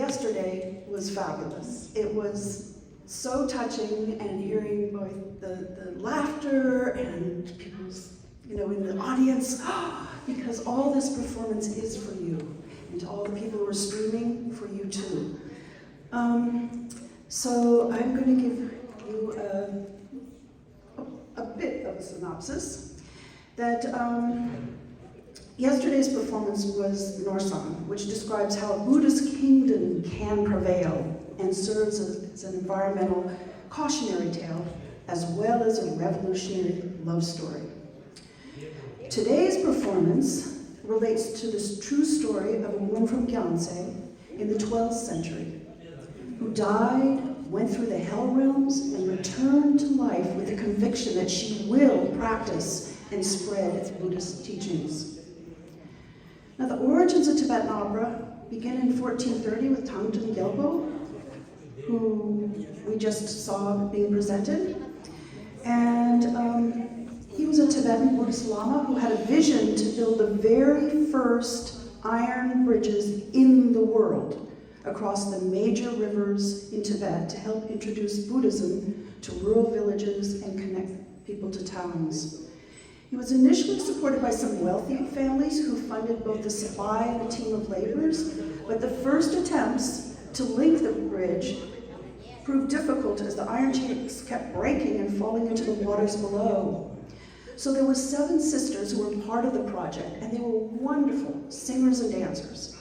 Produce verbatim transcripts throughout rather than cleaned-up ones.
yesterday was fabulous. It was so touching, and hearing both the, the laughter and people's, you know, in the audience, because all this performance is for you, and all the people who are streaming, for you too. Um, so I'm going to give you a, a bit of a synopsis that um, yesterday's performance was Norsan, which describes how a Buddhist kingdom can prevail and serves as, as an environmental cautionary tale as well as a revolutionary love story. Today's performance relates to this true story of a woman from Gyaltswe in the twelfth century who died, went through the hell realms, and returned to life with the conviction that she will practice and spread Buddhist teachings. Now, the origins of Tibetan opera begin in fourteen thirty with Tangten Gyalpo, who we just saw being presented. And um, he was a Tibetan Buddhist Lama who had a vision to build the very first iron bridges in the world across the major rivers in Tibet to help introduce Buddhism to rural villages and connect people to towns. He was initially supported by some wealthy families who funded both the supply and the team of laborers, but the first attempts to link the bridge proved difficult as the iron tanks kept breaking and falling into the waters below. So there were seven sisters who were part of the project, and they were wonderful singers and dancers.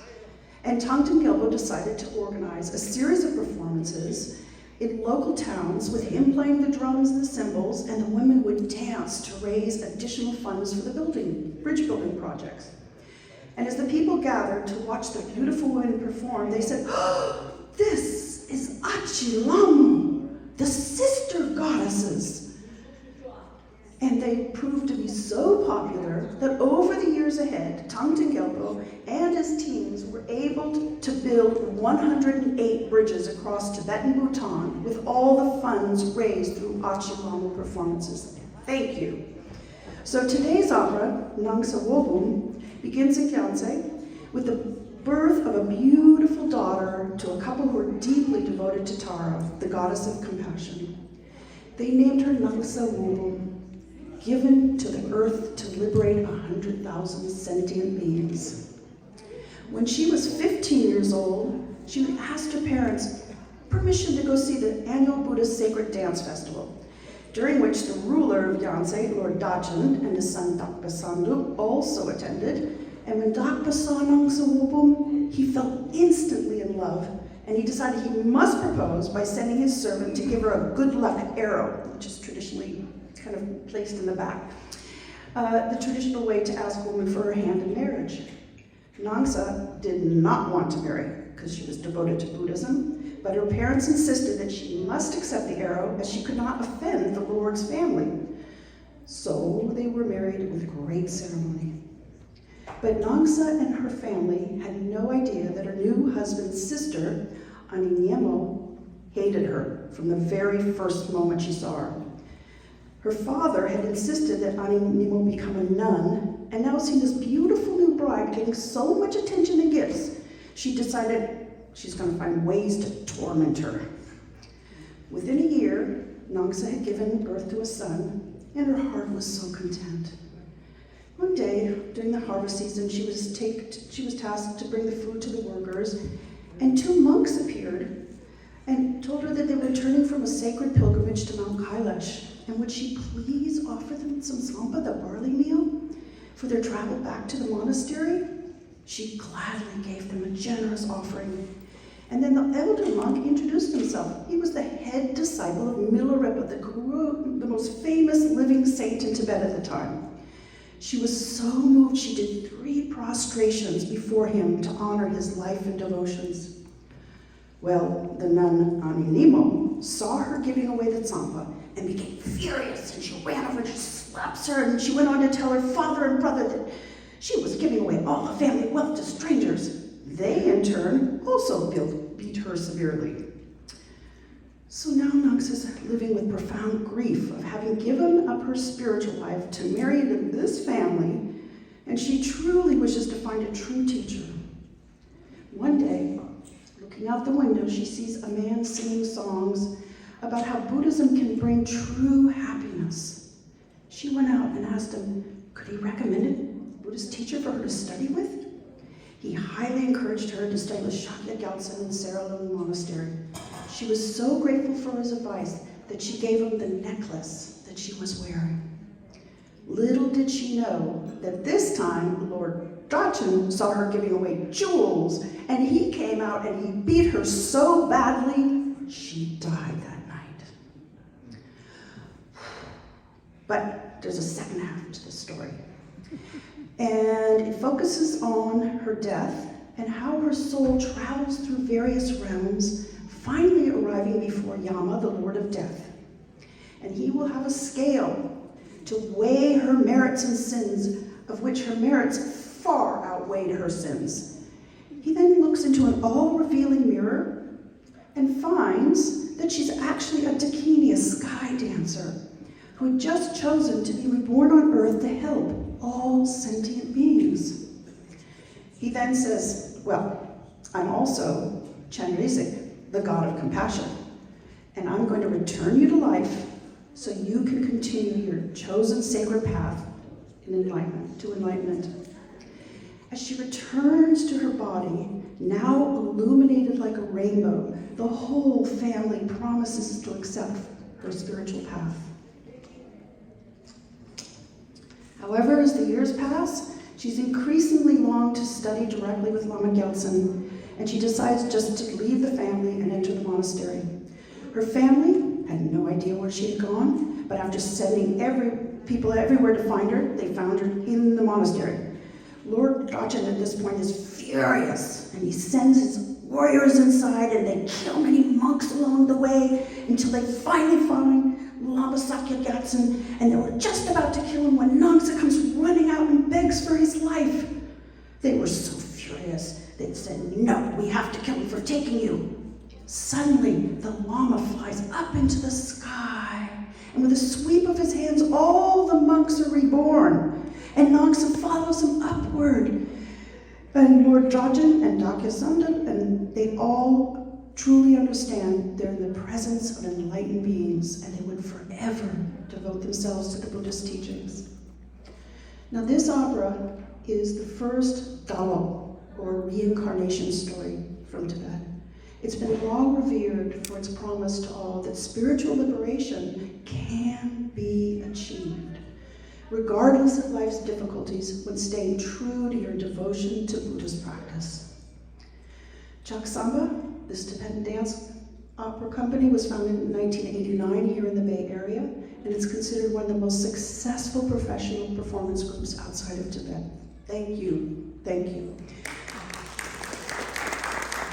And Tangten Gyalpo decided to organize a series of performances in local towns with him playing the drums and the cymbals, and the women would dance to raise additional funds for the building, bridge building projects. And as the people gathered to watch the beautiful women perform, they said, "This is Achi Lamu, the sister goddesses." And they proved to be so popular that over the years ahead, Tangten Gyalpo and his teams were able to build one hundred eight bridges across Tibetan Bhutan with all the funds raised through Achi Lamu performances. Thank you. So today's opera, Nangsa Wobum, begins in Gyaltswe with the birth of a beautiful daughter to a couple who are deeply devoted to Tara, the goddess of compassion. They named her Nangsa Wobum, given to the earth to liberate a hundred thousand sentient beings. When she was fifteen years old, she asked her parents permission to go see the annual Buddhist Sacred Dance Festival, during which the ruler of Gyaltswe, Lord Dachen, and his son Dakpa Sangdrub also attended. And when Dakpa saw Nangsa Wobum, he fell instantly in love, and he decided he must propose by sending his servant to give her a good luck arrow, which is traditionally kind of placed in the back. Uh, the traditional way to ask a woman for her hand in marriage. Nangsa did not want to marry because she was devoted to Buddhism, but her parents insisted that she must accept the arrow as she could not offend the Lord's family. So they were married with great ceremony. But Nangsa and her family had no idea that her new husband's sister, Aningyemo, hated her from the very first moment she saw her. Her father had insisted that Aningyemo become a nun, and now seeing this beautiful new bride getting so much attention and gifts, she decided she's going to find ways to torment her. Within a year, Nangsa had given birth to a son, and her heart was so content. One day, during the harvest season, she was, take, she was tasked to bring the food to the workers, and two monks appeared and told her that they were returning from a sacred pilgrimage to Mount Kailash, and would she please offer them some tsampa, the barley meal, for their travel back to the monastery? She gladly gave them a generous offering. And then the elder monk introduced himself. He was the head disciple of Milarepa, the guru, the most famous living saint in Tibet at the time. She was so moved she did three prostrations before him to honor his life and devotions. Well, the nun Aningyemo saw her giving away the tsampa and became furious, and she ran over and she slaps her, and she went on to tell her father and brother that she was giving away all the family wealth to strangers. They, in turn, also built, beat her severely. So now Nangsa is living with profound grief of having given up her spiritual life to marry into this family, and she truly wishes to find a true teacher. One day, look Looking out the window, she sees a man singing songs about how Buddhism can bring true happiness. She went out and asked him, could he recommend a Buddhist teacher for her to study with? He highly encouraged her to study with Shakya Gyaltsen in Seralung Monastery. She was so grateful for his advice that she gave him the necklace that she was wearing. Little did she know that this time Lord Dachin saw her giving away jewels, and he came out and he beat her so badly she died that night. But there's a second half to the story. And it focuses on her death and how her soul travels through various realms, finally arriving before Yama, the Lord of Death. And he will have a scale to weigh her merits and sins, of which her merits far outweighed her sins. He then looks into an all revealing mirror and finds that she's actually a Dakini, a sky dancer, who had just chosen to be reborn on earth to help all sentient beings. He then says, well, I'm also Chenrezig, the god of compassion, and I'm going to return you to life so you can continue your chosen sacred path in enlightenment, to enlightenment. As she returns to her body, now illuminated like a rainbow, the whole family promises to accept her spiritual path. However, as the years pass, she's increasingly longed to study directly with Lama Gyaltsen, and she decides just to leave the family and enter the monastery. Her family had no idea where she had gone, but after sending every people everywhere to find her, they found her in the monastery. Lord Rajan at this point is furious, and he sends his warriors inside, and they kill many monks along the way until they finally find Lama Sakya Gyatsen, and they were just about to kill him when Nangsa comes running out and begs for his life. They were so furious, they said, no, we have to kill him for taking you. Suddenly, the Lama flies up into the sky, and with a sweep of his hands, all the monks are reborn, and Nangsa follows him upward. And Lord Drajan and Dakya Sandal, and they all truly understand they're in the presence of enlightened beings, and they would forever devote themselves to the Buddhist teachings. Now, this opera is the first Dalo, or reincarnation story, from Tibet. It's been long revered for its promise to all that spiritual liberation can be achieved, regardless of life's difficulties, when staying true to your devotion to Buddhist practice. Chak Samba, this Tibetan dance opera company, was founded in nineteen eighty-nine here in the Bay Area, and it's considered one of the most successful professional performance groups outside of Tibet. Thank you. Thank you.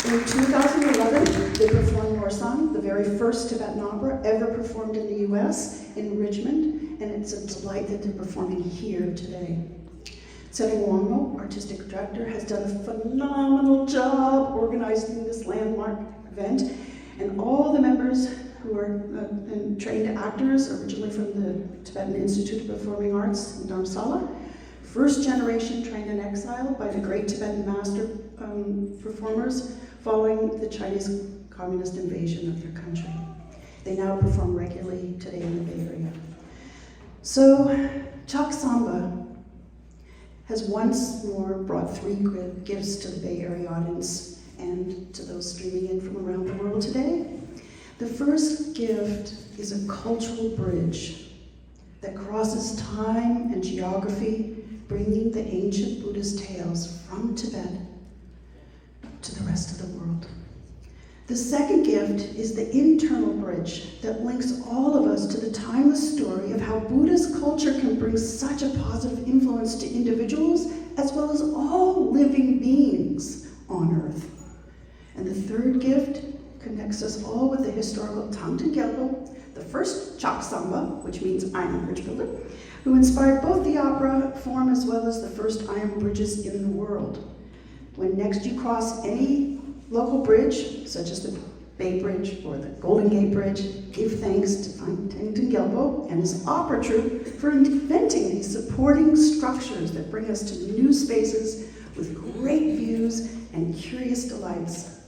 In two thousand eleven, they performed Morsang, the very first Tibetan opera ever performed in the U S, in Richmond, and it's a delight that they're performing here today. Tsereng Wangmo, artistic director, has done a phenomenal job organizing this landmark event, and all the members who are uh, and trained actors originally from the Tibetan Institute of Performing Arts in Dharamsala, first generation trained in exile by the great Tibetan master um, performers following the Chinese communist invasion of their country. They now perform regularly today in the Bay Area. So, Chak Samba has once more brought three gifts to the Bay Area audience and to those streaming in from around the world today. The first gift is a cultural bridge that crosses time and geography, bringing the ancient Buddhist tales from Tibet to the rest of the world. The second gift is the internal bridge that links all of us to the timeless story of how Buddhist culture can bring such a positive influence to individuals as well as all living beings on earth. And the third gift connects us all with the historical Tangten Gyalpo, the first Chak Samba, which means I am a bridge builder, who inspired both the opera form as well as the first I am bridges in the world. When next you cross any local bridge, such as the Bay Bridge or the Golden Gate Bridge, give thanks to Tangten Gyalpo and his opera troupe for inventing these supporting structures that bring us to new spaces with great views and curious delights.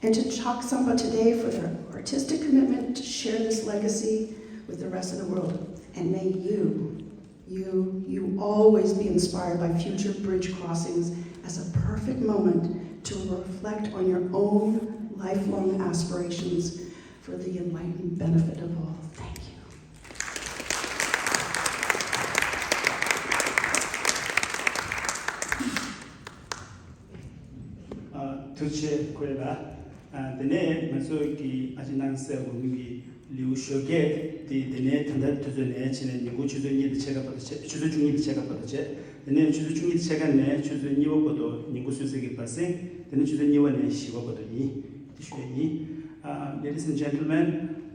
And to Chaksampa today for their artistic commitment to share this legacy with the rest of the world. And may you, you, you always be inspired by future bridge crossings as a perfect moment to reflect on your own lifelong aspirations for the enlightened benefit of all. Thank you. ཨ། ཐུགས་རྗེ་ཆེ་ཁོས་ལ། ཨ། དེ་ནས་ང་ཚོ་གི་ཨ་ཅེ་སྣང་གསལ་དགོན་གྱི་ལེའུ་ཞོགས་ཀས་དེ་དེ་ནས་ད་ལྟ་དུས་ཚོད་ནས་བྱས་ནས་ཉིན་གུང་ཆུ་ཚོད་གཉིས་དང་ཕྱེད་ཀ་བར་དུ་བྱས། ཆུ་ཚོད་བཅུ་གཉིས་དང་ཕྱེད་ཀ་བར་དུ་བྱས། དེ་ནས་ཆུ་ཚོད་བཅུ་གཉིས་དང་ཕྱེད་ཀ་ནས་ཆུ་ཚོད་གཉིས་པ་བར་དུ་ཉིན་གུང་གསོལ་ཚིགས་ཀྱི་བ་གསེང་། དེ་ནས་ཆུ་ཚོད་གཉིས་པ་ནས་བཞི་པ་བར་དུ་ཡིན། དེ་ཞུ་ཡ་ཡིན། Uh, ladies and gentlemen,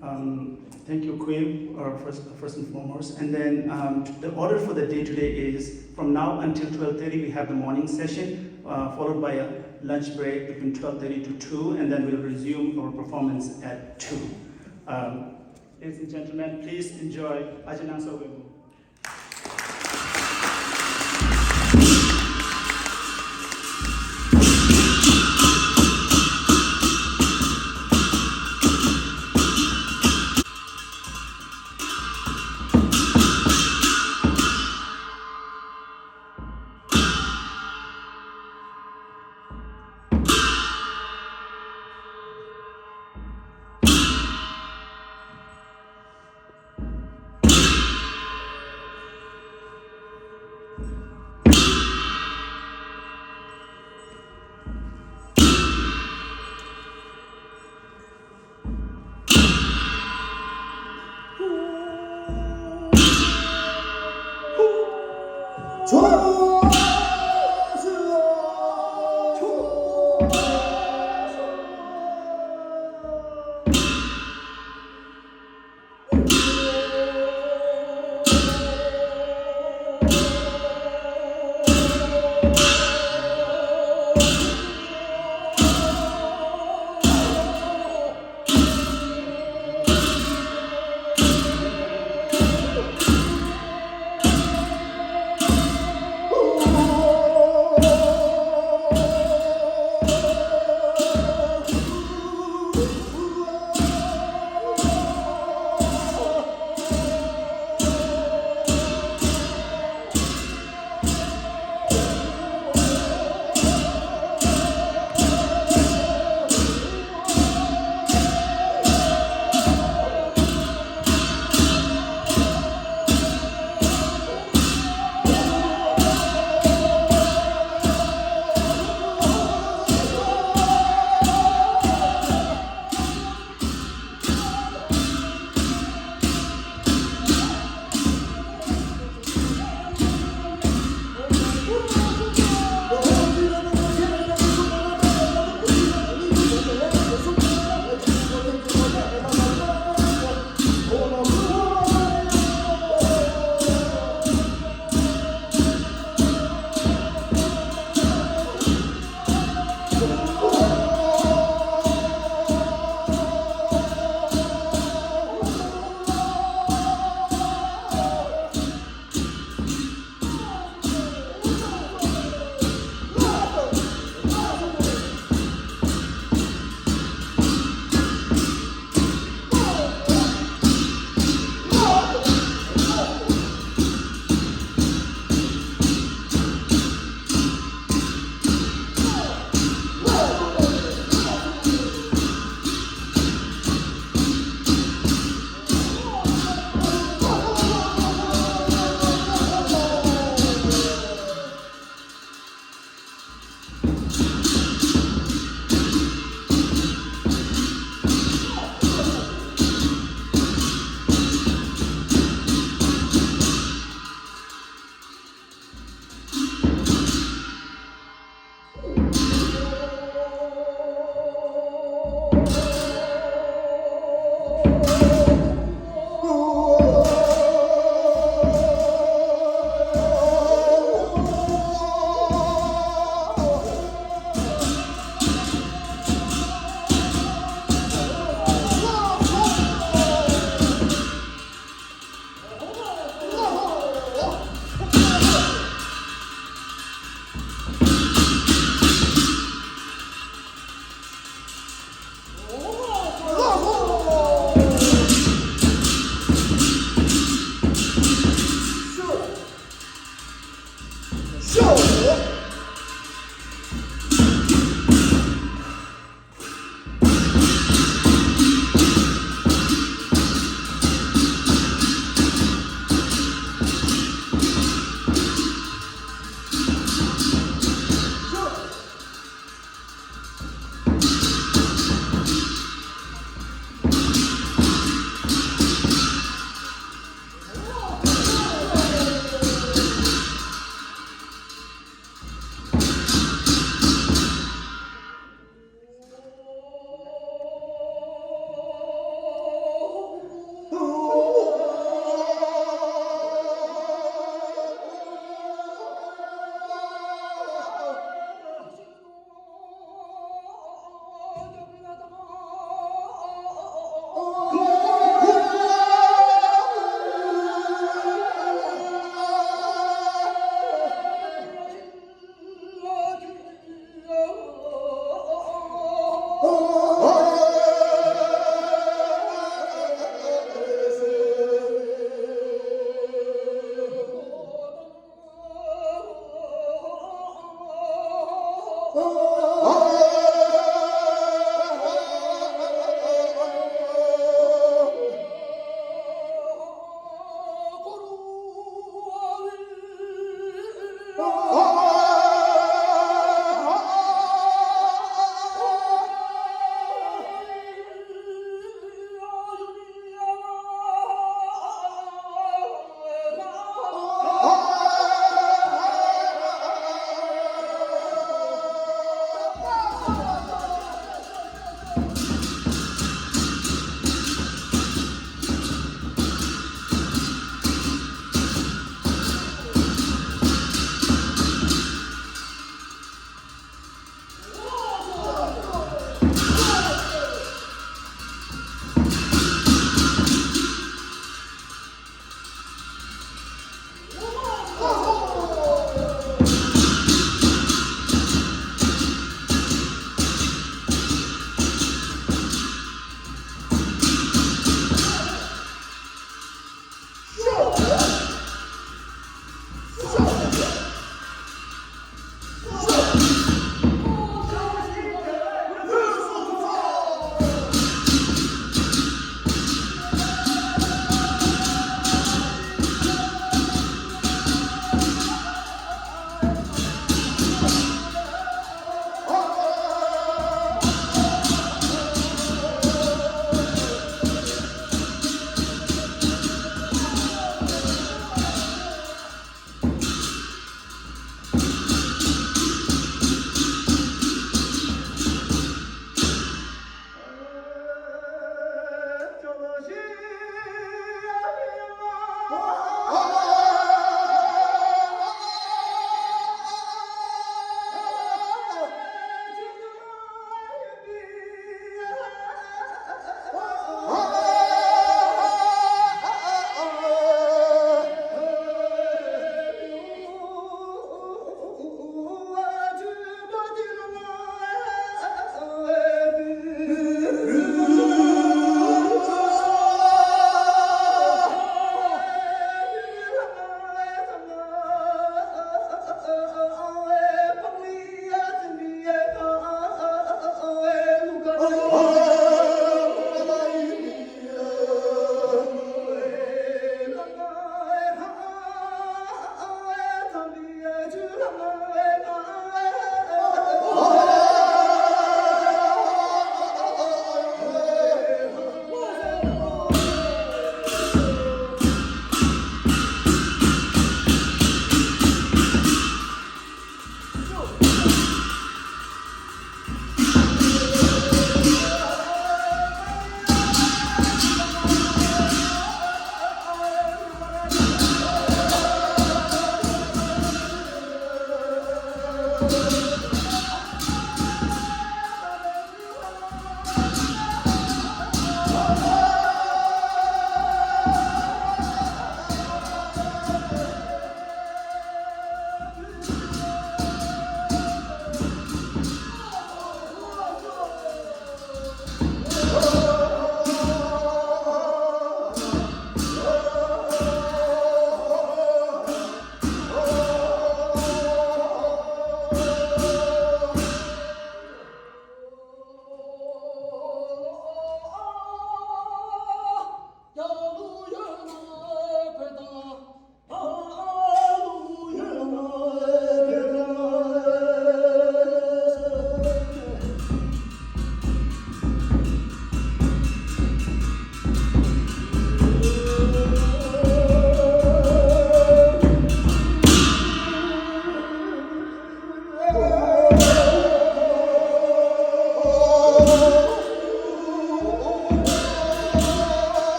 um, thank you, Queen, uh, first, first and foremost. And then um, the order for the day today is from now until twelve thirty, we have the morning session, uh, followed by a lunch break between twelve thirty to two, and then we'll resume our performance at two. Um, ladies and gentlemen, please enjoy Ajahn Aung San Suu Kyi.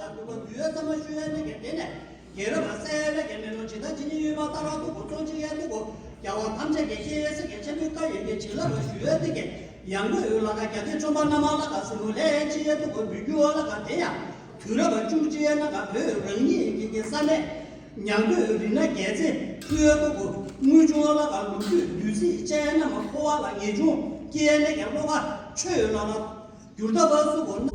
ལ་འདུག་ག་དུས་ཡོད་ཚང་མ་ཞུ་ཡ་ནི་གེ་དེ་ནས་རྒྱལ་རབས་ལ་གསལ་བའི་གེ་མེ་ལོང་ཇི་ལྟ་ཇི་སྙེད་ཡོད་པ་ལྟར་ར་ཐུག་གོ་ཚོང་ཅི་ཡ་ཐུག་གོ་རྒྱལ་བ་ཐམས་ཅད་ཀྱི་ཤེས་ཡོན་ས་གེ་ཆེན་པོའི་བཀའ་ཡོད་ཀྱི་བྱིན་རླབས་ལ་ཞུ་ཡ་ནི་གེ་ཡང་གོ་ཡོད་ལ་ག་རྒྱ་སྡེ་ཆོམ་པ་ན་མ་ལ་ག་སྲིན་མོ་ལས་ཅི་ཡ་ཐུག་གོ་བུ་རྒྱུ་བ་ལ་ག་དེ་ཡང་དུས་རབས་བཅུ་གཅིག་ཡ་ན་ག་བོད་རང་ཉིད་ཀྱི་གེ་ས་ནས་ཉང་གོ་རི་ན་རྒྱལ་རྩེ་ཐུ་ཡ་ཐུག་གོ་དངུལ་ཆུང་བ་ལ་ག་ལུག་རྒྱུད་བདུད་རྩི་ཅན་ན་མ་ཁོ་བ་ལ་ངེས་འབྱུང་སྐྱེ་ནས་ཀྱང་བློ་ཁ་ཆོས་ལ་ལ། འགྱུར་ཐབས་སུ་གོ་ན།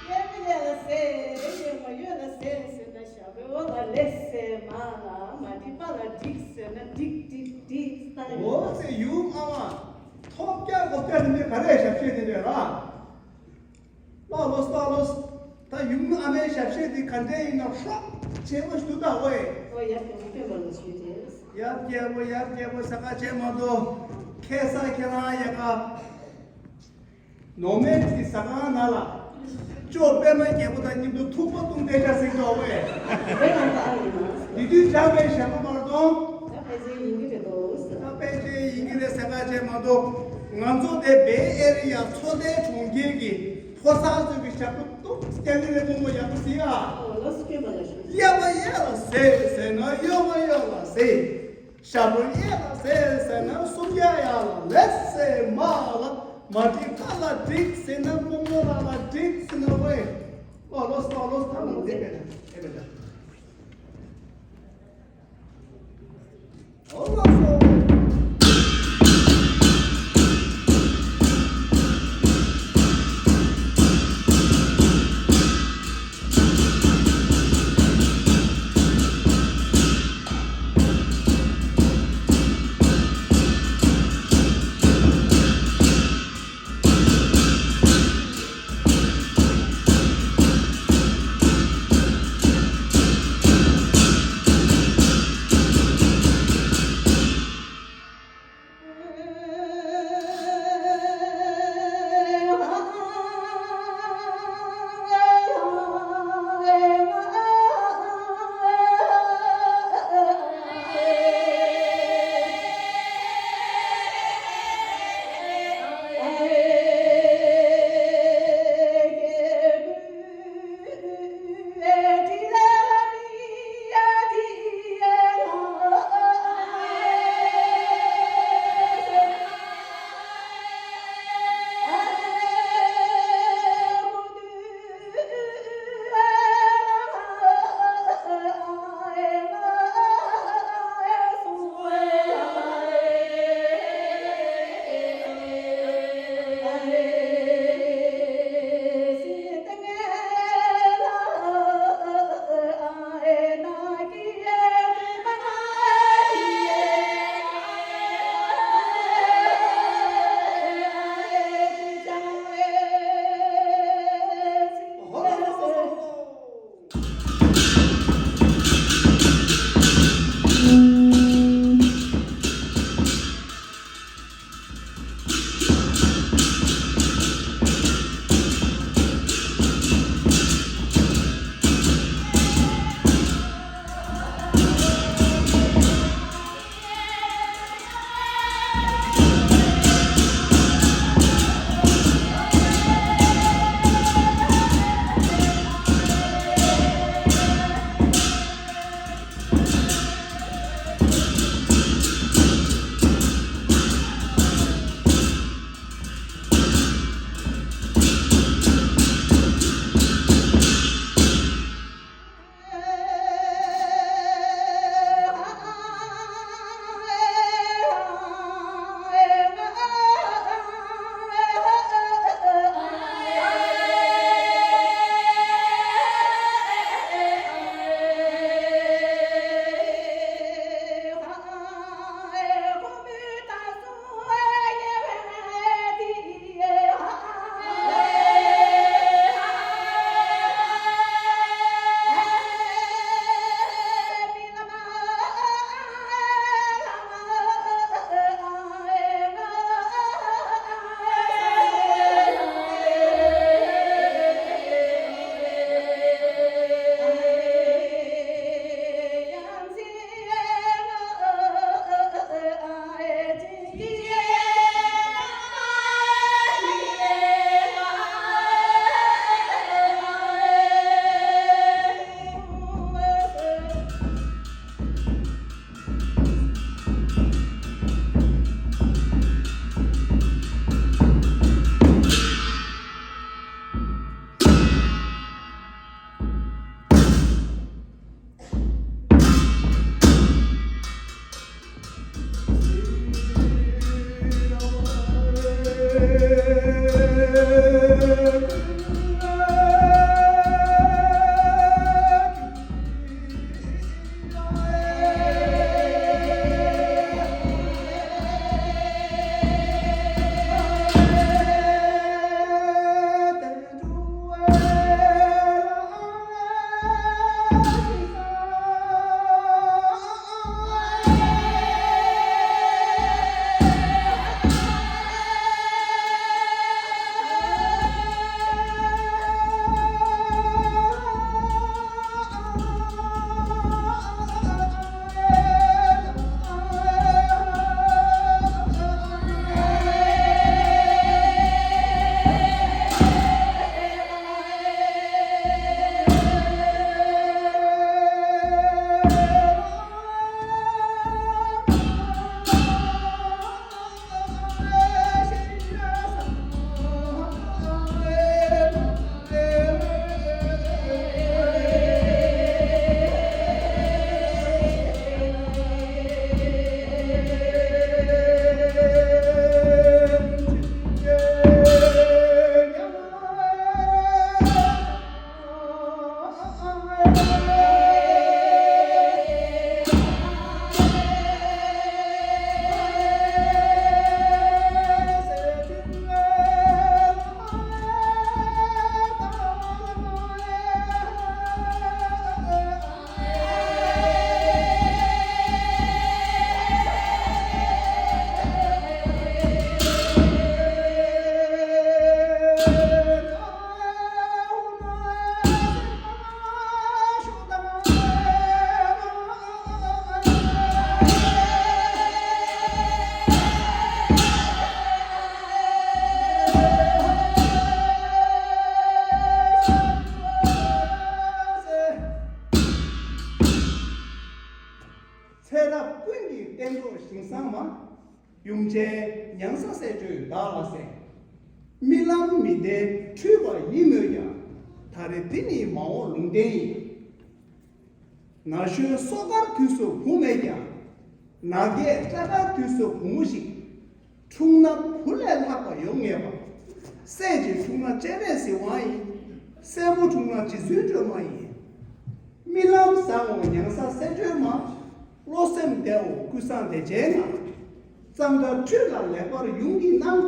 གཡས་པ་གཡས་ལ་ཟེར། གཡོན་པ་གཡོན་ལ་ཟེར་ཟེར་ན་ཞབས་པའི་འོག་ལ་ལེགས་ཟེར་མ་ལ་མ་འགྲིག་པ་ལ་འགྲིག་ཟེར་ན་འགྲིག་འགྲིག་འགྲིག་ལྟ་ཡིན། འོ་ཟེར་ཡུམ་ཨ་མ་ཐོབ་རྒྱག་གོ་སྐྱ་ནི་མི་ག་རེ་ཞབས་ཕྱི་དེ་རེད་ར། ལ་ལོ་ལ་ལོ། ད་ཡུམ་ཨ་མའི་ཞབས་ཕྱི་དེ་ག་འདྲས་ཡིན་ན་ཧྲོག་ཆེན་པོ་ཞིག་འདུག་ད་འོ་ཡེ། འོ་ཡར་རྒྱལ་པོ་སྟོན་པ་ལ་ཞུས་ཏེ། ཡར་རྒྱལ་པོ་ཡར་རྒྱལ་པོ་ས་ཁ་ཆེ་མ་གཏོགས་ཁེ་ས་ཁྱེད་རང་ཡ་ག་ནོ་མེད་ཀྱི་ཟ་ཁང་ནང་ལ་ཅོ་པད་མ་རྒྱལ་པོ་དང་མཉམ་དུ་ཐུག་པ་བཏུང་བསྡད་ཀྱང་ཟིན་འགྲོ་བས། དེ་ཡང་ད་ཨ་ཡིན་ན། དེ་དུས་བྱ་བའི་ཞག་པ་མར་གཏོང་། ད་ཕལ་ཆེར་ཡིན་གྱི་རེད་དོ། ད་ཕལ་ཆེར་ཡིན་གྱི་རེད་ཟེར་ཁ་ཆེ་མ་གཏོགས་ང་ཚོ་དེ་བེ་ཨེ་རི་ཡ་མཚོ་ལྷོའི་གྲོང་ཁྱེར་གྱི་ཕོ་གསར་ཚོ་གི་ཞག་པ་ཏོག་ཙམ་རྐྱང་གི་རེད་མཐོང་གོ་ཡག་པོ་ཟིན་ཨ། ཨོ་ལོ་སྐྱོན་པ་ལ་ཞུ། གཡས་པ་གཡས་ལ་ཟེར་ཟེར་ན་གཡོན་པ་གཡོན་ལ་ཟེར། ཞབས་པ་གཡས་ལ་ཟེར་ཟེར་ན་གསུམ་རྒྱ་ཡ་ལ་ལེགས་ཟེར་མ་ལ་མ་འགྲིག་པ་ལ་འགྲིག་ཟེར་ན་སྤོང་ལོ་ལ་ལ་འགྲིག་ཟེར་ན་ཝེ། ཨོ་ལོ་སོ་ལོ་སོ་ལོ་འགྲིག་པས་ན་ཨེ་མེད་ད། ཨོ་ལོ་སོ། ཡུམ་ཆེན་མྱང་ས་སྲས་སྒྲོལ་བདག་ལ་གསན། རྨི་ལམ་མི་བདེན་འཁྲུལ་པ་ཡིན་མོད་ཀྱང་། ད་རེས་འདི་ནི་མ་འོངས་ལུང་བསྟན་ཡིན། ན་གཞོན་སོ་དཀར་དུས་སུ་བུ་མེད་ཀྱང་། ན་རྒས་སྐྲ་དཀར་དུས་སུ་བུ་མོ་ཞིག་འཁྲུངས་ན་བུ་ལས་ལྷག་པ་ཡོང་ངེས་པ། སྲས་ཀྱིས་འཁྲུངས་ན་སྤྱན་རས་གཟིགས་དབང་ཡིན། སྲས་པོ་འཁྲུངས་ན་རྗེ་བཙུན་སྒྲོལ་མ་ཡིན། རྨི་ལམ་བཟང་བོ་མྱང་ས་སྲས་སྒྲོལ་མ། བློ་སེམས་བདེ་བོ་ཀུན་བཟང་བདེ་ཆེན་ང་། གཙང་སྦྲ་འཁྲུལ་ལ་ལེགས་པར་ཡོངས་ཀྱིས་གནང་།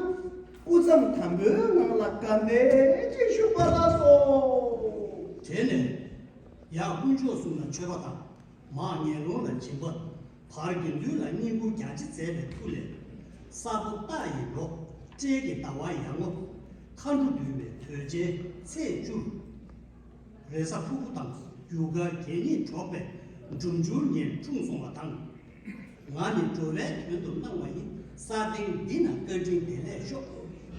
སྐུ་མཚམས་དམ་པོའི་ངང་ལ་དགའ་ལྡན་ཅིག་བཞུགས་པ་ལགས་སོ། དེ་ནས་ཡར་དཀོན་མཆོག་གསུམ་ལ་མཆོད་པ་དང་། མར་ངན་སློང་ལ་སྦྱིན་པ། བར་དགེ་འདུན་ལ་བསྙེན་བཀུར་རྒྱ་ཆེ་མཛད་པའི་མཐུ་ལས། ས་རྡོ་སྟག་ཡི་ལོ། སྤྲེལ་གྱི་ཟླ་བ་ཡར་ངོ་། མཁའ་འགྲོ་འདུས་པའི་དུས་ཆེན་ཚེས་བཅུར། རེས་གཟའ་ཕུར་བུ་དང་རྒྱུ་སྐར་གྱེན་གཉིས་འགྲོགས་པའི་འབྲུམ་འགྱུར་ཉིན་འཁྲུངས་སོང་བ་དང་། ང་ནི་འགྲོ་བའི་དོན་དུ་གནང་བ་ཡིན། ས་སྟེང་འདི་ན་བཀའ་དྲིན་བདེ་ལེགས་ཤོག་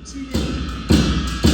ཕྱི་ལས། པ་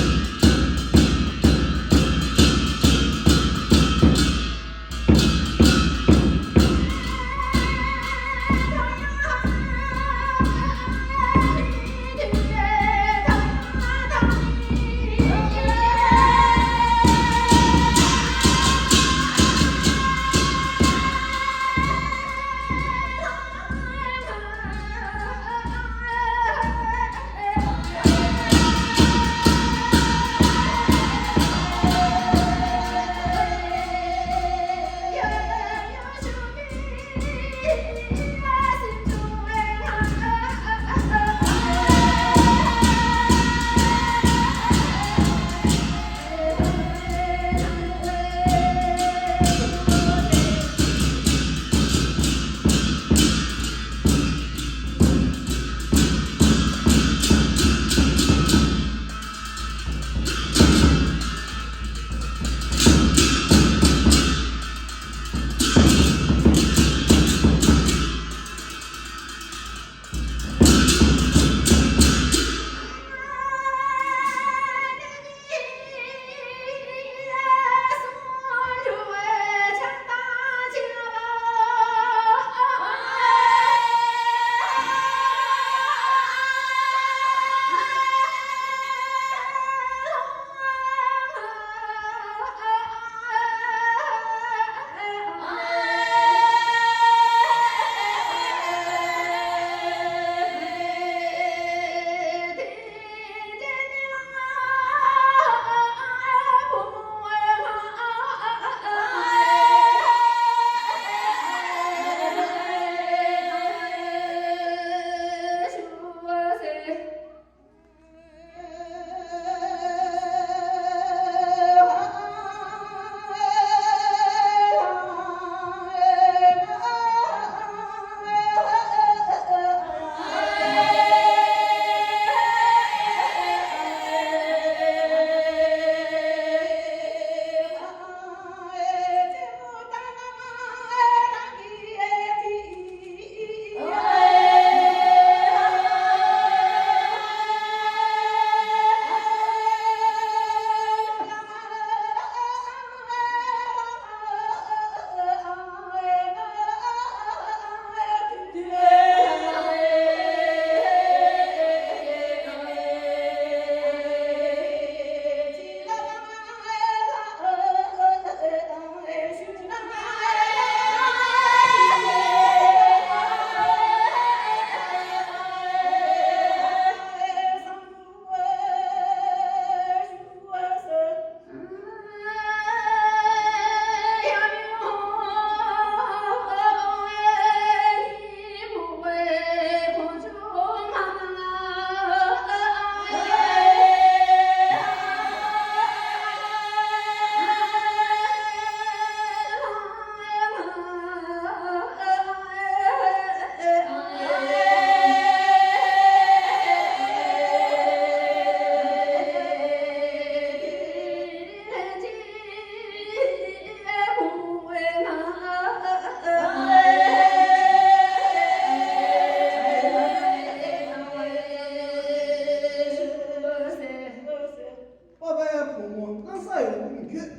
པ་ཡ་བུ་མོ་སྣང་ས་ཡོང་ཁུངས་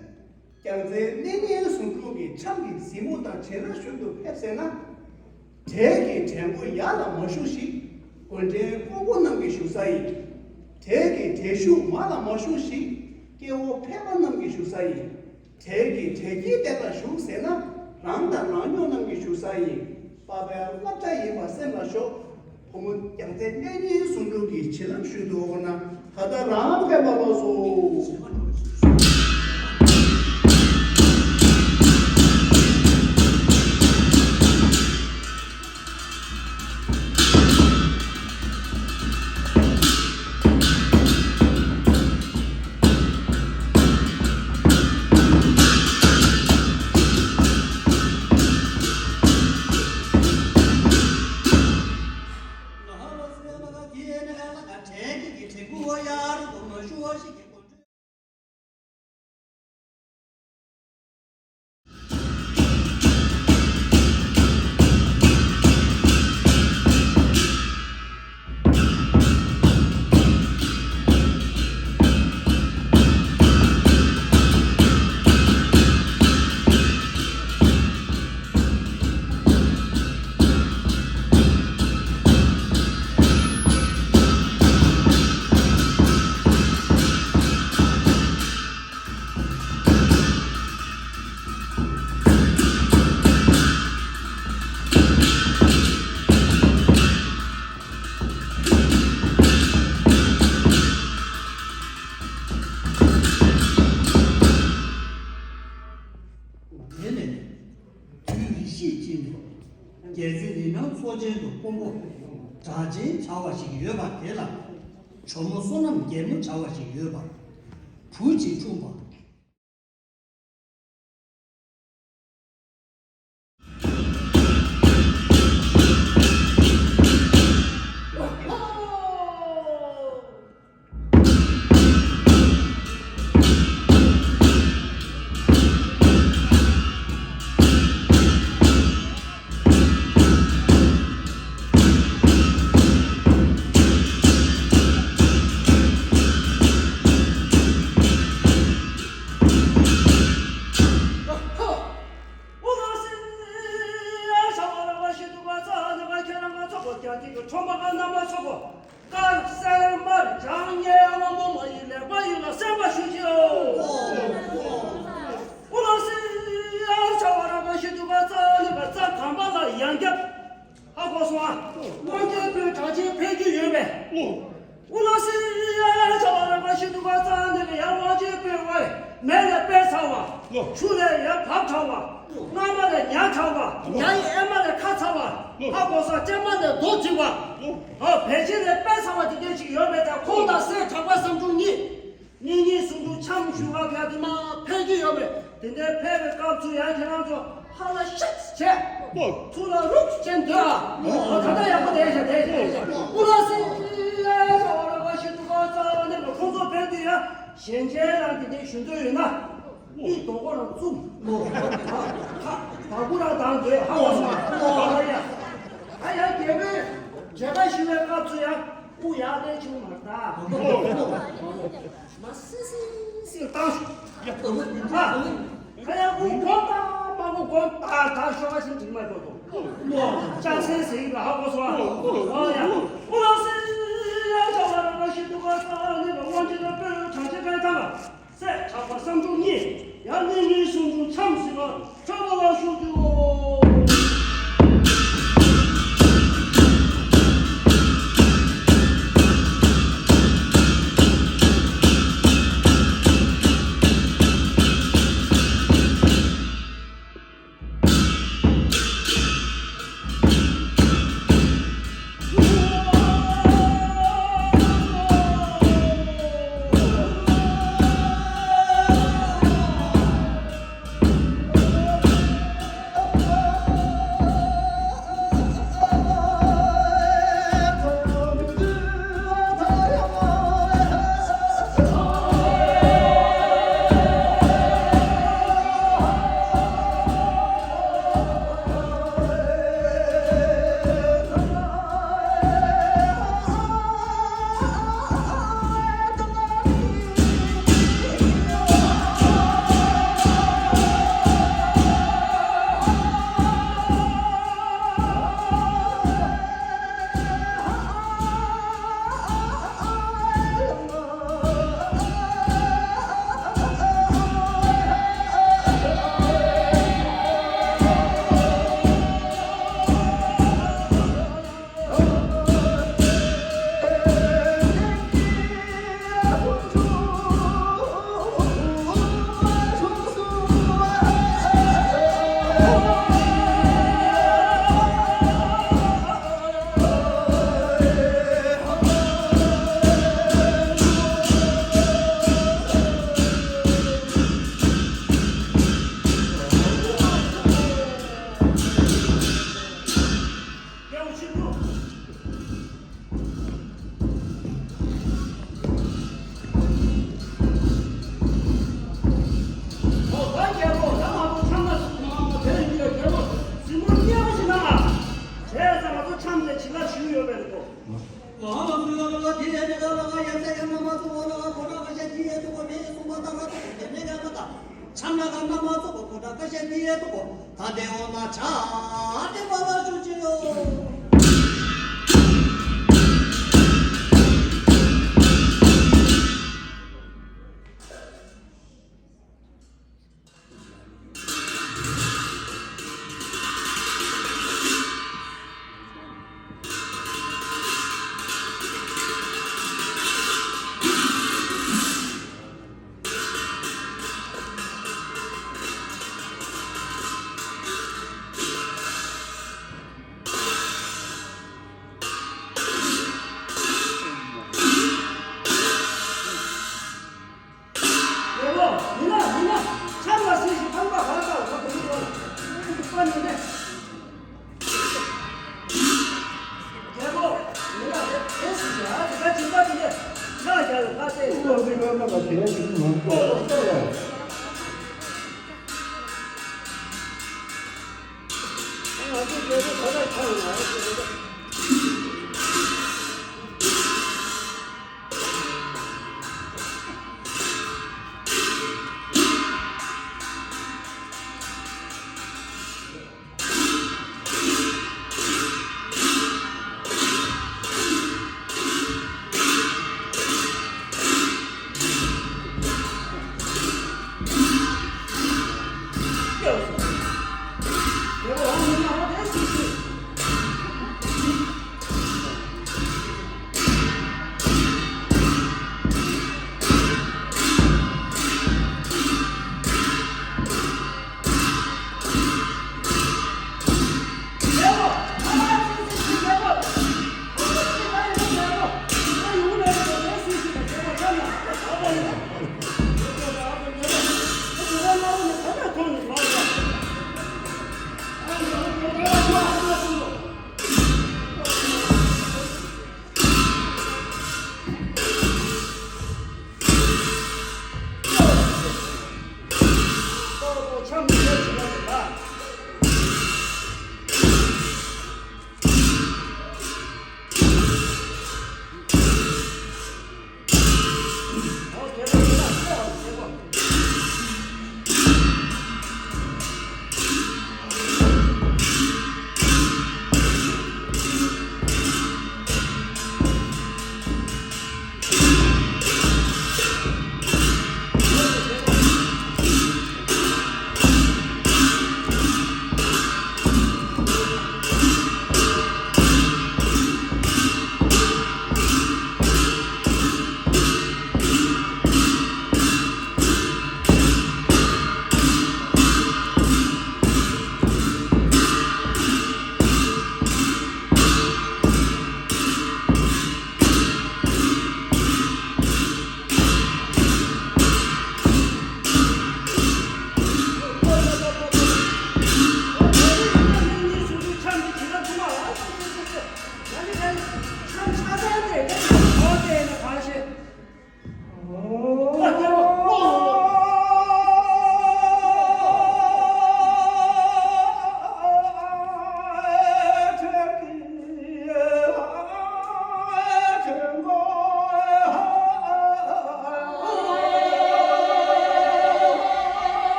ཁྱོད། རྒྱལ་མཚན་གླིང་རྙིང་ཟུང་དྲུག་གི་འཆམ་གྱི་གཟིགས་མོ་དང་བྱེད་ར་ཞོར་དུ་ཕེབས་ཟེར་ན། བྲན་གྱི་བྲན་མགོ་ཡར་ལ་མ་ཞུ་ཞིག་དགོན་འདྲེན་ཀོང་པོ་རྣམས་ཀྱིས་ཞུ་ས་ཡིན། གྲལ་གྱི་གྲལ་ཞུགས་མ་ལ་མ་ཞུགས་ཤིག་སྐྱེ་བོ་ཕལ་པ་རྣམས་ཀྱིས་ཞུ་ས་ཡིན། གྲལ་གྱི་གྲལ་དཀྱིལ་དེ་ལ་ཞུགས་ཟེར་ན། རང་དང་རང་ཉོ་རྣམས་ཀྱིས་ཞུ་ས་ཡིན། པ་ཕའི་བསླབ་བྱ་ཡིན་པ་སེམས་ལ་ཞོག་བུ་མོ་རྒྱལ་མཚན་གནས་རྙིང་ཟུང་དྲུག་གི་བྱིན་རླབས་ཞུ་འདུག་འོ་ན། ད་ལྟ་རང་ཕན་པ་ལོག་སོ། དེ་ནས་དུས་རེ་ཞིག་ཅིག་ནས་རྒྱལ་བཙུན་རིགས་ལྔ་ཚོགས་ཆེན་དུ་དཔོན་པོ་གྲགས་ཆེན་བྱ་བ་ཞིག་ཡོད་པ་དེ་ལ་ཇོ་མོ་བསོད་ནམས་རྒྱལ་མོ་བྱ་བ་ཞིག་ཡོད་པ་བུ་གཅིག་འཁྲུངས་པ། དཀར་གསལ་དམར་ལྗང་ངེ་དམར་མོ་མ་ཡིན་ལེགས་པ་ཡིན་ལ་གསན་པ་ཞུ་ཞིའོ། ཨུ་ལགས་སེ་ཡར་བྱ་བ་ར་མ་ཤི་དུ་ག་རྩ་ནི་ག་རྩ་གམ་པ་ལ་ཡང་རྒྱབ། ཧ་གོ་སོང་ཨ། དབང་ཆེན་པོའི་གྲགས་ཆེན་འཕེལ་རྒྱུ་ཡོད་པས། ཨུ་ལགས་སེ་ཡར་བྱ་བ་ར་མ་ཤི་དུ་ག་རྩ་ནི་ག་ཡར་དབང་ཆེན་པོའི་བ་མེ་ལས་དཔེ་ཚ་བ། ཆུ་ལས་ཡར་བབ་ཚ་བ། རྔ་མ་ལས་ཉ་ཚ་བ། ཉ་ཡི་ཨེ་མ་ལས་ཁ་ཚ་བ། ཧ་གོ་སོང་ཨ། སྤྱན་མ་ལས་རྡོ་འཇིག་པ། ཨོ་བེ་ཅིན་ལས་དཔེ་ཚ་བ་དེ་འདྲ་ཞིག་ཡོད་པས། ད་ཁོང་དང་སྲས་གྲགས་པ་བསམ་འགྲུབ་གཉིས། གཉིས་གཉིས་ཟུང་འཇུག་འཆམ་ཞུ་བ་ག་དེ་མ་ཕེབས་ཀྱི་ཡོད་པས། དེ་འདྲའི་ཕེབས་པའི་སྐབས་སུ་ཡང་ཁྱེད་རང་ཚོ་ཧ་ལ་ཤ་བྱས། ཐུགས་ལ་རུག་བྱས་འདོད་ཨ། ཨོ་ད་ལྟ་ཡག་པོ་བསྡད་ཤག་བསྡད་ཤག་ཨུ་ལ་སི་ཡ་ཡ་ཤ་བ་ར་བ་ཤི་ཏུ་ག་ཙ་ནེ་ཁོང་ཚོ་ཕེབས་དུས་ཡ་ཞལ་མཇལ་རང་དེ་འདྲའི་ཞུ་འདོད་ཡོད་ན། ཨི་དོ་གོ་རང་བཙུམ། ཨོ། ཧ། ད་གུ་ར་དང་འདོད་ཧ་བ་སོང་། ཨོ་ཡ། ཨ་ཡ་རྒྱལ་པོས་མཇལ་ཁ་ཞུ་བའི་སྐབས་སུ་ཡང་དབུ་ཡར་ལེན་བྱུང་མ་རེད་ད། མ་སི་སི་སི་བཏང་ཤོག་ཡ། ཨ། ཨ་ཡ་དབུ་གོམ་ད་མ་གོ་གོམ་ད་ད་ཤོག་ཨ་ཤིན་འགྲིག་མ་གོ་དོ། ལྕགས་སྲན་ཟེར་གི་ར་ཧ་གོ་སོང་ཨ། ཨོ་ཡ། ཨོ་ལ་སི་ཡ་ཤ་བ་ར་བ་ཤི་ཏུ་ག་ཙ་ནེ་བ་དབང་ཆེན་དང་དཔོན་གྲགས་ཆེན་ཕེབས་ཐལ། སྲས་གྲགས་པ་བསམ་འགྲུབ་གཉིས། ཡང་གནས་ངེས་གསུང་འགྲུབ་འཆམ་ཟིན་པ་ཁྲོས་པ་ལ་ཞུགས་རྒྱུའོ།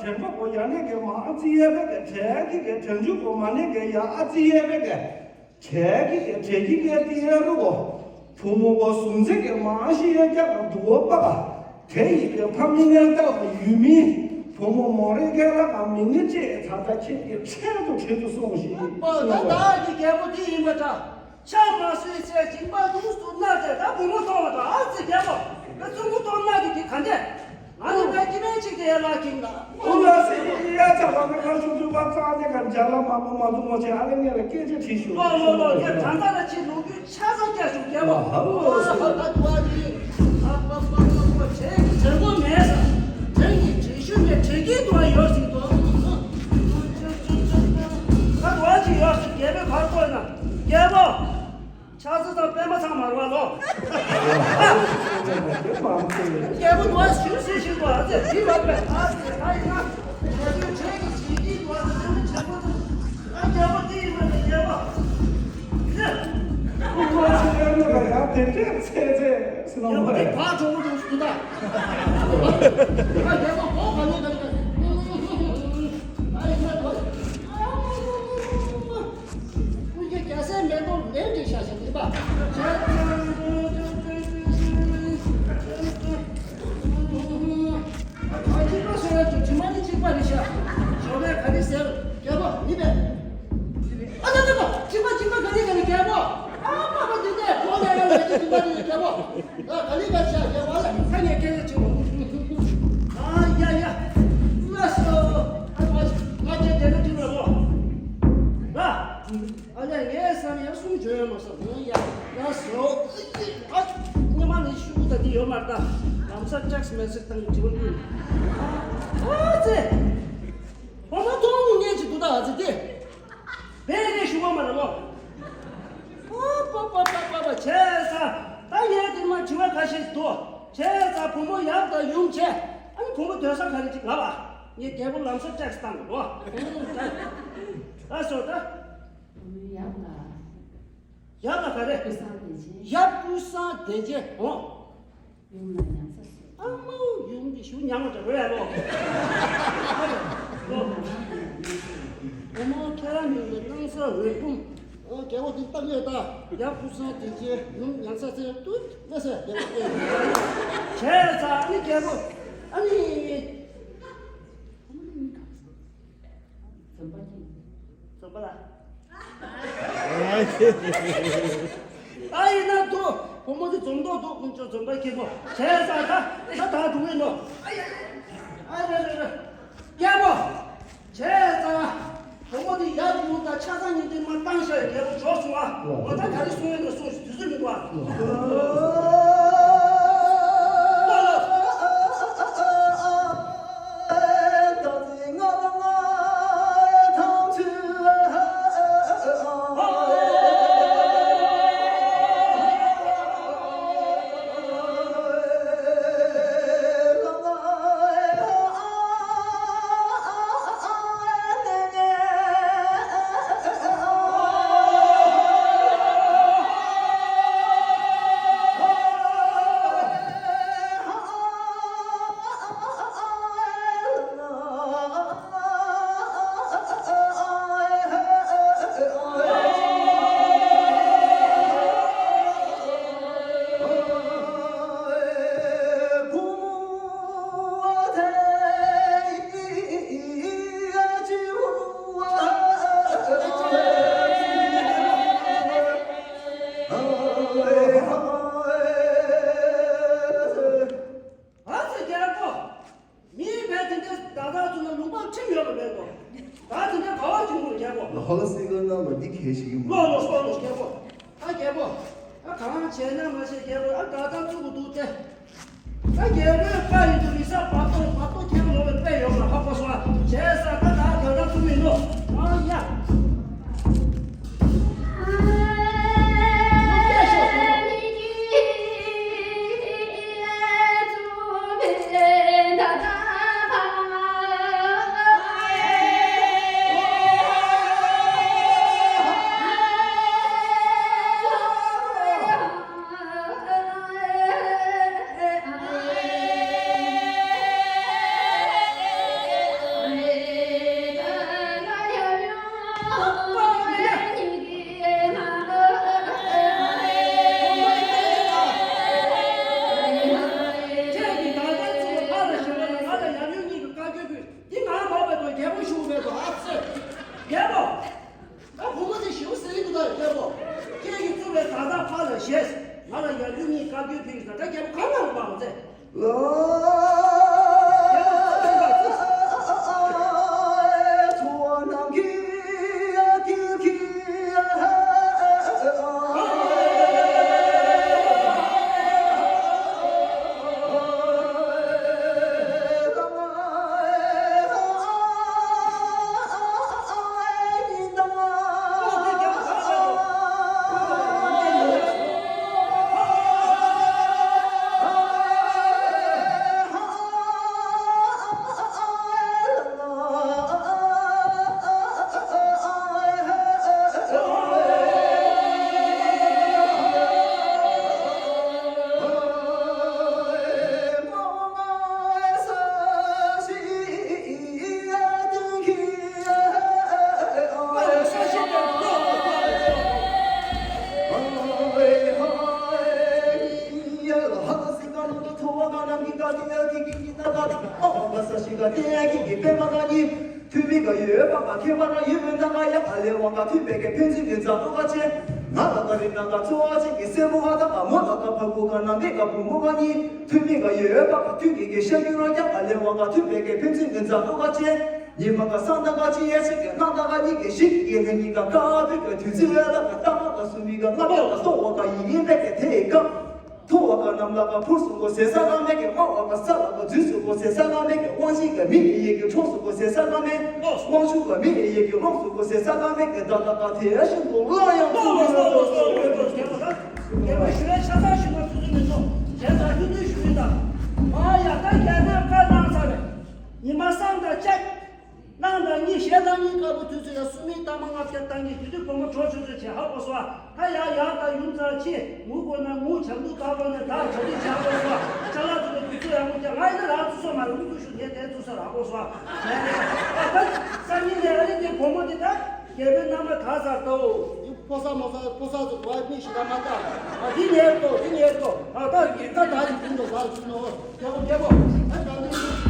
དྲན་པ་པོ་ཡ་ནི་གེ་མ་ཨ་ཙི་ཡེ་བེ་གེ་དྲན་གི་གེ་དྲན་རྒྱུ་པོ་མ་ནི་གེ་ཡ་ཨ་ཙི་ཡེ་བེ་གེ་དྲན་གི་གེ་དྲན་གི་གེ་ཏི་ཡེ་རུ་གོ་བུ་མོ་གོ་སུན་ཙེ་གེ་མ་ཤི་ཡེ་རྒྱ་ག་དུ་བོ་པ་ག་དེ་ཡི་གེ་ཕ་མི་ངན་ལྟ་བ་ཡུལ་མི་བུ་མོ་མོ་རེ་གེ་ལ་ག་མི་ངན་ཅེས་ཚ་ཚ་ཁྱེད་ཀྱི་འཕྲལ་དུ་འཕྲལ་དུ་སོང་ཞིག་པ་ད་ད་གི་རྒྱལ་པོ་དེ་ཡིན་པ་འདྲ། ཆང་མ་ཟོས་ཚེ་སྦྱིན་པ་དུས་སུ་མནར་ཏེ། ད་བུ་མོ་གཏོང་བ་དང་། ཨ་ཙི་རྒྱལ་པོ། ད་བཙུན་མོ་གཏོང་མནར་གྱི་དེ་ག་འདྲས། ང་ནི་བའི་སྐྱེ་དམན་གཅིག་དེ་ཡར་ལ་ཁྱིམ་ལ། ཨུ་ལ་སི་ཡ་ཆ་བ་མེ་ཁ་ཆུ་ཆུ་བ་ཙང་ནས་ག་འཇའ་ལ་མ་མོ་མ་དུ་མོ་ཆེ། ཨ་ལེ་ངས་ལ་སྐད་ཆ་དྲིས་ཤོག་ལོ་ལོ་ལོ། ཡ་གང་ལྟར་ལ་ཆེ་ལོ་རྒྱུས་ཆ་ཚང་སྐྱ་ཞུ་རྒྱལ་བ། ཨ་ཧ་ལོ་སི། ཨ་ད་དུ་ཨ་ནི་ཨ་པ་པ་པ་པ་བྱས་ཀྱི་བྱེད་སྒོ་མེད་ས། བྱས་ཀྱི་བྱེད་ཤུལ་མེད་བྱེད་ཀྱི་དུ་ཨ་ཡོད་སྲིད་དོ། ད་དུ་ཨ་ཅི་ཡོད་སྲིད་རྒྱལ་པོའི་བར་སྐོར་ན་རྒྱལ་བ། ཆགས་སུ་དང་པད་མ་ཚང་མར་བ་ལོ། རྒྱལ་པོ་ནུ་བ་ཞུ་སྲིད་ཞིག་པ་ཨ་ཙེ་འདི་བར་པས་ཨ་ཙེ་ད་ཡིན་ན། ཞེ་དུས་བྱེད་ཀྱི་བྱེད་ཀྱི་བར་དུ་དེ་ནི་བྱེད་པོ་དུ། ཨ་རྒྱལ་པོ་འདི་ཡིན་ན་ནི་རྒྱལ་པོ། ཨུ་ཁོ་ཚོ་ཡང་ནི་ཡང་དེ་འདྲས་ཚེ་ཚེ་སི་ནང་རྒྱལ་པོ་འདི་བ་གྲོགས་པོ་དུ་སུ་ད། ཨ་རྒྱལ་པོ་གོ་ག་ནས་ག་ནས་ཨ་ཡིན་ན་གོ། ཀུན་གྱི་རྒྱལ་སྲས་མེ་ཏོག་ལེན་དྲི་ཤ་ཞིག་ཡིན་པ། གཅིག་པ་སོ་ཡ་གཅིག་དྲི་མ་ནི་གཅིག་པ་རེད་ཤག་ཞོགས་པའི་ག་རེ་ཟེར་རྒྱལ་པོ་མི་པས། ཨ་ད་ད་ད་གཅིག་པ་གཅིག་པ་ག་རེ་ག་རེ་རྒྱལ་པོ། ཨ་མ་པ་འདི་འདྲས་གོ་ལ་ཡ་ལ་གཅིག་པ་རེད་རྒྱལ་པོ། ད་ག་ལི་ག་ཤ་རྒྱལ་པོ་ལ་ཁ་ཉེ་སྐད་ཆ་ཆེ་བོ། ཨ་ཡ་ཡ། ལ་སོ། ཨ་མ་ང་ཅན་དེ་ན་དྲི་བ་ལོ། ཨ་ལས་ངས་བསམ་ཡང་གསུང་བརྗོད་ཡོད་མ་སོང་། ཡ་ཡ་སོ། ཨ་སྔོན་མ་ནས་ཤུ་གུ་ད་འདི་ཡོད་མ་རེད། ད་ལམ་སང་ཊེག་སི་མེ་སེ་ཇི་བཏང་དྲི་བ་ཀུན། ཨ་ཙེ། བུ་མོ་གཏོང་ངེས་ཀྱི་འདུག་ད་ཨ་ཙེ་དེ། བས་རེ་ཞུ་བ་མ་རེད་ལོ། ཨོ་པ་པ་པ་པ་པ་བྱས་ཙང་ད་ངས་དེ་མ་དྲི་བ་ཁ་ཤས་འདུག་བྱས་ཙང་བུ་མོ་ཡབ་དང་ཡུམ་བྱས། ཨ་ནི་བུ་མོ་སྡོད་ས་ག་རེ་ཅིག་ལབ་ཨ། ངས་རྒྱལ་པོ་ལམ་སང་ཊེག་སི་བཏང་གི་འདུག་ད་སོ་ད། བུ་མོའི་ཡབ་ལ། ཡབ་ལ་ག་རེ། ཀུན་བཟང་བདེ་ཆེན། ཡབ་ཀུན་བཟང་བདེ་ཆེན་འོང་། ཡུམ་ལ་ཉང་ཚ་སོ། ཨ་མའོ་ཡུམ་གྱི་ཞུ་ཉང་མ་འདྲ་བོ་ཡ་ལོ། ཡུམ་ལ་རང་གི་ཡང་མི་ཤེས། བུ་མོ་ཁྱེད་རང་མིང་ལ་སྣང་ས་འོད་འབུམ། ཨོ་རྒྱལ་པོ་འདི་སྟག་ཡོད་ད། ཡབ་ཀུན་བཟང་བདེ་ཆེན། ཡུམ་ཉང་ཚ་སོ་ཏུ་ལ་སོ་རྒྱལ་པོ་ཨེ། བྱས་ཙང་ཨ་ནི་རྒྱལ་པོ་ཨ་ནི། འཛོམས་པ་ཁྱེད། འཛོམས་པ་ལ། ཨ་ཡིན་ན་དུ་བུ་མོ་དེ་འཛོམས་མདོག་འདུག་ཀུན་སྤྱོད་འཛོམས་པ་ཁྱེད་མོ་བྱས་ཙང་ད་ད་ད་འགྲོ་གི་ཡིན་ནོ། ཨ་རེ་རེ་རེ། རྒྱལ་པོ། བྱས་ཙང་བུ་མོ་དེ་ཡར་ཡོང་ད་ཆ་ཚང་ཉིན་དེ་མ་བཏང་ཤག་རྒྱལ་པོ་འཇོག་སོང་ཨ། འོ་ད་ག་རེ་གསུང་ཡོད་ན་གསུང་ཞིག་དུས་ཚོད་མི་འདུག་ཨ། ཨ་ཙི་རྒྱལ་པོ། མིའི་བས་དེ་འདྲའི་བརྡ་དག་ཚུལ་ལ་ལུང་པར་ཁྲིམས་ཡོད་པ་མེད་དོ། ད་དེ་འདྲའི་ག་བ་བྱུང་དགོས་རྒྱལ་པོ། ལོ་ལ་སི་ཀར་ནང་ལ་འདི་གལ་ཞིག་ཡིན་མོད། ལོ་ལོ་ལོ་ལོ་རྒྱལ་པོ། ཨ་རྒྱལ་པོ། ཨ་གང་བྱས་ན་མ་བྱས་རྒྱལ་པོ་ཨ་བརྡ་དག་བཙུགས་དགོས་འདུག་སྟེ། ཨ་རྒྱལ་པོའི་བཀའ་ཡིན་དུ་མི་ས་བར་དོ་བར་དོ་ཁྱེད་ལོ་བའི་དཔེ་ཡོད་ལ་ཧ་གོ་སོང་ཨ། བྱས་ས་ད་ད་བརྡ་དག་བཙུགས་ཡིན་ནོ། ཨ་ཡ། ཞེས། ང་ལ་ཡར་ཀླུ་གཉིས་བཀའ་བཀྱོན་ཕུལ་ཡིན་ཟེར། ད་རྒྱལ་པོ་གང་ན་རུ་བབས་ཚེ། ཐུ་མི་ག་ཡོད་པ་ག་ཁེ་བ་ན་ཡོད་ན་ག་ཡ་ག་ལེ་ཝང་ག་ཐུ་བེ་གེ་ཕན་ཚུན་གི་ཛ་ཏོ་ག་ཆེ། ང་ལ་ག་རི་ན་ག་ཚོ་བ་ཅིག་གི་སེ་མོ་ག་ད་ག་མོ་ལ་ག་ཕ་གུ་ག་ན་མེ་ག་བུ་མོ་ག་ནི་ཐུ་མི་ག་ཡོད་པ་ག་ཐུ་གི་གི་ཤ་གི་རོ་ཡ་ག་ལེ་ཝང་ག་ཐུ་བེ་གེ་ཕན་ཚུན་གི་ཛ་ཏོ་ག་ཆེ། ཉི་མ་ག་སང་ད་ག་ཅི་ཡ་ཅིག་གི་ང་ད་ག་ཉི་གི་ཤིག་གི་ལེ་ཉི་ག་ག་བེ་ག་ཐུ་ཚི་ལ་ག་ད་ག་ག་སུ་མི་ག་ང་ལ་ག་སོ་བ་ག་ཡི་ཡིན་པེ་གེ་ཐེ་ག་ཐོ་བ་ག་གནམ་ལ་ག་འཕུར་སོང་གོ་ཟེར་ས་ག་མེད་ཀྱི། དམའ་བ་ག་ས་ལ་ག་འཛུལ་སོང་གོ་ཟེར་ས་ག་མེད་ཀྱི། དབང་ཆེན་ག་མི་ཡི་ཡི་གི་འཕྲོག་སོང་གོ་ཟེར་ས་ག་མེད། དབང་ཕྱུག་ག་མི་ཡི་ཡི་གི་ལོངས་སོང་གོ་ཟེར་ས་ག་མེད་ཀྱི། ད་ད་ག་དེ་བཞིན་དུ་སླར་ཡང་ལོ་ལོ་ལོ་ལོ་ལོ་ལོ་ལོ་ལོ། རྒྱལ་པོ་ཞུ་ལན་ཆ་ཚང་ཞུ་བ་ཐུགས་སུ་མི་ཚོགས་གཞན་དག་ཐུགས་སུ་ཞུ་ཡི་དང་། ཨ་ཡ་ད་རྒྱལ་པོས་བཀའ་གནང་ཚར་རེད། ཉི་མ་སང་དང་བཅད། གནངས་དང་གཉིས་ཞལ་ཐང་གཉིས་དཀར་པོ་དུས་ཚོད་ཡ་སུ་མིའི་གཏའ་མ་ལྔ་བརྒྱ་བཏང་གི་དུས་དུས་བུ་མོ་གྲོ་ཆུ་ཚོད་བྱེད་ཧ་གོ་སོ། ད་ཡ་ཡར་དང་ཡུམ་ཚང་ཆེ་ངུ་དགོས་ན་ངུ། བྱང་དུ་བཀའ་དགོས་ན་ད་བྱ་དུ་བྱ་དགོས་སོ། ཅ་ལག་དུ་དུས་ཚོད་ཡ་ངུ་ཀྱང་ང་ཡིན་ན་རང་ཚུ་སོ་མ་རུང་དུ་ཤུ་དེ་དེ་ཚུ་སོ་ར་གོ་སོ། ཨ་ད་སང་ཉིན་ནས་ཨ་རི་དེ་བུ་མོ་དེ་ད་རྒྱལ་པོའི་མནའ་མ་ད་ཟར་ཏོ། ཕོ་གསར་མོ་གསར་ཕོ་གསར་ཚོ་བ་མི་ཞིག་ད་མ་ལྟ། ཨ་འདི་ཉེར་ཏོ་འདི་ཉེར་ཏོ། ཨ་ད་ད་ད་ཡིན་དུ་ནོ་ཟར་ཚུ་ནོ། རྒྱལ་པོ་རྒྱལ་པོ། ཨ་ད་འདི།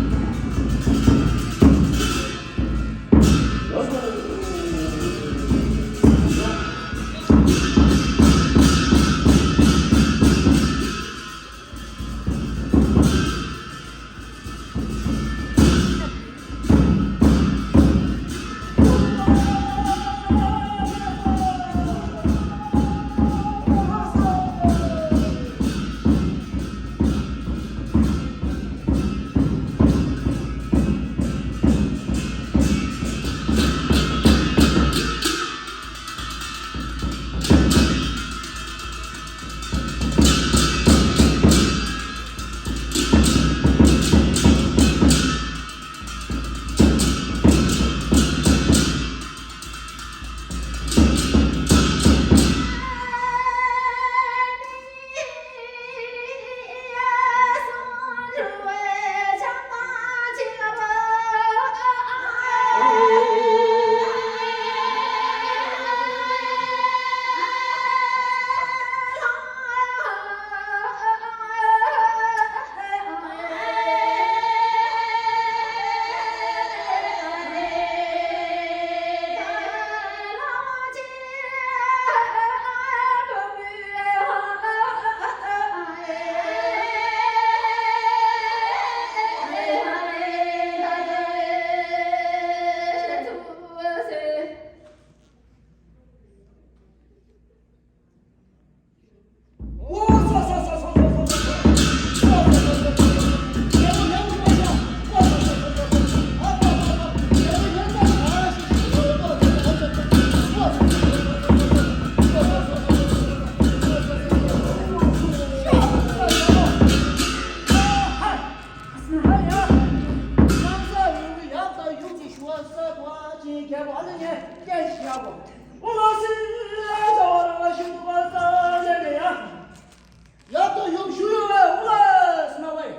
ཡབ་དང་ཡུམ་བཞུགས་ཡོད་པས་འོ་ལ་སྨྲ་བས།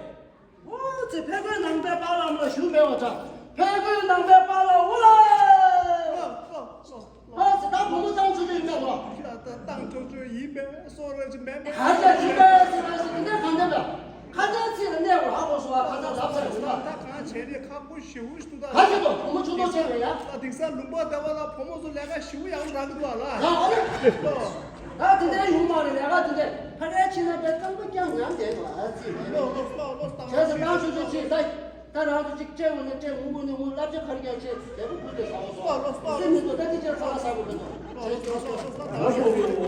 འོ་ཙི་ཕས་རྒོལ་ནང་པའི་དཔའ་ལམ་ལ་བཞུགས་མེད་པ་འདྲ། ཕས་རྒོལ་ནང་པའི་དཔའ་ལ་འོ་ལ། ཨ་ཙི་ད་བུ་མོ་བཏང་ཆོག་ཆོག་ཡིན་མེད་ལོ། ད་བཏང་ཆོག་ཆོག་ཡིན་པས་སོ་ར་ཅི་མེད་མེད། ཁ་ཆ་ཅི་པས་ཟེར་བ་ཞིག་འདི་གང་འདྲ་པས། ཁ་ཆ་ཚིག་ལ་གནས་པར་ཧ་གོ་སོང་བ། ཁ་ཆ་ལབ་ཚར་ཟིན་པ། ད་གང་བྱས་ནས་ཁག་པོ་ཞེ་པོ་ཞིག་འདུག་ད། ཁ་ཆེ་དོ་བུ་མོ་ཆུང་དོ་ཆེ་རེད་ཡ། ད་དེང་སང་ལུང་པ་བདེ་བ་ལ་བུ་མོ་ཚོ་ལས་ཀ་ཞེ་པོ་ཡག་པོ་རག་གི་འདུག་ཨ་ལ། ཡ་ཨོ་ལེ། ད་དེ་འདྲའི་ཡོང་མ་རེད། ལས་ཀ་དེ་འདྲ་ཕ་རའི་ཕྱི་ན་པའི་རྐང་པ་རྐྱང་ཉམས་བསྡད་འདུག་ཨ་ཙི་རེད། བྱས་ཙང་ཏང་ཆུ་ཆུ་ཆེ་ད། ད་རང་ཚོ་གཅིག་སྤྲད་འོང་ན་སྤྲད། འོང་དགོས་ན་འོང་། བསླབ་བྱ་ག་རེ་རྒྱག་ཆེད་ལས་ཁུར་ཁུར་ཏེ་ཟ་བ་ཟོ། སེམས་མི་འདུག་ད་དེ་ཆ་ཚང་མ་ཟ་དགོས་མི་འདུག་བྱས་ཙང་ཟ་བ་ཟོ།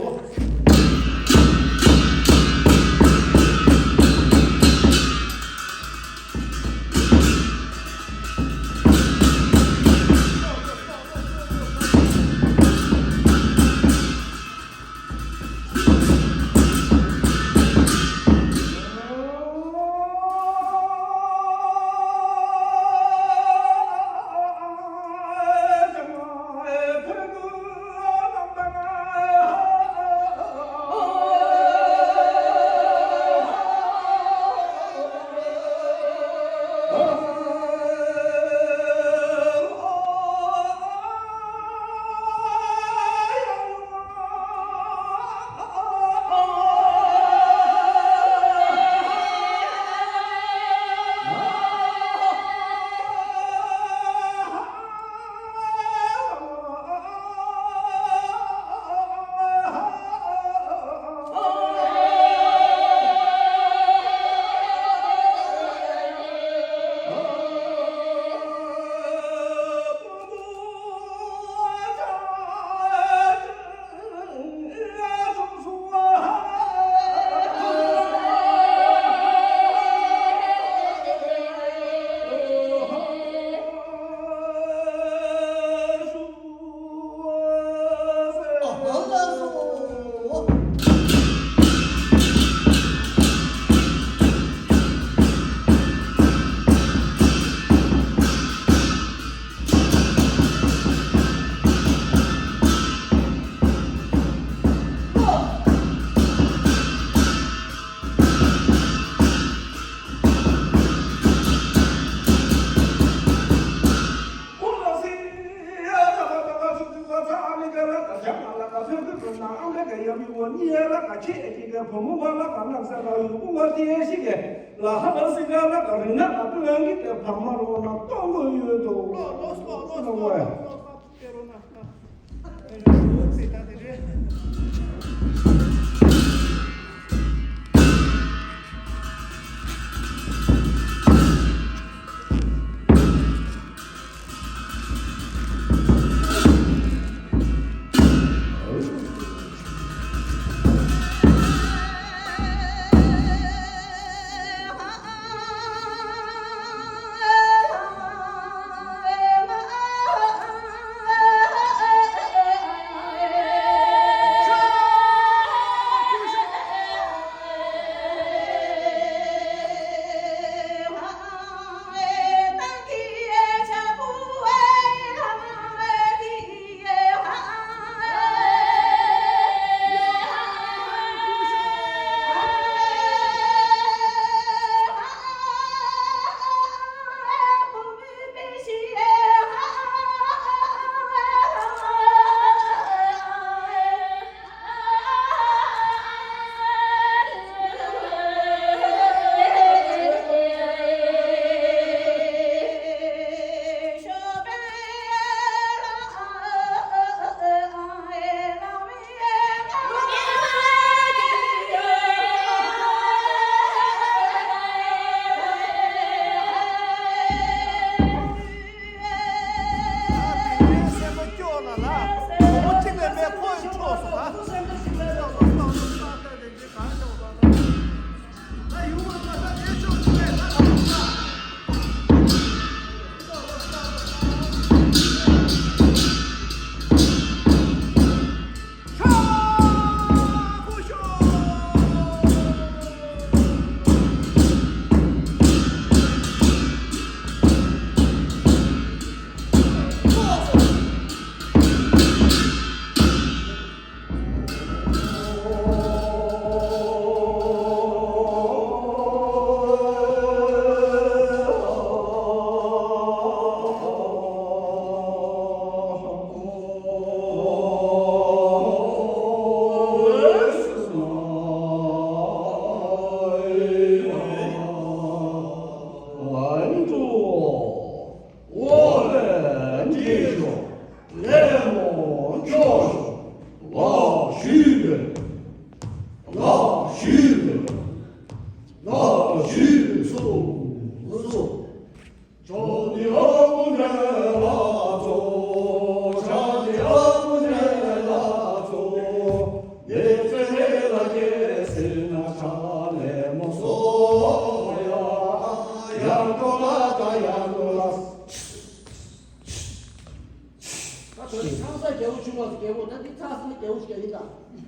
ས་རྒྱལ་པོ་བྱུང་བ་སུ་རྒྱལ་པོ་ན་འདི་ཚ་སུ་ནི་རྒྱལ་པོ་ཞིག་ཡིན་ད།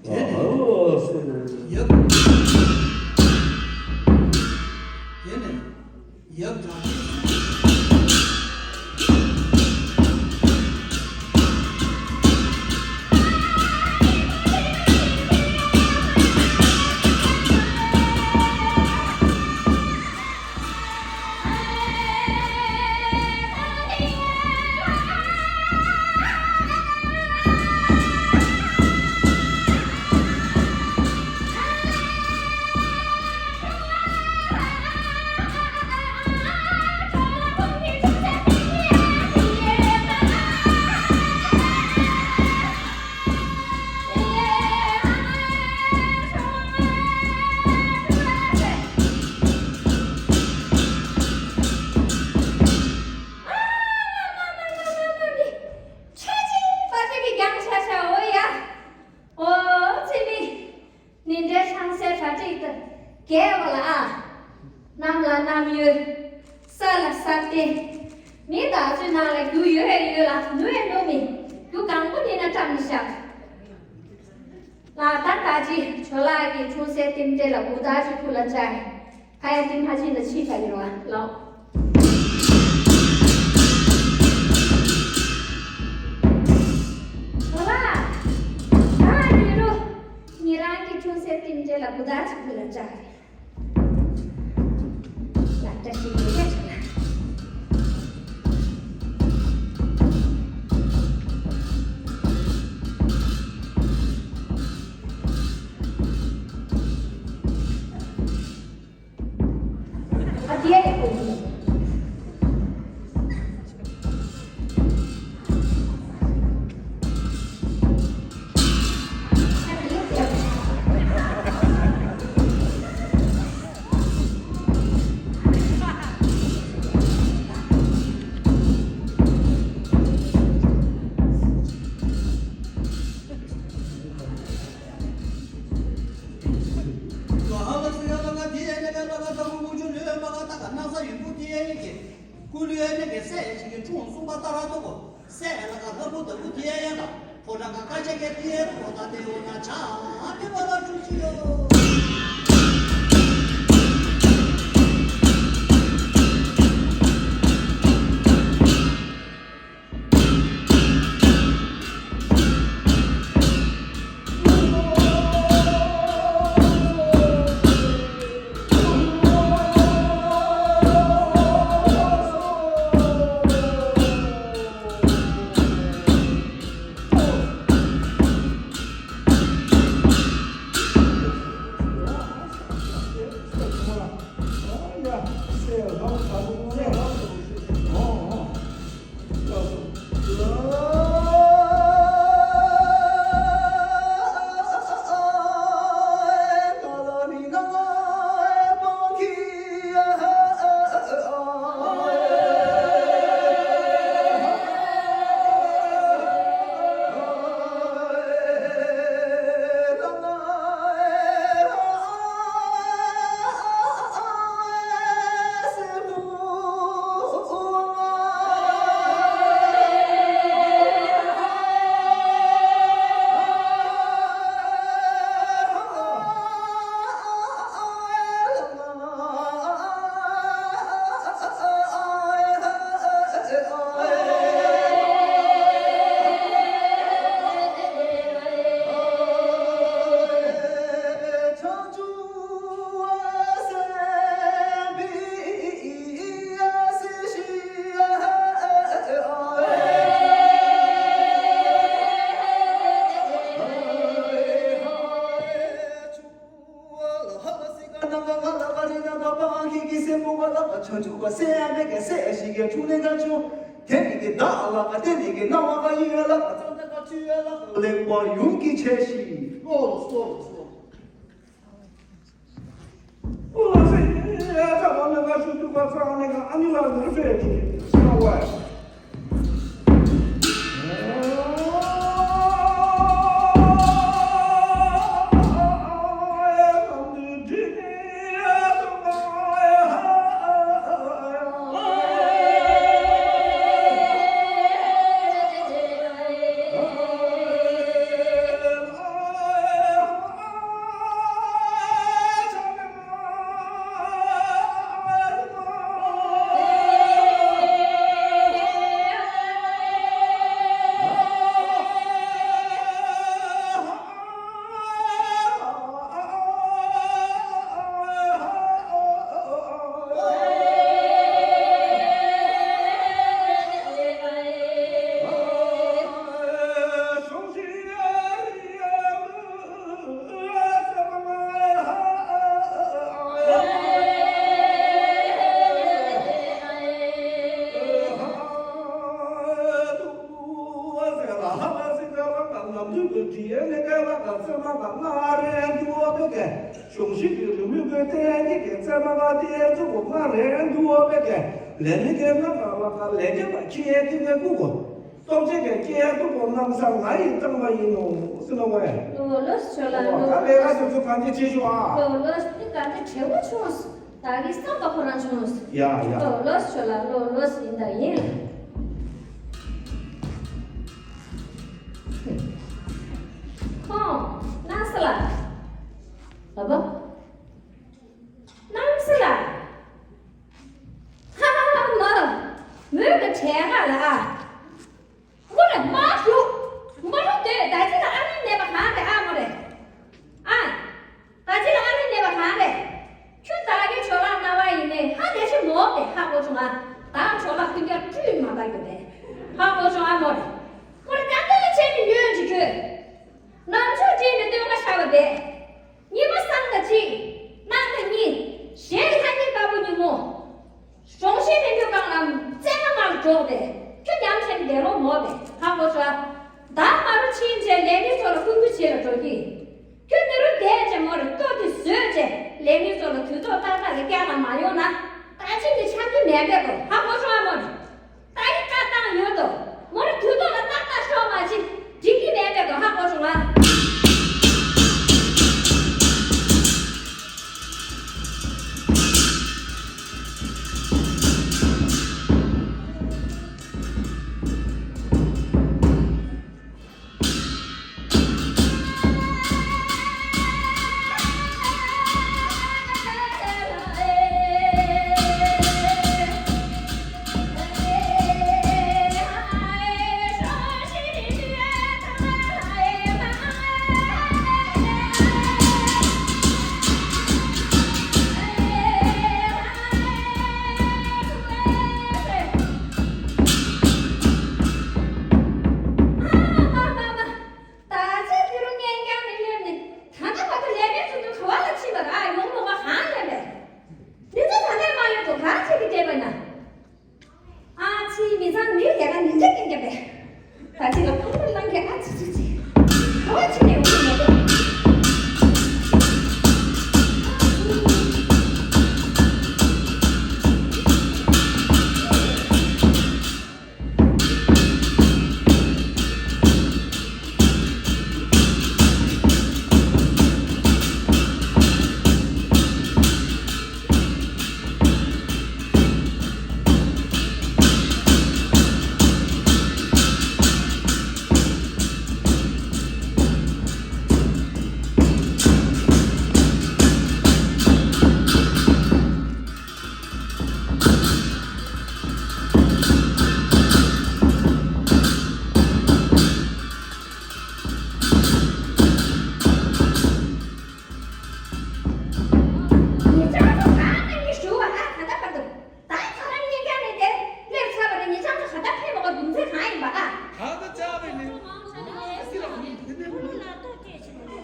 དེ་ནས་ཡབ། དེ་ནས་ཡབ་དྲག་ཤོས། ཆོས་ཀྱི་མ་ཆོས་ཀྱི་རྒྱང་ཆ་ཆ་འོ་ཡ། འོ་ཚེ་མི། ནི་འདྲའི་ཆང་སའི་གྲ་སྒྲིག་ཏུ་རྒྱས་པ་ལ་ཨ། གནམ་ལ་གནམ་ཡོད། ས་ལ་ས་སྟེང་། མི་དག་ཚོའི་ནང་ལ་རྒྱུ་ཡོད་ཡོད་ལ་ནུ་ཡོད་ནུ་མི། རྒྱུ་གང་པོ་ནི་ན་བཀྲམ་ནི་བཞག་ལ་ད་ད་ཅི་ཇོ་ལགས་ཀྱི་འཁྲུངས་སའི་རྟེན་འབྲེལ་ལ་འུ་ད་ཅི་ཁུ་ལ་བཅའ། ཁ་ཡ་ཏི་མ་ཅི་ན་ཕྱི་ཁ་ཡོད་བ་ལོ། ཇོ་ལགས། ད་ཡོད་རོ། ཉེ་རང་གི་འཁྲུངས་སའི་རྟེན་འབྲེལ་ལ་འུ་ད་ཅི་ཁུ་ལ་བཅའ། ལ་བཀྲ་ཤིས་བདེ་ལེགས་ཇོ་ལགས། ཨ་དེ་ཡ་ཡི་གོ་གི། ཀུ་ལུ་ཨ་ནེ་གེ་སྲས་ཤིག་གི་འཁྲུངས་གསུངས་པ་ལྟར་ར་ཏོ་གོ། སྲས་ལ་ག་ལྷ་བུ་ལྟ་བུ་དེ་ཡ་ཡ་ལ། ཕོ་བྲང་ག་ཁ་ཆེ་གེ་དེ་ཡ་ཏོ་ད་དེ་འོ་ན་ཆ་དེ་བ་ལ་ཆུ་ཆུ་ཡོ། དེའི་ནི་ཀ་ལ་ཀ་ཙེ་མ་ཀ་ང་རེ་འདུག་བོ་པེ་ཀེ། གཞུང་ཞིག་གི་རི་མོའི་གོས་དེ་ནི་ཀེ་ཙེ་མ་ཀ་དེ་ཚོ་གོ་ང་རེ་འདུག་བོ་པེ་ཀེ། ལེ་ནི་ཀེ་ང་ཀ་ལ་ཀ་ལེ་ཀེ་པ་ཁྱི་ཡེ་ཀི་ཀེ་ཀུ་གོ། སྟོབས་ཆེ་གེ་ཀེ་ཀུ་གོ་ནམ་ས་ང་ཡི་གཙང་མ་ཡིན་ནོ་ཟེར་ནོ་བས། ལོ་ལོ་ཞོ་ལ་ལོ། ད་ལས་ཀ་སོ་སོ་གང་དེ་བྱེད་ཤོག་ཨ། ལོ་ལོ་ནི་ག་འདྲ་བྲེལ་བོ་བྱུང་། ད་གི་བསམ་པ་ཁོ་རང་བྱུང་། ཡ་ཡ། ལོ་ལོ་ཞོ་ལ་ལོ་ལོ་ཡིན་ད་ཡིན། ཁོང་། སྣང་ས་ལ། ཨ་བ། སྣང་ས་ལ། ཧ་ཧ་ཧ་མ། མོས་ཀྱི་བྲེལ་ང་ལ་ཨ། མོ་རེ་མ་ཞུ། མོ་རེ་དེ་ད་ཅི་ལ་ཨ་མི་མེད་པ་གང་རེད་ཨ་མོ་རེ། ཨ། ད་ཅི་ལ་ཨ་མི་མེད་པ་གང་རེད། ཁྱོད་ད་གི་ཇོ་ལགས་རྣ་བ་ཡིན་ནས་ཧ་ལས་ཤི་མོ་དེ་ཧ་གོ་བྱུང་ཨ། ད་ཇོ་ལགས་ཀུན་ཀྱང་བཀྲུས་མ་ད་གི་དེ། ཧ་གོ་བྱུང་ཨ་མོ་རེ། མོ་རེ་ཀ་ཏི་ལ་ཆེ་མི་ཉོས་ཀྱི་ཁྱོད། ནམ་ཕྱོགས་ཅིག་ནས་སྟོན་ཁ་ཤར་བ་དེ། ཉི་མ་སང་དང་གཅིག། གནངས་དང་གཉིས། གཞན་ལྷ་ཉིན་དཀར་པོ་ཉིན་མོ། གཞུང་ཞིག་ནས་ཉོ་གང་ལ་བཙན་མ་མར་འགྲོགས་ཏེ། ཁྱོད་ཉམས་ཆེན་དེ་རོ་མོ་དེ་ཧ་གོ་ཤ། ད་མ་རུ་ཕྱིན་རྗེས་ལས་མི་ཚོ་ལ་སྐུ་འགུལ་བྱེད་ལ་འགྲོ་གི། ཁྱོད་མི་རུ་བསྡད་རྗེས་མོ་རུ་ལྟོ་དེ་བཟོས་རྗེས་ལས་མི་ཚོ་ལ་དུས་ཐོག་ཏག་ཏག་གི་སྐྱག་ལ་མ་ཡོང་ན། ད་ཕྱིན་དེ་ཆགས་ཀྱི་མེད་པས་གོ་ཧ་གོ་ཤ་མོ་རུ། ད་ཡི་བཀའ་བཏང་ཡོད་དོ། མོ་ར་དུས་ཐོག་ལ་ཏག་ཏག་ཤོག་མ་ཅི། འགྲིག་གི་མེད་པའི་གོ་ཧ་གོ་བྱུང་ང་། ད་ཆ་དེ་རུ་གཉེན་རྐྱང་ནས་སླེབས་ནས་ད་ལྟ་བར་དུ་ལས་མེད་ཚུལ་དུ་ག་བ་ལ་ཕྱིན་པ་ར་ཡོང་མོ་ག་གང་ལས་མེད། འདི་ཚོ་ད་ལྟ་མ་ཡོང་དུ་ག་ཚེ་གི་བསྡད་པ་ན། ཨ་ཕྱིའི་མི་ཚང་མིའི་ལས་ཀ་ནི་འདྲ་ཀྱང་བརྒྱབ་པས། ད་ཅི་ལ་ཕུང་པོ་བླང་གི་ཨ་ཙི་ཙི་ཙི། ག་བ་ཕྱིན་ནས་འོང་གི་མེད་པས། ཉེ་ཆར་དུ་གང་ན་ཉི་ཞུ་བ་ཨ་ད་ལྟ་བར་དུ་ད་ཁ་ར་གཉིས་ཀ་ནས་དེ་སླེབས་ཚར་བ་རེད། ཉེ་ཆར་དུ་ག་ད་ཕེབས་མ་གོ་རྒྱུ་མཚན་གང་ཡིན་པ་ཨ། ད་ད་ཅག་པའི་ནི།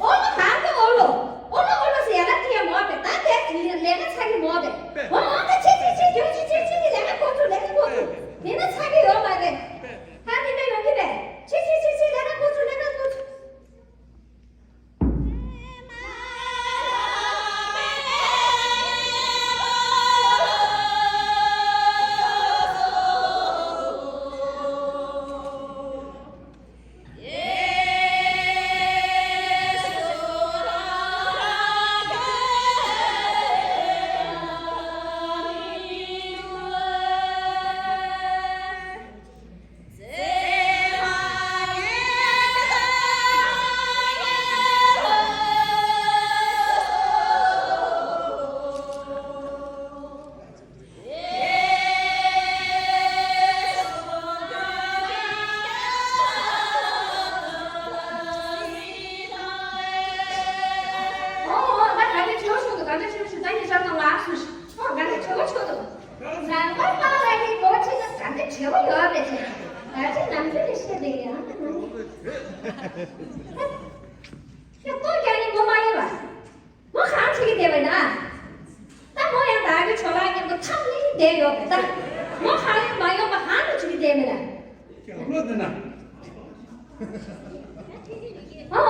ཨོ་ལོ་གང་གི་ཨོ་ལོ། ཨོ་ལོ་ཨོ་ལོ་ཟེར་ཡ་ལ་དེ་ཡ་མོ་བས་ད་དེ་ལས་ཀ་ཚ་གི་མོ་བས། ཨོ་ཨོ་ད་ཆེ་ཆེ་ཆེ་ཆེ་ཆེ་ཆེ་ཆེ་ལས་ཀ་འགོ་ཚུགས་ལས་ཀ་འགོ་ཚུགས། དེ་ན་ཚ་གི་ཡོད་མ་རེད། ད་དེ་ན་ཡོང་གི་རེད། ཆེ་ཆེ་ཆེ་ཆེ་ལས་ཀ་འགོ་ཚུགས་ལས་ཀ་འགོ་ཚུགས། ཨོ་ཨོ། ད་ག་འདྲ་བྱེད་ཆོག་འདུག་ག་འདྲ་བྱེད་ཆོག་ད་ངས་ཤར་དང་ལགས་སུ། ཨོ་ག་འདྲ་བྱེད་ཆོག་འདུག་རང་དགར་སྟངས་ལ་ཡི་གོ་ཆེ་ན་ག་འདྲ་བྱེད་པ་ཡོད་པས་ཆེ། ད་ཆེ་ནམ་རྒྱུན་ནས་བཤད་བསྡད་ཡང་ན་ནི། ཁྱེད་ལྟོ་རྒྱག་ནི་ངོ་མ་ཡིན་པ། མོ་གང་བྱེད་ཀྱི་བསྡད་པ་ཡིན་ན། ད་མོ་ཡང་བདག་གི་ཇོ་ལགས་མཉམ་དུ་འཐམ་ནས་བསྡད་ཡོད་པས་ད། མོ་གང་ཡང་མ་ཡོང་པ་གང་དུ་བྱེད་ཀྱི་བསྡད་མེད་ན། རྒྱབ་ལོག་འདི་ན། ཨ།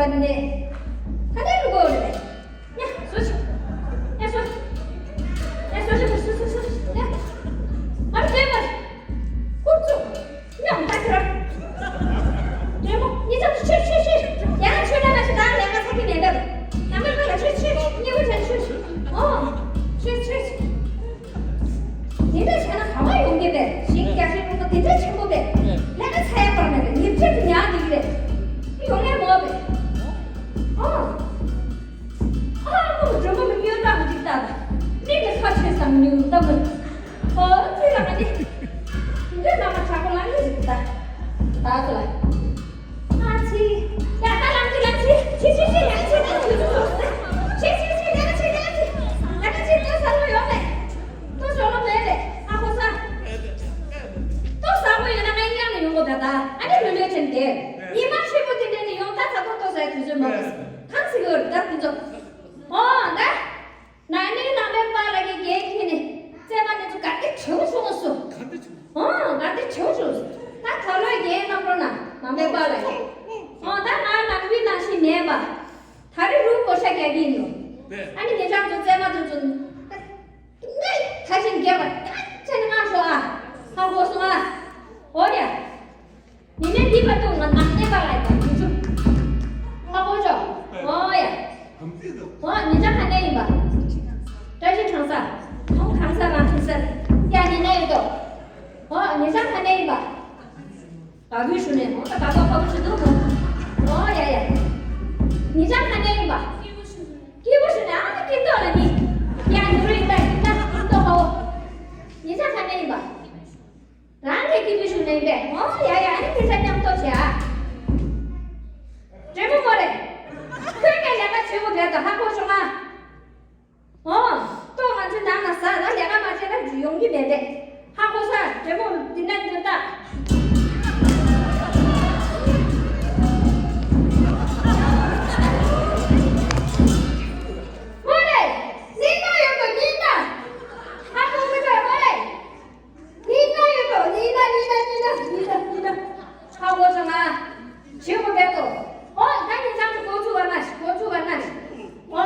ནས། ད་ནས་འགྲོ་དགོས་རེད། ཡ། སོ་ཤི། ཡ། སོ། ཡ། སོ་ཤི། སོ་སོ་སོ། ཡ། ཨ་རེ། མ་རེད། ཀུར་ཚུགས། ཉམས་ཐག་ཁྱོད། དྲེད་མོང་། ཉེ་ཆར་ཆུ་ཆུ་ཆུ། ཡང་ཆུ་ལ་མ་ཆུ་དང་ལས་ཀ་ཚ་གི་མེད་པས། ཡང་མེད་པ་ལ་ཆུ་ཆུ་ཆུ། ཉེ་བོ་ཆ་ཆུ་ཆུ། ཨོ། ཆུ་ཆུ་ཆུ། དེ་འདྲ་བྱས་ན་ག་པར་ཡོང་གི་རེད། ཞིང་རྒྱག་ཤེས་རུང་པ་དེ་འདྲ་ཆེན་པོ་རེད། ལས་ཀ་ཚ་ཡག་པར་མེད་པས། ཉིན་རྒྱུན་དུ་ཉལ་བསྡད་ཀྱི་རེད། ཡོང་ཡག་མོ་རེད། ཨོ། ཨ་ཁུ་སྒྲོལ་མ་མི་ཉོན་དང་མི་འགྲིག་ད། མིག་གི་ཁ་ཆོད་ས་མི་ཉོན་ད་མི། ཨོ་ཙི་ལ་ང་ནི། འདི་ལ་མ་དྲག་པོ་ལ་ནི་རིག་ད། ད་ཙི་ལ། ཨ་ཙི། ཡ་ད་ལམ་ཙི་ལམ་ཙི། ཙི་ཙི་ཙི། ཡ་ཙི་ཙི་ཙི། ཙི་ཙི་ཙི། ཡ་ཙི་ཙི་ཙི། ཡ་ཙི་ཙི། ལྟོ་ས་ལོ་ཡོད་མེད། ལྟོ་ས་ལོ་མེད་རེད། ཨ་ཁུ་ས། ལྟོ་ས་པོ་ཡོད་ན་ང་ཡང་ནས་ཡོང་གོ་ད་ད། ཨ་ནི་ལོས་ལོས་དྲན་དེ། ཉི་མ་ཧྲིལ་པོ་དེ་འདྲ་ནས་ཡོང་ད། ད་ལྟོ་ལྟོ་ས་ཡ་དུས་ཚོད་མ་གཏོགས། གང་ཟིག་ཡོད་རེད་ད་དེ་ཚོ། ཨོ་ད། ན་ནིང་ནང་པའི་པཱ་ལགས་ཀྱིས་རྒྱན་འཁྱེར་ནས་བཙས་པ་དེ་ཚོ་ག་དེ་བྱེའུ་བྱུང་སོང་། ག་དེ་བྱེའུ། ཨོ་ག་དེ་བྱེའུ་བྱུང་སོང་། ད་ད་ལོའི་རྒྱན་བསྣམས་རོགས་གནང་། ནང་པའི་པཱ་ལགས་ཀྱིས། ཨོ་ད་ང་ནང་པའི་ནང་བཞིན་མེད་པ། ད་རེས་རུ་བགོ་བཤའ་རྒྱག་གི་ཡིན་ནོ། ཨ་ནི་ངེད་ཅག་ཚོ་བཙས་པ་དེ་ཚོ་ནི་ད་བཞིན་རྒྱབ་པ་ད་ཆ་ནི་ང་ཤོག་ཨ། ཧ་གོ་སོང་ཨ། ཨོ་ཡ། ཉི་མའི་འདི་བར་དུ་ང་ནང་ནས་པཱ་ལགས་དང་དུས་ཚོད། ཧ་གོ་ཆོག་ཨོ་ཡ། ཨོ་ཉེ་ཆར་ག་ནས་ཡིན་པ། བཀྲ་ཤིས་ཁང་གསར། ཁོང་ཁང་གསར་རང་ཁང་གསར། ཡ་ཉེ་ནས་ཡོད་དོ། ཨོ་ཉེ་ཆར་ག་ནས་ཡིན་པ། བ་གུ་ཞུ་ནས། ཨོ་ད་བ་གུ་བ་གུ་ཞུ་འདུག་ཨོ་ཡ་ཡ། ཉེ་ཆར་ག་ནས་ཡིན་པ། སྐྱིད་པོ་ཞུ་ནས། ཨ་ནི་སྐྱིད་ཏོག་ལ་ནི། ཡ་ཉི་རུ་ཡིན་པ་ཡིན་ན་སྐྱིད་ཏོག་ཧོ། ཉེ་ཆར་ག་ནས་ཡིན་པ། རང་གི་སྐྱིད་པོ་ཞུ་ནས་ཡིན་པས། ཨོ་ཡ་ཡ། ཨ་ནི་ཁྱེད་ཚོ་མཉམ་དུ་བྱེད་ཨ། དྲེད་མོང་མོ་རེད། ཁྱོད་ཀྱིས་ལས་ཀ་བྱེད་དགོས་རེད་ད། ཧ་གོ་བྱུང་ང་། ཨོ། ལྟོ་ང་ཚོའི་ནང་ན་ཟ་ད། ལས་ཀ་མ་བྱས་ན་ཡོང་གི་མེད་པས། ཧ་གོ་ས། དྲེད་མོང་འདི་ན་འདི་ད། མོ་རེད། སྙིང་ན་ཡོད་དོ་སྙིང་ན། ཧ་གོ་མི་འདུག་མོ་རེད། ནི་ན་ཡོད་དོ། ནི་ན་ནི་ན་ནི་ན་ནི་ན་ནི་ན། ཧ་གོ་སོང་ང་། བྱེད་དགོས་རེད་དོ། ཨོ་ད་ནི་ཚང་མ་འགོ་ཚུགས་པ་ན་ཤི། འགོ་ཚུགས་པ་ན་ཤི། ཨོ།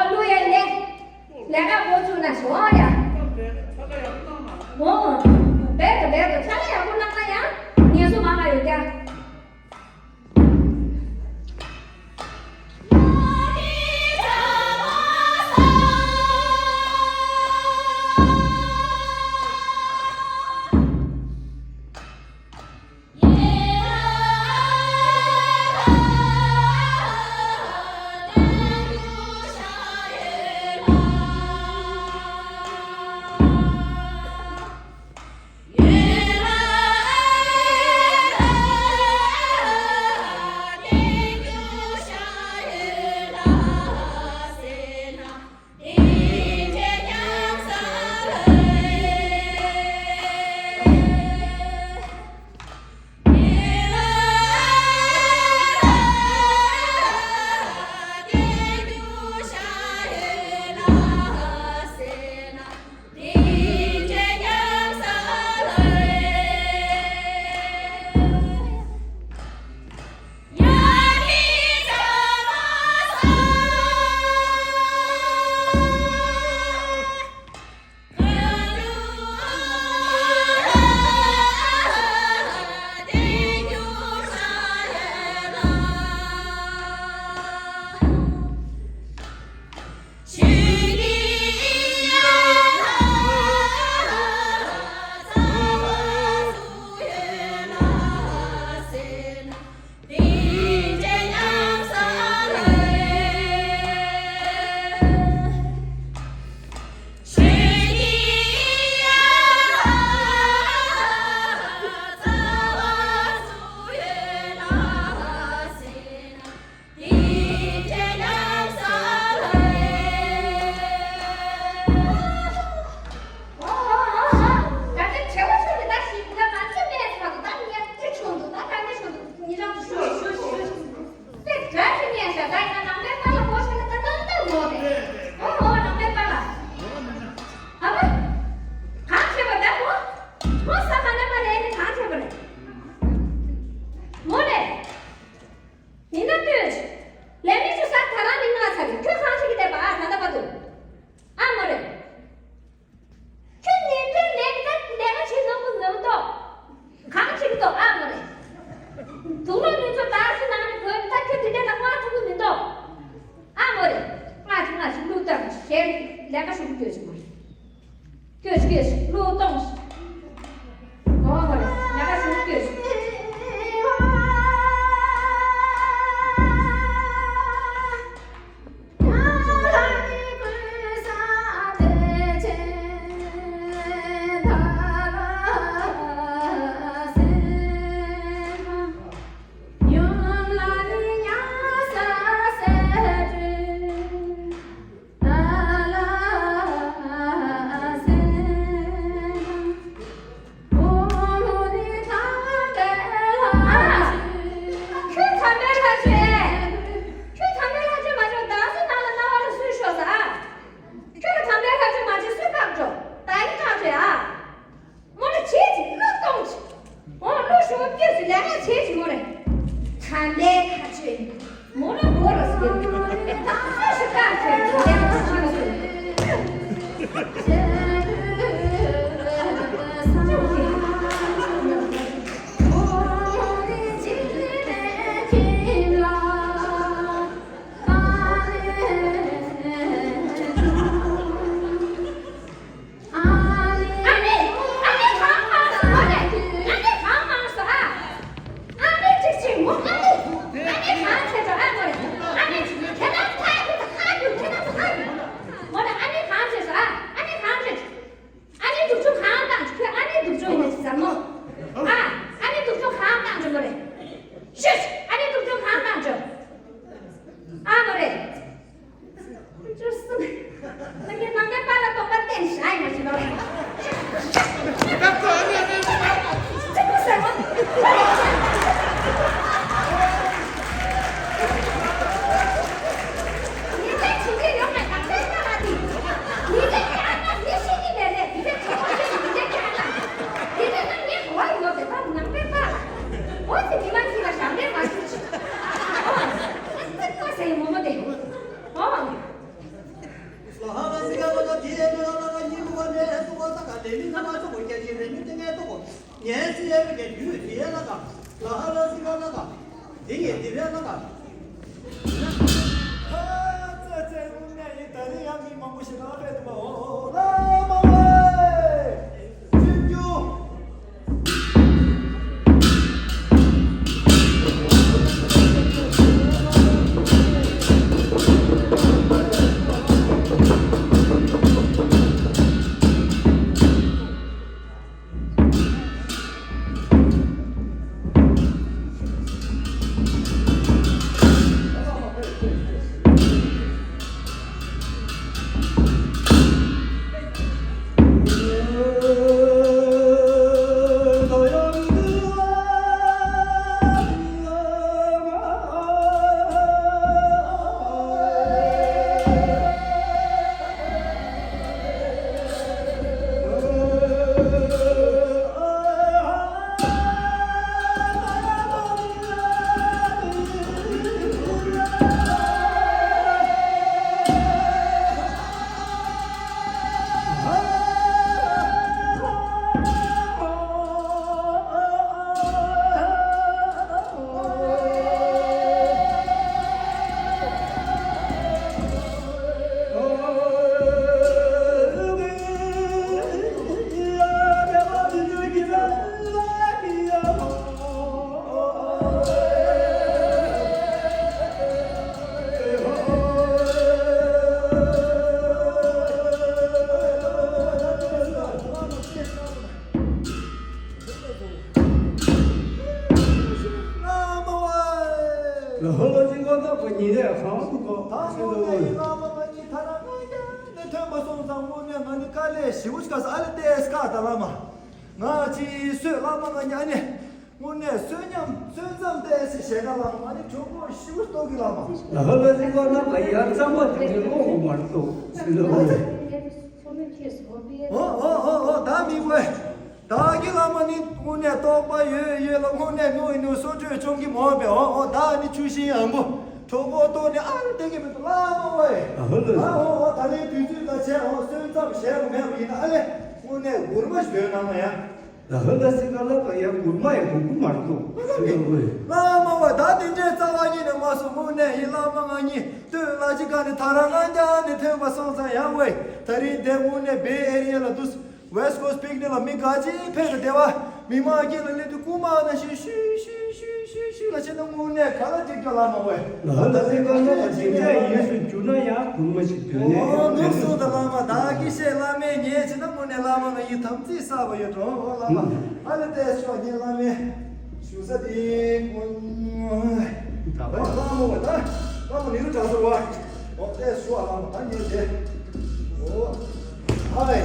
ངོ་མ་དེ། ཨ། ལ་ཧ་ལ་སི་ཀ་ལ་ཀ་དེ་ནི་ལ་ལ་ཀ་ཉི་མ་ནས་སུ་བ་ས་ཀ་ལེ་ལི་ན་མ་ཆོ་གོ་ཀྱ་ཅི་རེ་མི་ཏེ་ངེ་ཏོ་གོ་ཉེ་སི་ཡེ་བི་ཀེ་ཡུ་དེ་ལ་ཀ་ལ་ཧ་ལ་སི་ཀ་ལ་ཀ་དེ་ངེ་དེ་རེ་ལ་ཀ། ཧ་ཙེ་ཙེ་ངུ་ནས་ཡི་ད་རེ་ཡ་མི་མང་པོ་ཞིག་ལ་ཕེ་ཏུ་མ་ཧོ་ལ་མ་ཝེ་ཅི་ཀྱུ། ལ་ཧོ་ལོ་ཅིག་གོ་ད་པ་ཉིན་རེ་ཁང་དུ་གོ་ད་ཧོ་ལོ་ཡི་ང་མ་ང་ཉི་ཐ་ར་ང་ཡ་ནི་ཐོན་པ་སོང་ཙང་དངོས་གནས་ང་ནི་དཀའ་ལས་ཞེ་པོ་ཅིག་ཨ་ལེ་ཏེ་སྐ་ད་ལ་མ་ང་ཅི་སོས་ལ་མ་ང་ཉ་ནི་དངོས་གནས་བསོད་ཉམས་བསོད་མཚམས་ཏེ་སི་ཞེ་ད་ལ་མ་ང་ནི་གྲོགས་པོ་ཞེ་པོ་ཏོག་གི་ལ་མ། ལ་ཧོ་ལོ་ཅིག་གོ་ད་པ་ཡ་ཙམ་པ་དེ་ནི་ལོ་འོ་མར་ཏོ་སི་ལོ་ཨོ་ལེ། ཨོ་ཨོ་ཨོ་ཨོ་ད་མི་བོས། བདག་གི་བླ་མ་ནི་དངོས་གནས་རྟོགས་པ་ཡོད་ཡོད་ལ་དངོས་གནས་ནོར་ཡིན་ནོར་སོ་བྲོས་བཅོམ་གྱི་མ་འོངས་པའི་འོ་འོ་བདག་ནི་ཆུ་ཤིང་ཨམ་བུ་གྲོགས་པོ་ཏོ་ནི་ཨ་ལ་བསྟན་གྱི་མི་འདུག་བླ་མ་ཨོའི། ཨ་ཧོ་ལ། ཨ་ཧོ་ཨོ་ད་ལན་དུས་ཚོད་ལ་བྱས་ཨོ་སོན་ཙམ་བཞེས་རོགས་མེད་པ་ཡིན་ན་ཨ་ལེ་དངོས་གནས་མགུར་མ་ཞིག་འདོན་གནང་ན་ཡ། ཨ་ཧོ་ལ་སི་ཀ་ལ་ཀ་ཡ་མགུར་མ་ཡ་མགུར་མ་རེད་འདུག་སི་ཀ་ལ་ཀ་ཡ། བླ་མ་ཨོའི་ད་དེ་འདྲའི་རྩ་བ་ཉིད་ནས་མ་སོང་དངོས་གནས་ཡིན་བླ་མ་ང་གཉིས་སྟོད་ལ་ཅི་ག་ནས་ཐ་ར་ང་རྒྱ་ནས་ཐོན་པ་སོང་ཙང་ཡ་ཨོའི་ད་རིང་དེ་དངོས་གནས་བེ་ཨེ་རི་ཡ་ལ་འདུག West Coast Picnic ལ་མི་ག་ཅིག་ཕེབས་ཀྱི་བསྡད་པ། མི་མང་དཀྱིལ་ལ་སླེབས་དུས་རྐུན་མ་ནང་བཞིན་ཤུ་ཤུ་ཤུ་ཤུ་ཤུ་ལ་ཕྱིན་ན་དངོས་གནས་ག་ལ་འགྲིག་རྒྱུ་ལ་མ་བས། ལ་ལ་ལེ་ག་ལ་ལ་འཇིགས་སྐྲག་ཡིན་སུ་གྱུར་ན་ཡང་གུང་མ་ཞིག་དོན་ནས། ཨོ་ནུབ་སོང་ད་བླ་མ་བདག་གིས་བཤད་བླ་མས་ཉན་བྱས་ན་དངོས་གནས་བླ་མ་ང་ཡི་དམ་ཚིག་བསགས་པ་ཡོད་འགྲོ་ཨོ་བླ་མ། ཨ་ལ་ཏེ་ཤོག་ཉེ་བླ་མས་ཞུ་ས་དེ་ཨོ་ད་བ་བླ་མ་བ་ད་བླ་མ་ནི་རུ་དྲག་ཟེར་བ་ཨོ་ཏེ་ཤོག་བླ་མ་ད་ཉེ་དེ་ཨོ་ཨ་ལེ།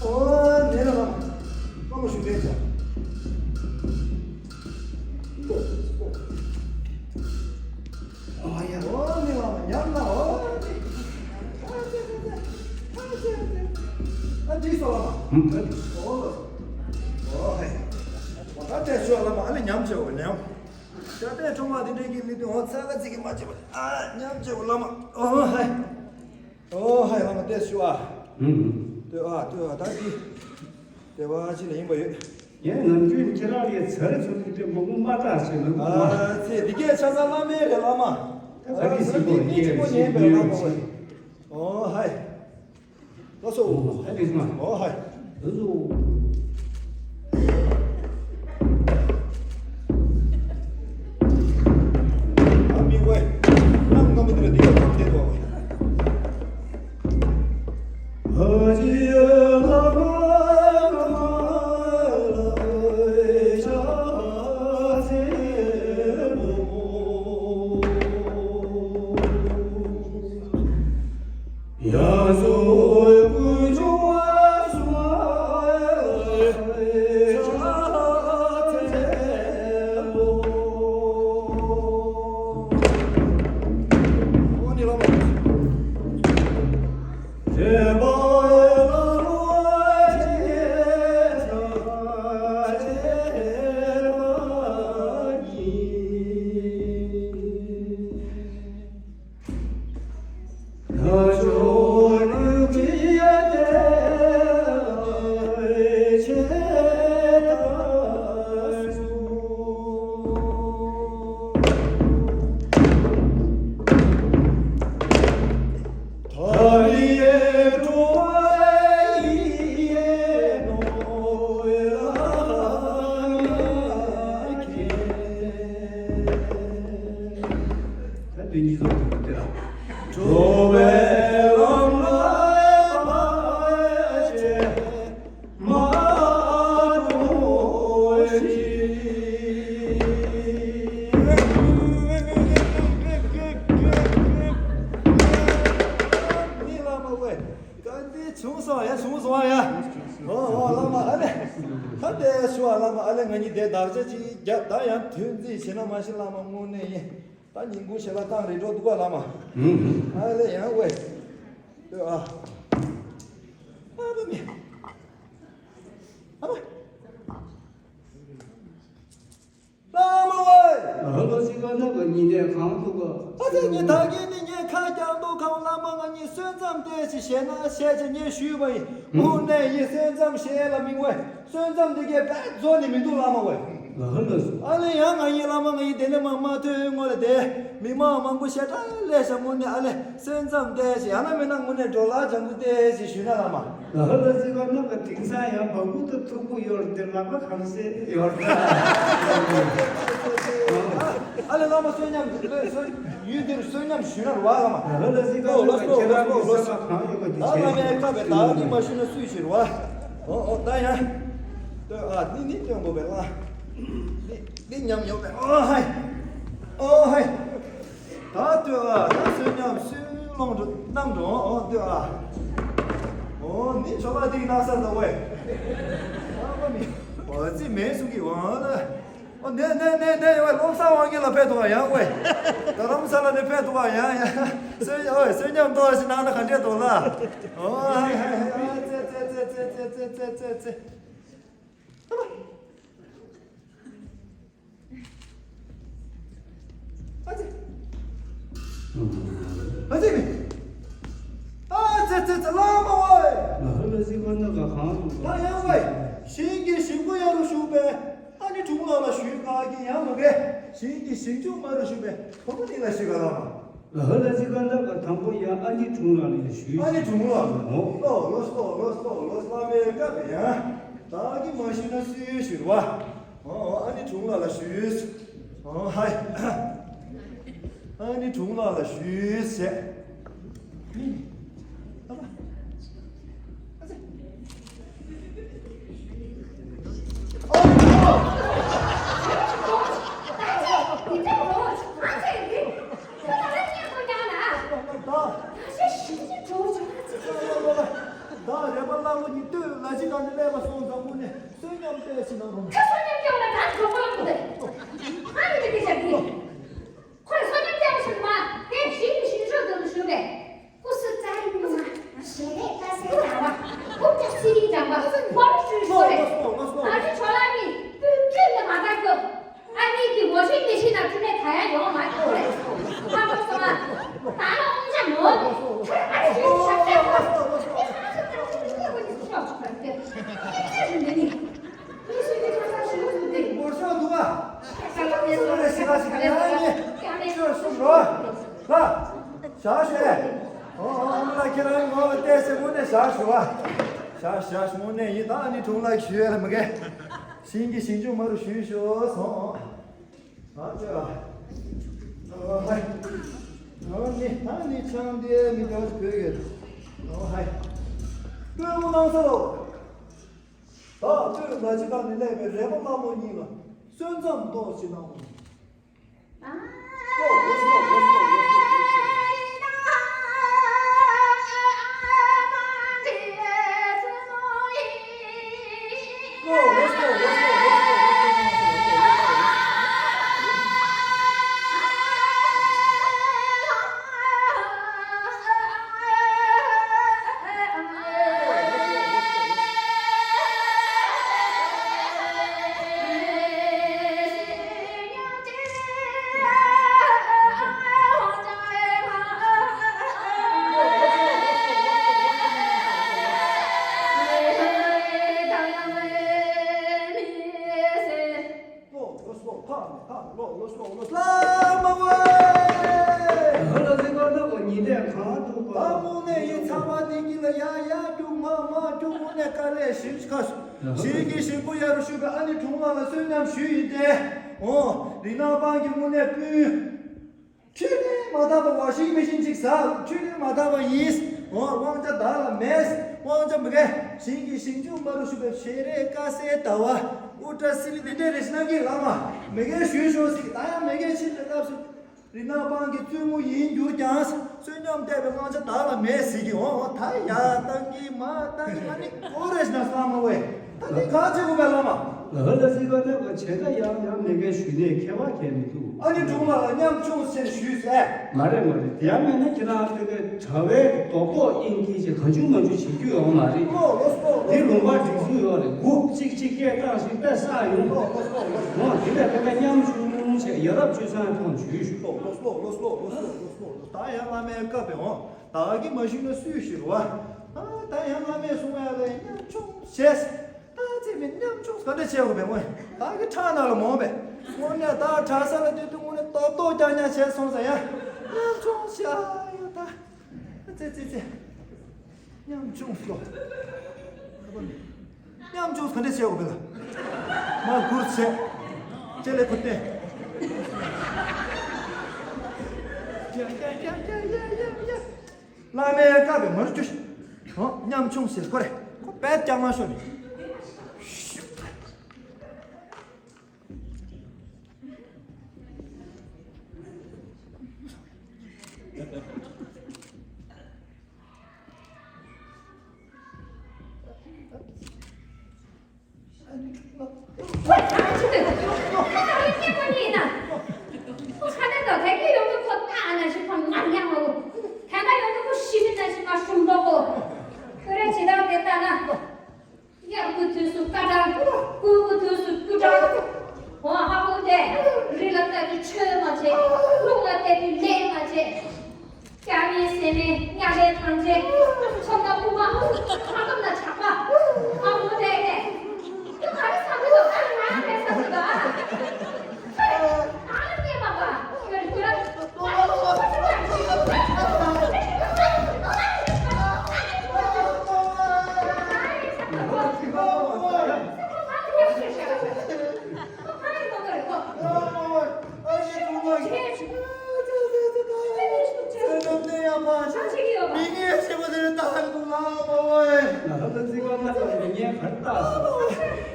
ཨོ་ནེ་ར་ལ་མ་མ་ཞུ་དེ་ཅ། ཨོ་ཡ་ཨོ་ནེ་ལ་མ་ཉམས་ན་ཨོ། ཨ་ཅི་སོ་ལ་མ། ཨོ་ཨོ་ཧེ། ཨོ་ད་དེ་ཤོ་ལ་མ་ཨ་ནི་ཉམས་བྱེད་འོ་ཉམས། ཤ་དེ་ཁྲོམ་མ་དེ་འདྲའི་གི་ལི་དུ་ཨོ་ཚ་ག་ཚི་གི་མ་བྱེད་པ་ཨ་ཉམས་བྱེད་འོ་ལ་མ་ཨོ་ཧེ། ཨོ་ཧའི་ལ་མ་ཏེ་ཤུ་ཨ། ཨུམ། ཏེ་ཨ་ཏེ་ཨ་ད་ཏེ་ཏེ་བ་ཅི་ལ་ཡིན་པ་ཡོད། ཡང་ནམ་རྒྱུན་ཁྱེད་རང་ལས་ཚར་ཚུར་ཏེ་མང་པོ་མ་བཏགས་ཟེར་ལ་མ། ཨ་ཚེ་འདི་གས་ཆ་ཚང་བླ་མའི་རེད་བླ་མ། ད་ག་གི་སྲིད་པོ་ཏེ་ཡིན་ཅི་པོ་ཉན་པའི་བླ་མ་བ། ཨོ་ཧའི། ལགས་སོ། ཨོ་ཧའི་ལགས་སོ། ཨོ་ཧའི། ལགས་སོ། ཨ་མི་ཝེ། ནམ་སྔ་མོ་འདི་ལ་འདི་ག་ཁམས་བསྡད་འདུག་ཨ། གཉིས་ཚོགས་ཀྱི་སྐབས་དེ་ལ། འགྲོ་བའི་ལམ་ལ་ཕར་ཕྱིན་མ་གཏོགས་ཤིག། ནི་བླ་མ་ཝེ། ག་འདི་བྱུང་སོང་ཡ། བྱུང་སོང་ཡ། ཨོ་ཨོ་བླ་མ་ཨ་ལེ། ད་དེ་ཞུ་བ་བླ་མ་ཨ་ལེ། ང་གཉིས་དེ་བདག་ཅག་ཅིག་རྒྱབ་ད་ཡང་ཐོན་རྩིས་བྱེད་ན་མ་ཤི་བླ་མ་དངོས་གནས་ཡིན། ད་ཉིན་གུང་ཞལ་ལག་བཏང་རེད་འགྲོ་འདུག་ག་བླ་མ། ཨ་ལེ་ཡང་ཝེ། ཨ་ཨ་བ་མི། ཨ་བ། བླ་མ་ཝེ། ཨ་ལོ་སི་ཀ་ན་ག་ཉིན་དེ་གང་འདུག་ག་ཨ་ཙི་ངས་ད་གིན་ནི་ངས་ཁ་རྒྱག་འདུག་ག་བླ་མ་ང་གཉིས་སོན་ཙམ་ལྟས་ཤིག་བྱས་ན་བཤད་ཅེས་ངས་ཞུས་པ་ཡིན། དངོས་གནས་ཡིན། སོན་ཙམ་བྱས་ལ་མིན་ཝེ། སོན་ཙམ་འདི་གས་བས་རྫོགས་ནི་མི་འདུག་བླ་མ་ཝེ། ཨ་ལེ་ཡང་ང་ཡིན་བླ་མ་ང་ཡིན་དེ་ནས་མ་མ་ཐོན་ངོ་ལ་དེ་མི་མང་མང་པོ་ཤ་ཁྲག་ལས་ཤ་དངོས་གནས་ཨ་ལེ་སོན་ཙམ་ལྟས་ཤིག་ཡང་ན་མིན་ན་དངོས་གནས་འགྲོ་ལ་ལྗང་ཁུ་ལྟས་ཤིག་ཞུས་ན་བླ་མ། ཨ་ལ་ཟི་ག་ནོ་ག་དེང་སང་ཡང་བ་གུ་དང་ཐུག་གུ་ཡོད་དེ་ལག་པ་གང་སེ་ཡོད་ད། ཨ་ལེ་བླ་མ་བསོད་སྙོམས་ཡུལ་འདིར་བསོད་སྙོམས་ཞུས་ན་རུ་བ་བླ་མ། ཨ་ལ་ཟི་ག་ནོ་ག་ཁྱེད་རང་གི་བསོད་པ་གང་ཡོད་པ་དེ་བྱས། ཨ་ལ་མའི་ཁ་བའི་བདག་གིས་མ་ཞུས་ན་སུས་ཞུས་རུ་བ། ཨོ་ཨོ་ད་ཡང་། ཨ་ནི་ནི་སྟོན་དགོས་པའི་ལ། ནི་ནི་ཉམས་ཡོད་པའི་ཨོ་ཧའི། ཨོ་ཧའི། ད་ལྟོས་ཨ། ད་བསོད་སྙོམས་སུས་སློང་འགྲོ་གནང་འགྲོ། ཨོ་ལྟོས་ཨ། ཨོ་ནི་ཆོ་ལ་དེའི་ནག་ས་ད་ཝེ། ཨ་མ་ནི་བ་ཙི་མེད་གསུང་གི་ཝང་ལ། ཨོ་ནེ་ནེ་ནེ་ནེ་ཝེ་བློ་བཟང་དབང་རྒྱལ་ལ་ཕེབས་འདུག་ཨ་ཡང་ཝེ། རྡ་རམ་ས་ལ་ནས་ཕེབས་འདུག་ཨ་ཡང་ཡང་། བསོད་ཨོ་བསོད་སྙོམས་ཏོག་ཞིག་གནང་ན་ག་འདྲས་འདུག་ལ། ཨོ་ཧའི་ཧའི་ཧའི་ཨ་ཙེ་ཙེ། ཨ་ཙི། ཨ་ཙི་མི། ཨ་ཙི་ཙི་ཙི་བླ་མ་ཝེ། ཨ་ལ་ཟི་ག་ནོ་ག་གང་འདུག་ག་ད་ཡང་ཝེ། ཞིང་གི་ཞིང་པོ་ཡ་རུ་བཞུགས་པའི་ཨ་ནི་དྲུང་ལ་ལ་ཞུས་ག་གི་ཡང་མ་གེ། ཞིང་གི་ཞིང་ཆུང་མ་རུ་བཞུགས་པའི་བུ་མོ་ནི་ལ་ཞུས་ག་བླ་མ། ཨ་ལ་ཟི་ག་ནོ་ག་དང་པོ་ཡ་ཨ་ནི་དྲུང་ལ་ལ་ཞུས། ཨ་ནི་དྲུང་ལ་ལ་ཨོ་ལོ་ལོ་སོ་ལོ་སོ་ལོ་སོ་བླ་མའི་བཀའ་ཡང་། བདག་གིས་མ་ཞུས་ན་སུས་ཞུ་རུ་བ། ཨོ་ཨོ་ཨ་ནི་དྲུང་ལ་ལ་ཞུས། ཨོ་ཧའི། ཨ་ནི་དྲུང་ལ་ལ་ཞུས་ཟེར། ཨ་ཙི། ཨོ་ཨོ། ད་ད་ད་ད་ད། ད་རེ་བ་བླ་མ་ཉིད་སྟོད་ལ་ཅི་གང་ནས་སླེབས་པ་སོང་ཙང་ཁོ་ནས་བསོད་སྙོམས་སྟེར་ཞིག་གནང་རོགས། ཁྱོད་བསོད་སྙོམས་སྟེར་བ་ལ་ད་གྲོགས་པོ་ལ་ཁོ་ནས་ཁོ་ཡི་དེ་དེ་བྱ་དེ། ཁོ་ལ་བསོད་སྙོམས་སྟེར་བ་ཞིག་མ་དེ་ཞིག་གི་ཞིག་ཤོག་ཏུ་ཞུ་བས། སྐུ་གཟུགས་རྩ་རིག་ནུ་མ། ཞལ་ལས་ལྟ་སའི་དྲ་བ། དབུ་སྐྲ་ཚེ་རིང་དྲ་བ། ཧོར་ཤུལ་ཤོར་བས། ཨ་ནི་ཆོ་ལ་མི་སྤུན་ཀུན་ལ་མ་བཏང་སྐབས། ཨ་ནེ་གི་ངོ་ཤེས་མི་ཤེས་ན་འཕྲིན་ལས་ད་ཡང་ཡོང་མ་ཐུབ་རེད། ཨ་ཁོ་སོང་ཨ། ད་ལོ་ཨོང་ཅག་མོ། ཁྱོད་ཨ་ནེ་ཞིག་ཤ་ཚ་བ། ཨེ་ཁ་ཚ་ཚ་ཚ་ཚ་ཚ་ཚ་ཚ་ཚ་ཚ། ཨེ་ཁ་ཞིག་འདི་ནི། ཨེ་ཤི་འདི་ཁ་ཚ་ཞིག་འདི། ངོ་ཤེས་འདུག་ཨ། ཁྱོད་ལ་ཤི་ལ་ཤི་ཁ་ཡང་ཨ་ནེ། ཁྱོད་སོང་རོ། ལ། བཞག་ཤོག་ཨོ་ཨོ་ཨ་མ་ལགས་ཁྱེད་རང་ངོ་ལ་བལྟས་ཟེར་དངོས་གནས་བཞག་ཞུ་བ། བཞག་བཞག་དངོས་གནས་ཡིན་ད་ཨ་ནི་དྲུང་ལ་ཞུ་ཡ་ལ་མི་དགའ། ཞིང་གི་ཞིང་ཆུང་མ་རུ་ཞུས་ཤོག་སོང་། ཨ་ཅག་ཨོ་ཧའི། ཨོ་ནི་ད་ནི་ཆང་དེ་མི་འདྲ་བ་བོད་ཡོད། ཨོ་ཧའི། སྟོན་མོ་གནང་ས་ལོ། ད་སྟོད་ལ་ཅི་གང་ནས་སླེབས་པའི་རས་པ་ལྷ་མོ་གཉིས་ལ་སོན་ཙམ་ཏོག་ཅིག་གནང་དགོས། ལོ་ལོ་སོ་ལོ་སོ་ལོ་སོ་ལོ་སོ་ལོ་སོ། བླ་མ་ཝེ། ལྷ་ལ་ཟེར་བ་ནོ་ག་ཉིན་དེ་གང་འདུག་ག་ད་དངོས་གནས་ཡིན་ཚང་མ་དེ་གི་ལ་ཡ་ཡ་རྒྱུག་མ་མ་རྒྱུག་དངོས་གནས་དཀའ་ལས་ཞིམ་ཁ་ཞིག་གི་ཞིག་པོ་ཡ་རུ་ཞུས་པའི་ཨ་ནི་དྲུང་ལ་ལ་བསོད་སྙོམས་ཞུས་ཡིན་ཏེ། ཨོ་རིག་ནག་པང་གི་དངོས་གནས་སྤུན། ཁྱོད་ནི་མ་དག་པ་ཝ་ཤིང་མེ་ཤིན་ཅིག་ཟ། ཁྱོད་ནི་མ་དག་པ་ཡིན། འོ་དབང་ཆ་བདག་ལ་མེད། དབང་ཆ་མི་དགོས། ཞིང་གི་ཞིང་ཆུ་མ་རུ་ཞུ་བའི་ཤེས་རིག་དཀའ་སའི་ཟླ་བ། ཨུ་ཏྲ་སི་ལི་འདི་འདྲའི་རེ་ཞིག་གནང་གི་ལགས་མ། མི་དགོས་ཞུས་ཞོག་ཟེར་གི། ད་ཡང་མི་དགོས་ཕྱིན་པའི་སྐབས་སུ། རི་ནག་སྤང་གི་བཙུན་མོ་ཡིན་གྱུར་ཀྱང་། བསོད་སྙོམས་འདེབས་པའི་དབང་ཆ་བདག་ལ་མེད་ཟེར་གི། འོ་འོ་ད་ཡར་བཏང་གི་མར་བཏང་གི། ང་ནི་ཀོ་རེ་ཞིག་ན་སླ་མ་བས། ད་ནི་ག་བྱེད་དགོས་པས་ལགས་མ། ལ་ལ་སི་ཀ་ནས་བྱས་ན་ཡང་ཡང་མི་དགོས་ཞུས་ནས་ཁྱད་པར་གང་ཡང་མི་འདུག་ཨ་ནི་དྲུང་ལ་ཉམ་ཆུང་ཟེར་ཞུས་ཟེར། མ་རེད་མ་རེད། དེ་ཡང་མེད་ན་ཁྱེད་རང་ཨ་ཕི་ཀའི་གྲྭ་བའི་རྡོག་རྡོག་དབྱིན་སྐད་ཅིག་གང་བྱུང་མང་བྱུང་བྱེད་རྒྱུ་ཡོང་མ་རེད། ལོ་ལོ་ལོ་ལོ། འདི་ལུང་པ་སྒྲིག་འཛུགས་ཡོད་རེད། སྒུག་གཅིག་གཅིག་སྐད་བཏང་ཞིག་དཔེ་བསགས་ཡོང་། ལོ་ལོ་ལོ་ལོ། འོ་དེ་ལས་ཕ་ག་ཉམ་ཆུང་བྱས་ཡ་རབས་སྤྱོད་བཟང་ཐོག་འཇུས་ཞུ། ལོ་ལོ་ལོ་ལོ་ལོ་ལོ་ལོ་ལོ། ད་ཡང་བླ་མའི་བཀའ་བས་འོང་། བདག་གིས་མ་ཞུས་ན་སུས་ཞུ་རེད་བ། ཨ་ད་ཡང་བླ་མས་གསུང་ཡ་ལས་ཉམ་ཆུང་བྱས། ད་ཚེ་མི་ཉམ་ཆུང་ག་འདྲ་བྱེད་དགོས་པས་མོ། ད་གི་ཁྲག་ནང་ལ་མོ་བས། དངོས་གནས་ད་གྲྭ་ས་ལ་དུས་དུས་དངོས་གནས་ཏོག་ཏོག་རྐྱང་རྐྱང་བྱས་སོང་ཟེར་ཡ། ཉམ་ཆུང་བྱ་ཡོད་ད། ཙེ་ཙེ་ཙེ། ཉམ་ཆུང་སོ། ཉམ་ཆུང་ག་འདྲ་བྱེད་དགོས་པས་ལ། མ་གུར་བྱས། ཅེ་ལེ་ཁུ་ཏེ། བླ་མའི་བཀའ་བས་མར་གྱུར། ཨོ་ཉམ་ཆུང་ཟེར་ཁོ་རེ། ཁོ་བད་ཀྱང་མ་ཤོར་ནས། དབྱར་ཁུ་དུས་སུ་སྐར་གྲངས། དགུན་ཁུ་དུས་སུ་སྐྱོ་གྲངས། འོ་ཨ་ཁུ་དེ་རི་ལ་ལྟ་དུས་ཆོས་མ་བྱེད། རླུང་ལ་ལྟ་དུས་ལས་མ་བྱེད། སྐྱ་མིན་སེ་མིན་གཉའ་ལས་ཐང་ཆེ། ཚོམ་ན་སྐུ་མ་ཁ་ལོམ་ན་ཇག་པ། ཨ་ཁུ་དེ་དེ་དུ་ག་རེ་བསམ་གི་འདུག་ཨ་ང་རེ་བསམ་གི་འདུག་ཨ།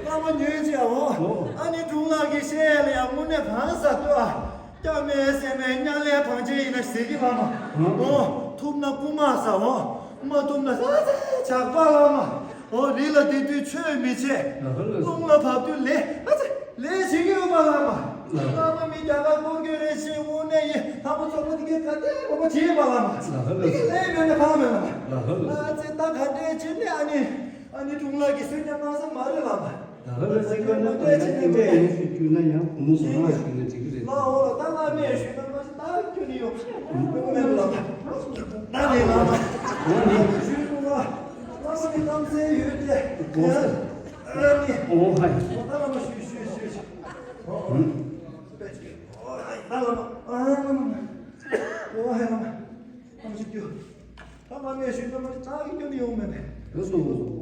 བླ་མ་ཉོན་ཅིག་ཨ་འོ། ཨ་ནི་དྲུང་ལགས་ཀྱི་ཞལ་ལ་ཡང་དངོས་གནས་གང་ཟག་ལྟོས་ཨ། སྐྱ་མེད་སེ་མེད་གཉའ་ལས་ཐང་ཆེ་ཡིན་ན་ཟེར་གི་བླ་མ། ཨོ། ཐུབ་ན་རྐུ་མ་ཟ་འོ། མ་ཐུབ་ན་ས་ཚ་ཇག་པ་བླ་མ། ཨོ་རི་ལ་བསྡད་དུས་ཆོས་མི་བྱེད། རླུང་ལ་བབས་དུས་ལས་ཨ་ཚ་ལས་བྱེད་ཀྱི་ཡོད་པ་བླ་མ། བླ་མ་མི་རྒྱ་གར་སྐོར་སྐྱོད་རེ་བྱེད་དངོས་གནས་ཡིན། ལྷ་མོ་ཚོགས་པ་འདི་གས་ག་དེ་མོ་མ་བྱེད་པ་བླ་མ། འདི་གས་ལས་མེད་ན་ཕངས་མེད་བླ་མ། ཨ་ཚེ་ད་ག་འདྲས་བྱེད་ནས་ཨ་ནི་ཨ་ནི་དྲུང་ལགས་ཀྱི་གསོལ་ཉམས་གནང་ས་མ་རེད་བླ་མ། ད་ལྟ་ཅིག་ཁོ་ན་ད་ཅིག་དེ་འདྲ་ཡིན་ཞུ་རྒྱུ་ན་ཡང་བུ་མོ་བཟང་ང་ཞུས་ན་འགྲིག་གི་རེད། ལ་འོ་ལ་ད་ང་མེད་ཞུས་ན་མ་ཞུ་ད་ཁྱོད་ནི་ཡོང་ཞུ་མེད་ལ། ད་ནི་ལ་འོ་ནི་ཞུས་ཀྱི་ལ། ལ་མ་ནི་གཏམ་ཚེ་ཡོད་དེ། ཨ་ནི་འོ་ཧ་ཡ། ད་ལ་མ་ཞུ་ཞུ་ཞུ་ཞུ། ད་ལ་མ་ཨ་ལ་མ་འོ་ཧ་ཡ་ལ་མ་གཏམ་ཚེ་རྒྱུ། ད་མ་ངས་ཞུས་ན་མ་ད་གི་སྐྱོན་ཡོང་མེད་པས། ལགས་སོ།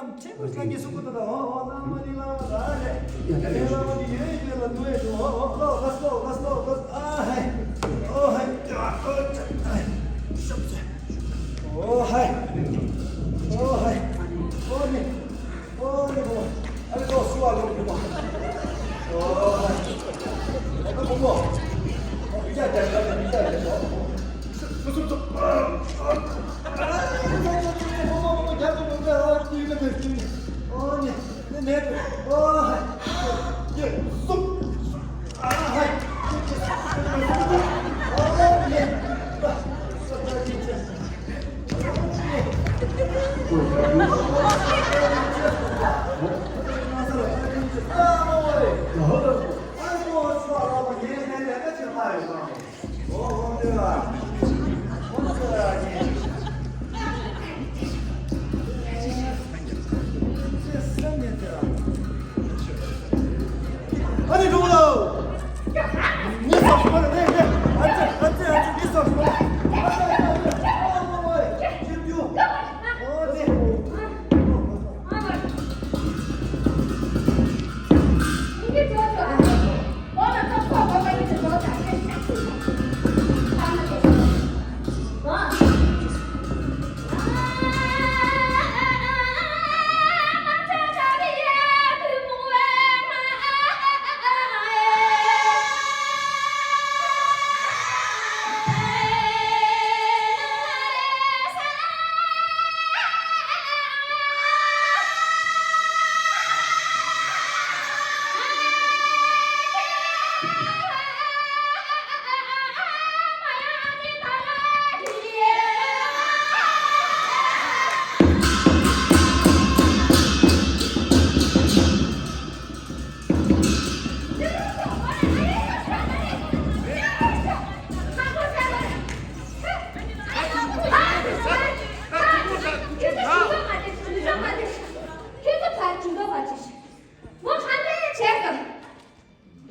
ཕྲན་བུ་སངས་རྒྱས་སུ་ཀུ་ཏ་ད་ཧོ་ཧོ་ལ་མ་ནི་ལ་ལ་ལེ། ཡ་ལེ་ལ་མ་ནི་ཡོད་ཡོད་ལ་འདུ་ཡོད་འདུ་ཧོ་ཧོ་ལོ་ལ་སོ་ལ་སོ་ལ་ཨ་ཧེ། ཨོ་ཧེ། ཨོ་ཅ་ཨ་ཧེ། ཤོབ་ཅ། ཨོ་ཧེ། ཨོ་ཧེ། ཨོ་ནི། ཨོ་ནི་ཧོ། ཨ་ནི་ལོ་སུ་ཨ་ལོ་ནི་ཧོ། ཨོ་ཧེ། ཨ་ནི་ཧོ་ཧོ། ཨོ་ཡ་ཡ་ཡ་ཡ་ཡ་ཡ།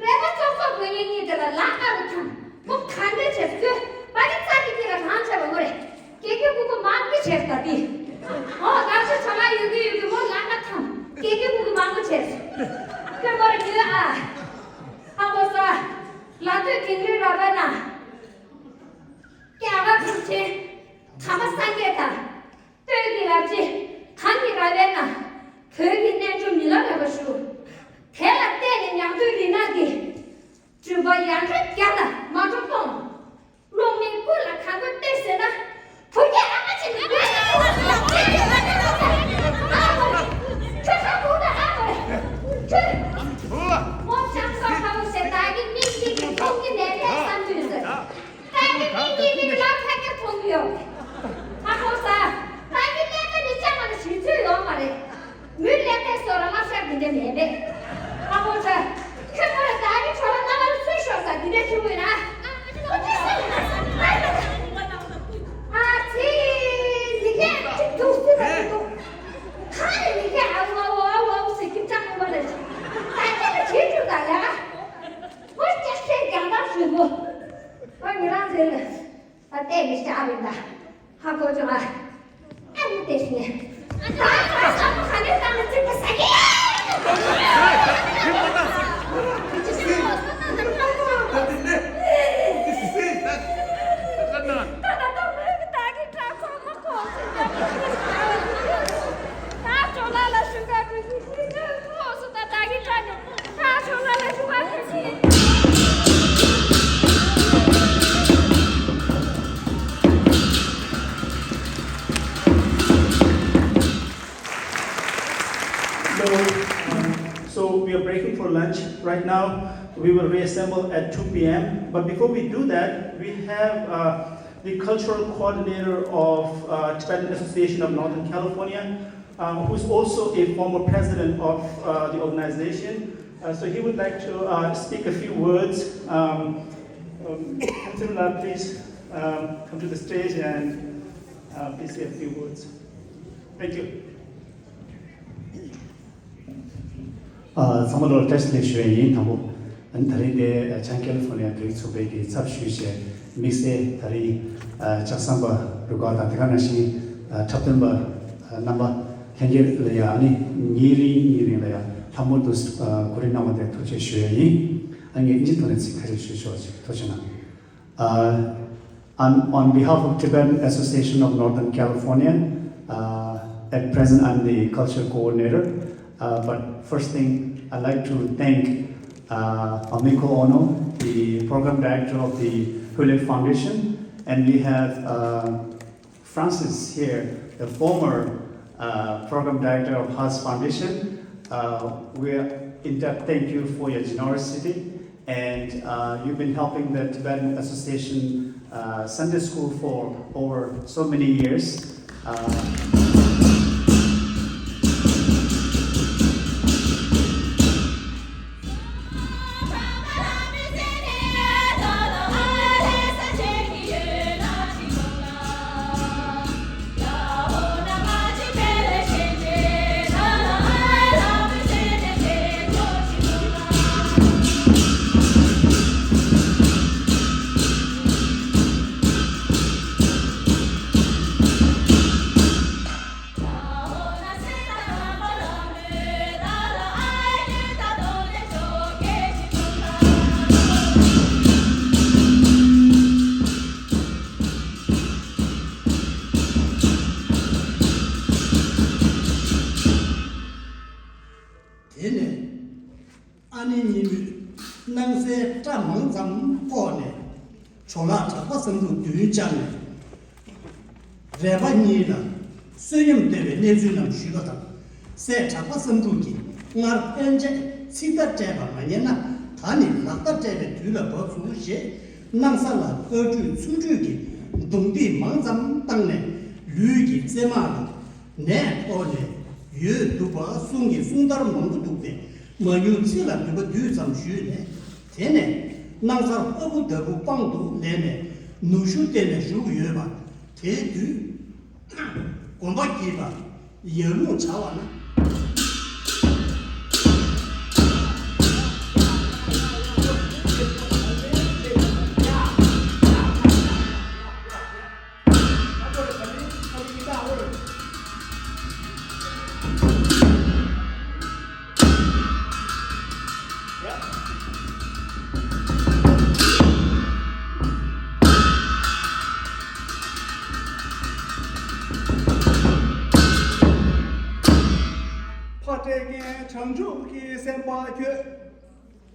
རེ་བ་ཙོག་ཙོག་བོད་ཡིག་གཉིས་དེ་ལ་ལག་ཀ་རུ་འཐམ། མོ་ག་འདྲ་བྱས་ཁོས་པ་ཏི་ཙ་གི་ཏི་ལ་རང་བྱས་པ་མོ་རེད། ཀྱེ་ཀྱེ་ཀུ་ཀུ་མང་པོ་བྱས་ད་དེ། ཨོ་ད་ཆ་ཆ་ལ་ཡོད་ཀྱི་ཡོད་ཀྱི་མོ་ལག་ཀ་འཐམ། ཀྱེ་ཀྱེ་ཀུ་ཀུ་མང་པོ་བྱས། ཁོས་མོ་རེ་ཉོས་ཨ། ཨ་མོ་ས། ལ་སྟོད་དིང་རི་ར་བ་ན། ཀྱ་ག་ཐུག་ཆེ། ཐ་མ་སངས་རྒྱས་དང་། སྟོད་ཀྱི་རབ་རྗེ་གངས་ཀྱི་ར་བའི་ནང་། བོད་ཀྱི་རྣལ་འབྱོར་མི་ལ་རས་པ་ཞུ། དེ་ལ་བལྟས་ནས་ཉང་སྟོད་རི་ནག་གི། སྤྲུལ་པ་ཡར་འཕྲོ་བརྒྱ་དང་མར་འཕྲོ་སྟོང་། སློབ་མའི་སྐུ་ལ་གང་དགོས་བལྟས་ཟེར་ན། བུ་སྐྱེས་ཨ་མ་ཅིག་ནི་བོད་ཀྱི་ཨ་མ་ཅིག་ཨ་མ་ཁྱོད་ཧ་གོ་ད་ཨ་མ་ཁྱོད། མོ་ལྕམ་སོགས་ཁ་བོ་ཟེར་བདག་གི་མིག་གཅིག་གིས་མཐོང་གི་མེད་པས་བསམ་དུས་སུ། ད་ནི་མི་གཉིས་མིག་ལ་ཕ་གིར་མཐོང་གི་ཡོད། ཨ་ཁོ་ས། ད་ནི་ཀླད་པ་ནི་ཅང་མ་ནི་ཞིག་ཚོད་ཡོད་མ་རེད། མུན་ལས་ཏེ་སོ་ལ་ལབ་ཤག་འདི་འདྲ་མེད་པས། ཨ་ཁོ་ས། ཁྱོད་ཁོ་ལ་ད་ནི་ཁྲོ་ལ་རྣ་བར་ཚུད་ཤོག་ས་འདི་འདྲ་ཞུ་དགོས་ན། ཨ་ཙི། མི་སྐད་ཅིག་འདུག་སྲིད་པ་འདུག་གང་ནས་མི་སྐད་ཨ་ཝ་ཨ་ཝ་ཨ་ཝ་ཨ་ཝ་ཟེར་གྱི་ཅང་མི་མ་རེད། ད་ཁྱོད་ལ་བྱེད་རྒྱུ་ད་ལས་ཀ་ཁོ་སྐྱག་ཤད་རྒྱང་ཐག་ཞུ་གོ། ཁོ་ཉི་རང་ཟེར་ལ། ད་བལྟས་མི་ཤ་བ་ཡིན་ད། ཧ་གོ་བྱུང་ཨ། ཨ་ནི་བལྟས་ཤི་ནས། ད་ཁོ་བསམ་བློ་ག་འདྲས་བཏང་ནས་ཚིག་པ་ཟ་གི་ཡ། ད་ད་ད་མོས་ཀྱི་ད་གི་དྲག་ཚོགས་མ་གོ་ཚིག་ད་ད་ཅོ་ལ་ལ་ཤུ་ག་ཀུ་ཤུ་ཤུ་ཤུ་ཁོ་སུ་ད་ད་གི་དྲག་ནས། So, um, so we are breaking for lunch right now. We will reassemble at two p m. But before we do that, we have uh, the cultural coordinator of uh, Tibetan Association of Northern California, uh, who's also a former president of uh, the organization. Uh, so he would like to uh, speak a few words. Um, um, Khemtsem La, please um, come to the stage and uh, please say a few words. Thank you. ཚང་མ་ལོ་བཀྲ་ཤིས་བདེ་ལེགས་ཞུ་ཡ་ཡིན། དང་པོ། ཨ་ནི་ད་རིང་འདི་བྱང་ཀེ་ལི་ཧྥོར་ནི་ཡ་བོད་རིགས་ཚོགས་པའི་གི་ཚབ་ཞུས་བྱས་དམིགས་བསལ་ད་རིང་ལྕགས་ཟམ་པ་རུ་ཁག་དང་དེ་ག་ནང་བཞིན་འཁྲབ་སྟོན་པ་རྣམ་པ། ལྷན་རྒྱས་ལ་ཡ་ཨ་ནི་ཉིན་རེ་ཉིན་རེ་ལ་ཡ་ལྷག་མོ་དུ་གོ་རིམ་གནང་བ་དེ་ཐུགས་རྗེ་ཆེ་ཞུ་ཡ་ཡིན། ཨ་ངས་ཨིན་ཇི་ཐོག་ནས་ཚིག་ཁ་ཤས་ཞུ་ཆོག་ཅིག་ཐུགས་རྗེ་གནང་། Uh, I'm on behalf of Tibetan Association of Northern California. Uh, at present, I'm the culture coordinator. Uh, but first thing, I'd like to thank uh, Amiko Ono, the program director of the Hewlett Foundation, and we have uh, Francis here, the former uh, program director of Haas Foundation. Uh, we are in depth thank you for your generosity, and uh, you've been helping the Tibetan Association uh, Sunday School for over so many years. Uh, དེ་ནས་ཨ་ནེ་ཉི་མོས་སྣང་གསལ་སྐྲ་མང་ཙམ་བཀོག་ནས། ཇོ་ལགས་གྲགས་པ་བསམ་འགྲུབ་མདུན་བཅར་ནས། རས་པ་གཉིས་ལ་བསོད་སྙོམས་སྟེར་བའི་གནས་ཚུལ་རྣམས་ཞུས་པ་དང་། སྲས་གྲགས་པ་བསམ་འགྲུབ་ཀྱིས་སྔར་ཕན་ཆད་ཚིག་མདའ་སྤྲད་པ་མ་ཉན་ན། ད་ནི་ལག་བརྡ་སྤྲད་པའི་དུས་ལ་བབས་སོང་ཞེས། སྣང་ས་ལ་ཕར་འཁྲུད་ཚུར་འཁྲུད་ཀྱི་རྡུང་རྡེག་མང་ཙམ་བཏང་ནས། ལུས་ཀྱི་རྩེ་མ་ལ་ནད་ཕོག་ནས་ཡོད་འདུག་པ་གསུང་གི་གསུང་ལྟར་མང་པོ་འདུག་སྟེ། མ་ཉུང་ཚིག་ལ་བསྡུས་པ་བསྡུས་ཙམ་ཞུས་ནས། དེ་ནས་སྣང་སར་ཨ་བུ་ལྟ་བུ་པང་དུ་ལེན་ནས་ནུ་ཞོ་བསྟན་ནས་བཞུགས་ཡོད་པ། དེའི་དུས་གོམ་པ་བགྱིས་པ་ཡར་ལུང་བྱ་བ་ན། ཕ་སྤྲེལ་རྒན་བྱང་ཆུབ་ཀྱི་སེམས་དཔའ་ཁྱོད།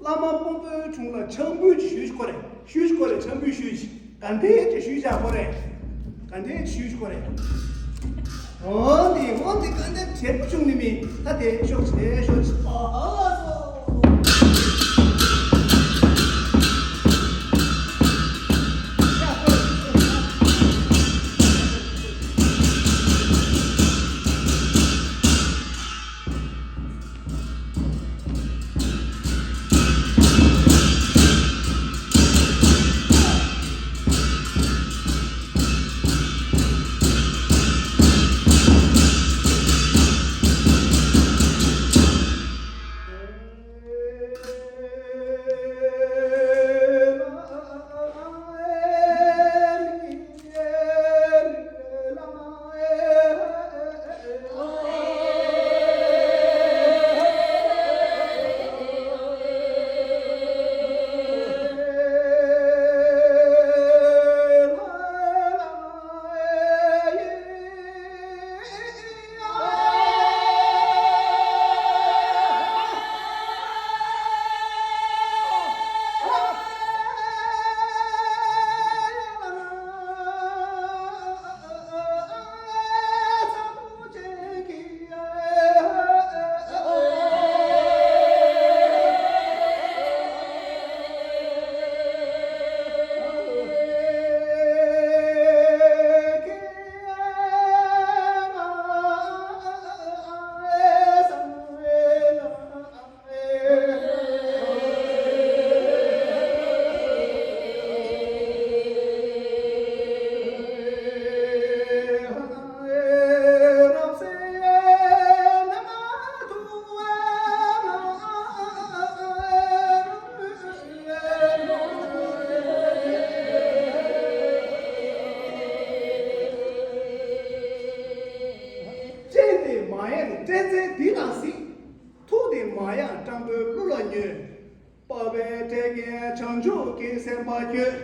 བླ་མ་དཔོན་པོའི་དྲུང་ལ་ཕྱག་འབུལ་ཞུས་ཤིག་གོ་རེ། ཞུས་ཤིག་གོ་རེ། ཕྱག་འབུལ་ཞུས་ཤིག་ག་འདྲས་ཀྱི་ཞུས་བཞག་གོ་རེ། ག་འདྲས་ཀྱི་ཞུས་ཤིག་གོ་རེ། འོ་འདི་འོ་འདི་ག་འདྲས་བྱེད་པོ་བྱུང་ནི་མིན། ད་དེ་ཤོག་ཆེ་ཤོག་ཆེ། ཨ་ཨ་སོ། བསྟན་འཛིན་འདི་ལ་གཟིགས། ཐུགས་དེ་མ་ཡལ་སྤྲང་པོའི་གླུ་ལ་ཉོན། དཔའ་བའི་གྲལ་རྒྱན་བྱང་ཆུབ་ཀྱི་སེམས་དཔའ་ཁྱོད།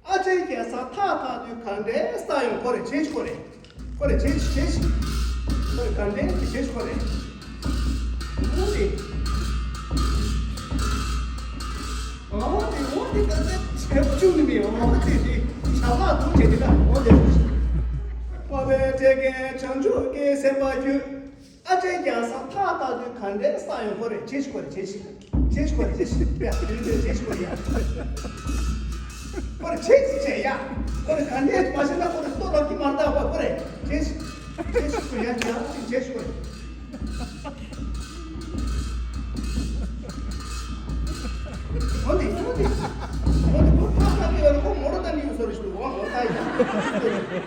ཨ་ཅེ་རྒྱལ་ས་ཐག་ཐག་དུས་ག་འདྲའི་ས་ཡོང་ཁོ་རེ་བྱེད་ཤི་ཁོ་རེ། ཁོ་རེ་བྱེད་ཤི་བྱེད་ཤི། ཁོ་རེ་ག་འདྲའི་བྱེད་ཤི་ཁོ་རེ། འོ་དེ། འོ་དེ་འོ་དེ་ད་ལྟ་བྱེད་པོ་བཅུག་ནི་མེད། འོ་དེ་དེ་ཞབས་ལག་འདུག་བྱེད་དེ་ད་འོ་དེ། དཔའ་བའི་གྲལ་རྒྱན་བྱང་ཆུབ་ཀྱི་སེམས་དཔའ་ཁྱོད། ཨ་ཅེ་རྒྱལ་ས་ཐག་ཐག་དུས་ག་འདྲའི་ས་ཡོང་ཁོ་རེ་བྱེད་ཤི་ཁོ་རེ་བྱེད་ཤི། བྱེད་ཤི་ཁོ་རེ་བྱེད་ཤི། པས་དུས་དུས་བྱེད་ཤི་ཁོ་རེ་ཡ། ཁོ་རེ་བྱེད་ཤི་བྱེད་ཡ། ཁོ་རེ་ག་འདྲའི་མ་ཤེས་ན་ཁོ་རེ་ལྟོ་རོགས་ཀྱི་མར་ལྟ་བ་ཁོ་རེ་བྱེད་ཤི། བྱེད་ཤི་ཁོ་རེ་ཡ་བྱེད་ཤི་བྱེད་ཤི་ཁོ་རེ། འོ་ནི་འོ་ནི་འོ་ནི་ཁོ་ཕ་ཁ་ནི་ཡོད་ཁོ་མོ་རོ་ད་ནི་ཡོད་སོ་རེ་ཤི་འོ་ངོ་ད་ཡ།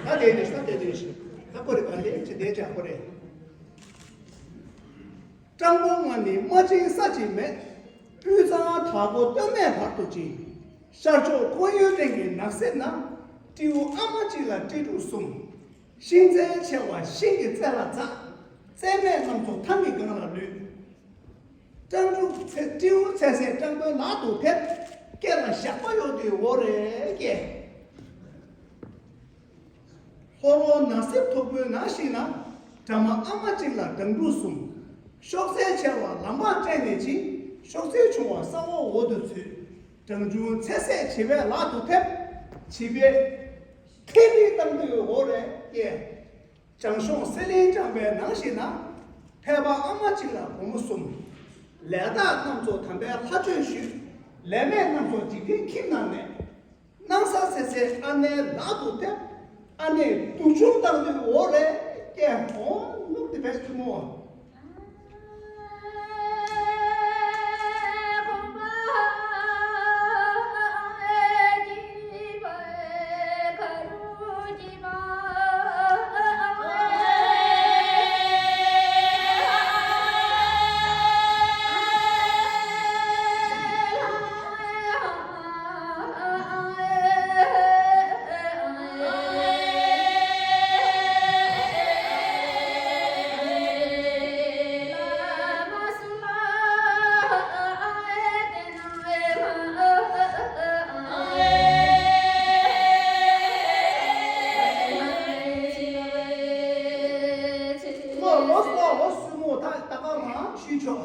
ད་དེ་ནི་ཤི་ད་དེ་དེ་ཤི་ད་ཁོ་རེ་ག་འདྲའི་བྱེད་དེ་བྱ་ཁོ་རེ། སྤྲང་པོ་ང་ནི་རྨ་ཆེན་ས་གཅིག་མེད། དབུས་གཙང་དྭགས་པོ་སྟོད་སྨད་བར་དུ་ཕྱིན། ཤར་ཕྱོགས་ཁོར་ཡུག་སྟེང་གི་ནགས་གསེབ་ན། སྤྲེའུ་ཨ་མ་གཅིག་ལ་སྤྲེལ་ཕྲུག་གསུམ། ཤིང་རྩལ་ཆེ་བ་ཤིང་གི་རྩེ་ལ་འཛེགས། རྩེ་སྨད་རྣམས་ཚོ་ཐང་གི་སྒང་ལ་ལུས། སྤྲང་ཕྲུག་ཚེ་སྤྲེའུ་ཚེ་ཟད་སྤྲང་པོའི་ལག་ཏུ་ཐེབས། སྐེ་ལ་ཞགས་པ་གཡོགས་ཏེ་འོ་རེ་སྐྱེས། ལྷོ་རོང་ནགས་གསེབ་མཐོ་པོའི་ནང་ཞིག་ན། གྲམ་ཨ་མ་གཅིག་ལ་སྦྲང་ཕྲུག་གསུམ། གཤོག་རྩལ་ཆེ་བ་ལམ་བར་སྐྲད་ནས་ཕྱིན། གཤོག་རྩལ་ཆུང་བ་ས་འོག་འོག་ཏུ་ཚུད། སྦྲང་ཆུང་ཚེ་ཟད་བྱིས་པའི་ལག་ཏུ་ཐེབས། བྱིས་པས་ཐེ་རི་བཏང་དུས་འོ་རེ་སྐྱེས། བྱང་ཤོང་སེ་ལེན་བྱང་པའི་ནང་ཞིག་ན། ཕལ་པ་ཨ་མ་གཅིག་ལ་བུ་མོ་གསུམ། ལས་བདག་རྣམས་ཚོ་དམ་པའི་ལྷ་ཆོས་ཞུས། ལས་མེད་རྣམས་ཚོ་འཇིག་རྟེན་ཁྱིམ་ན་གནས། སྣང་ས་ཚེ་ཚེ་ཨ་ནེའི་ལག་ཏུ་ཐེབས། ཨ་ནེས་སྡུག་ཆུང་བཏང་དུས་འོ་རེ་སྐྱེས། འོང་ནུབ་དེ་བས་ཐུ་མོ། ལོ་ལོ་ལོ་ལོ་སུ་མོ་ད་ད་ག་རང་ཤི་ཆོག་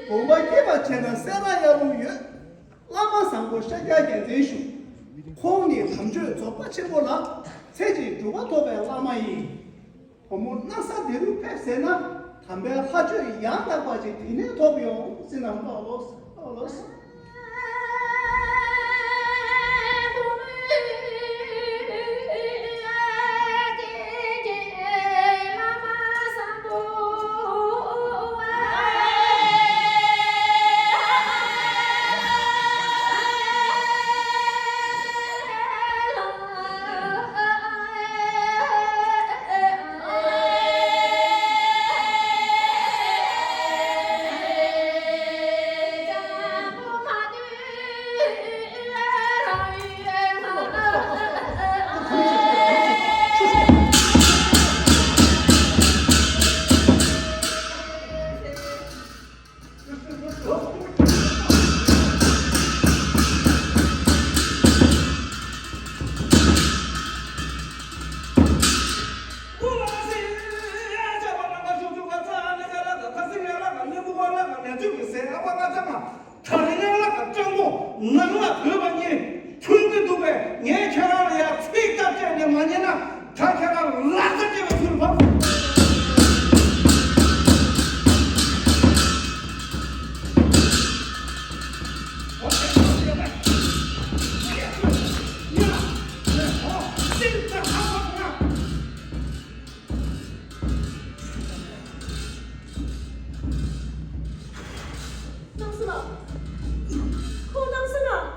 དགོངས་པ་བསྐྱེད་པ་བྱས་ན་སེ་ར་ཡར་ལུང་ཡོད། བླ་མ་བཟང་པོ་ཤཱཀྱ་རྒྱལ་མཚན་བཞུགས། ཁོང་ནི་དམ་ཆོས་རྫོགས་པ་ཆེན་པོ་ལ་ཚེ་གཅིག་གྲུབ་པ་ཐོབ་པའི་བླ་མ་ཡིན། བུ་མོ་སྣང་ས་འདི་རུ་ཕེབས་ཟེར་ན། དམ་པའི་ལྷ་ཆོས་ཡང་དག་པ་ཅིག་དེ་ནས་ཐོབ་ཡོང་ཟེར་ན་ལོག་ལོག་ལོག་ལོག་ངས་ཁྱེད་རང་ལ་ཡང་ཚིག་སྐད་ཆ་ནས་མ་ཉན་ན། ད་ཁྱེད་རང་ལག་པ་བྲེགས་པའི་ཚུལ་ཕབ། སྣང་ས་ལགས། ཁོང་སྣང་ས་ལགས།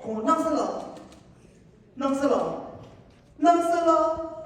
ཁོང་སྣང་ས་ལགས། སྣང་ས་ལགས། སྣང་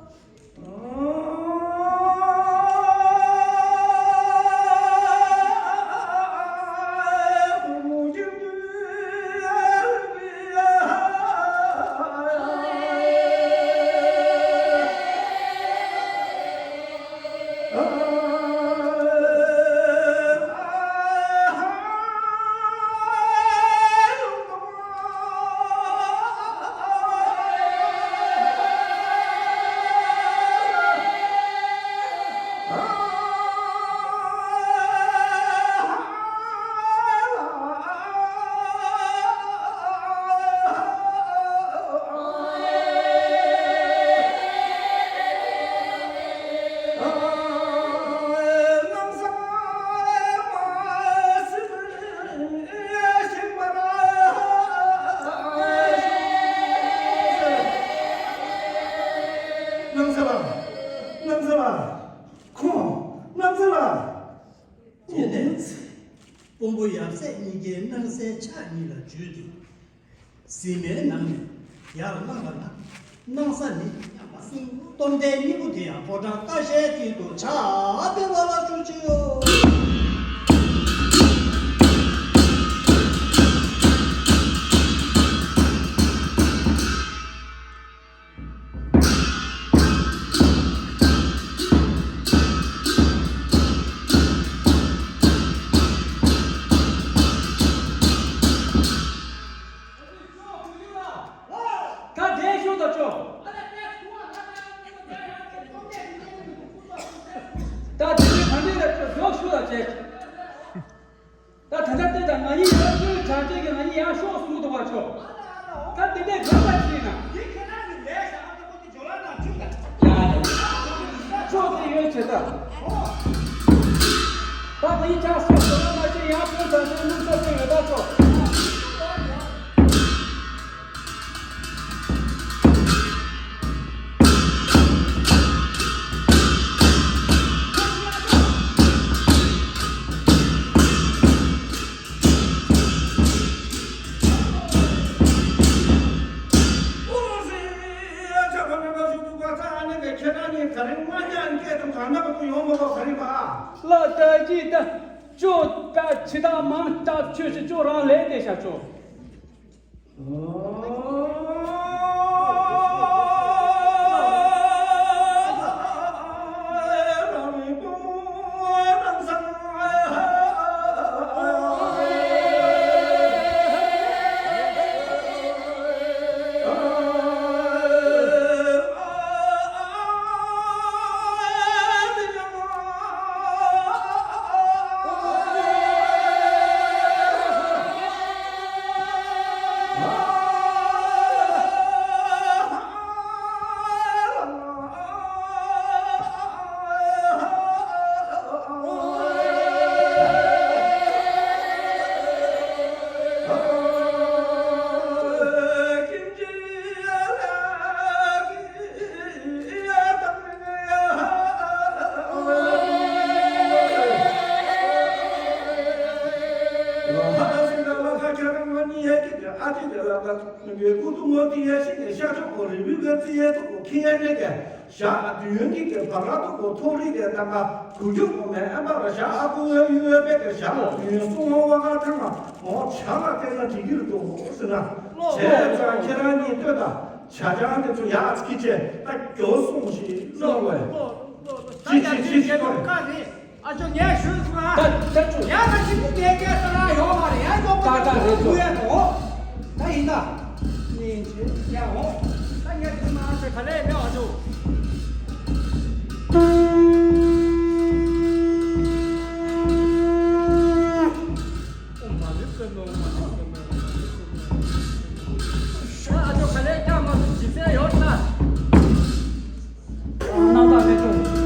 ས་ལགས། སྣང་ས་ལགས། སྣང་ས་ལགས། ཁོང་སྣང་ས་ལགས། ཉེ་གནས་ཚེ། དཔོན་པོ་ཡབ་སྲས་གཉིས་ཀའི་སྣང་གསལ་ཕྱག་གཉིས་ལ་འཇུས་ཏེ། གཟིམ་མལ་ནང་ནས་ཡར་ལངས་པ་ན། སྣང་ས་ནི་སྟོབས་ལྡན་སྙིང་པོ་དེ་ཡང་ཕོ་བྲང་ཀ་ཤའི་དཀྱིལ་དུ་ཕྱག་འཚལ་བ་ལ་བཞུགས་ཀྱི་ཡོད། ད་དེ་ཤོག་ད་ཅོ། ད་དེ་ནི་ག་འདྲས་ལ་ཅོ་མགྱོགས་ཤོག་ད་ཅེ། ད་ད་ལྟ་ལྟོས་དང་། ང་གཉིས་ཡར་ལྟོས། དྲག་ཆས་ཀྱིས་ང་གཉིས་ཡར་ཤོག་ཟུག་འདུག་བ་ཆོག་ད་དེ་འདྲའི་དགོས་པ་ཅིག་ན། ཡ་ཡ། ཕྱོགས་དེ་ཡོད་བྱེད་ད། ད་ང་ཡི་ཅག་སོགས་སོ་ན་མ་ཤེས་ཡང་ཁོང་ཚང་ཚང་སྣུམ་ས་སེ་ཡོད་པ་ཚོ། ལ་ལྟ་ཅི་ལྟ། ཅོ་ཀ་ཕྱི་དག་མང་སྟབས་ཆོས་ཤིག་ཅོ་རང་ལས་དེ་བྱ་ཅོ། ཞག་དུས་ཡུན་གྱི་གི་བར་ལ་ཐུག་གོ་ཐོག་རིག་གི་ཏང་ག་གུ་རྒྱུ་གོ་མེ་ཨ་མ་ར་ཞག་ཨ་ཁུ་ཨ་ཡུ་ཨ་པེ་གི་ཞག་ལ་དུས་ཡུན་སུ་ངོ་བ་ག་ཐང་ལ་ངོ་ཆ་ལ་བལྟས་ན་འགྲིག་གི་རེད་འདུག་ཟེར་ན། བྱས་ཙང་ཁྱེད་རང་གཉིས་ལྟོས་དང་བྱ་ཅང་དེ་ཚོ་ཡག་ཚིག་ཅེས་ད་མགྱོགས་སོང་ཞིག་གནང་བས། ཅི་ཅི་ཅི་ཅི་ཅི། ཨ་ཅོ་ངས་ཞུས་སོང་ཨ། ད་ད་ཅོ། ཡ་ད་ཅི་ཀུ་ངས་སྐད་ས་ན་ཡོང་མ་རེད་ཡ་ཡོང་མ་རེད། ད་ད་རེད་ཅོ། ད་ཡིན་ད། ཉིན་ཅི་ཡ་འོང་། ད་ངས་ཁྱིམ་ཨ་ཅོ་ག་ལེ་མེད་ཨ་ཅོ། ཨ་ཅོ་ག་ལེ་ཀྱང་མ་ཐུབ་ཇི་སེ་ཡོད་ད། རྣམ་དག་མེད་ཅོ།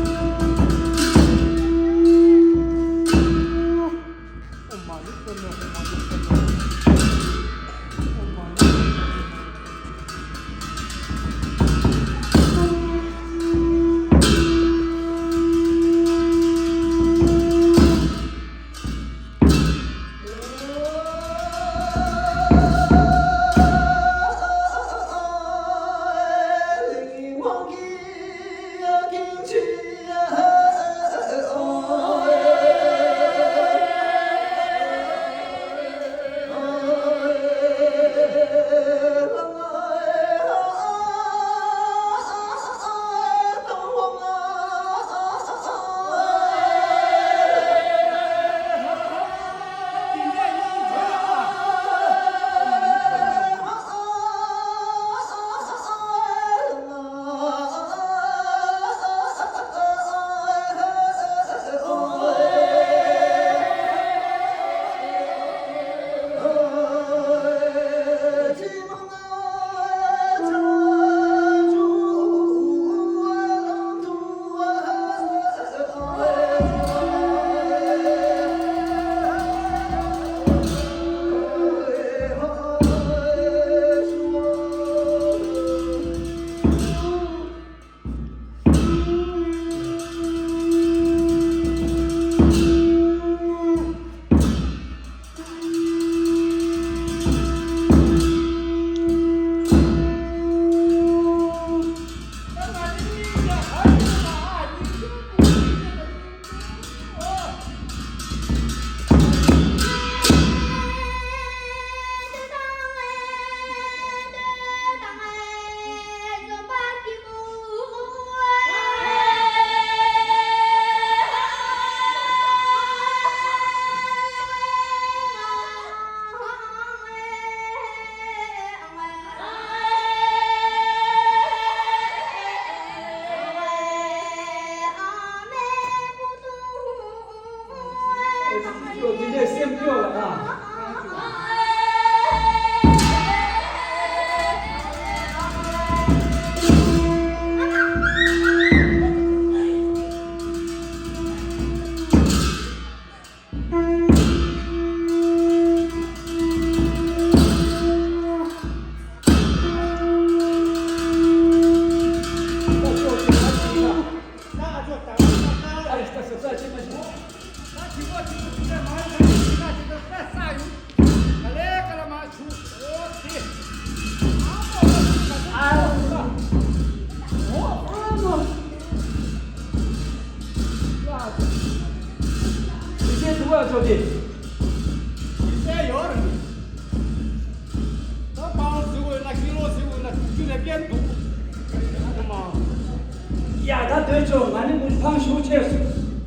ཡ། ད་སྡོད་ཆོག་ང་ནི་མི་ཕམ་ཞུ་ཆེ་སུ།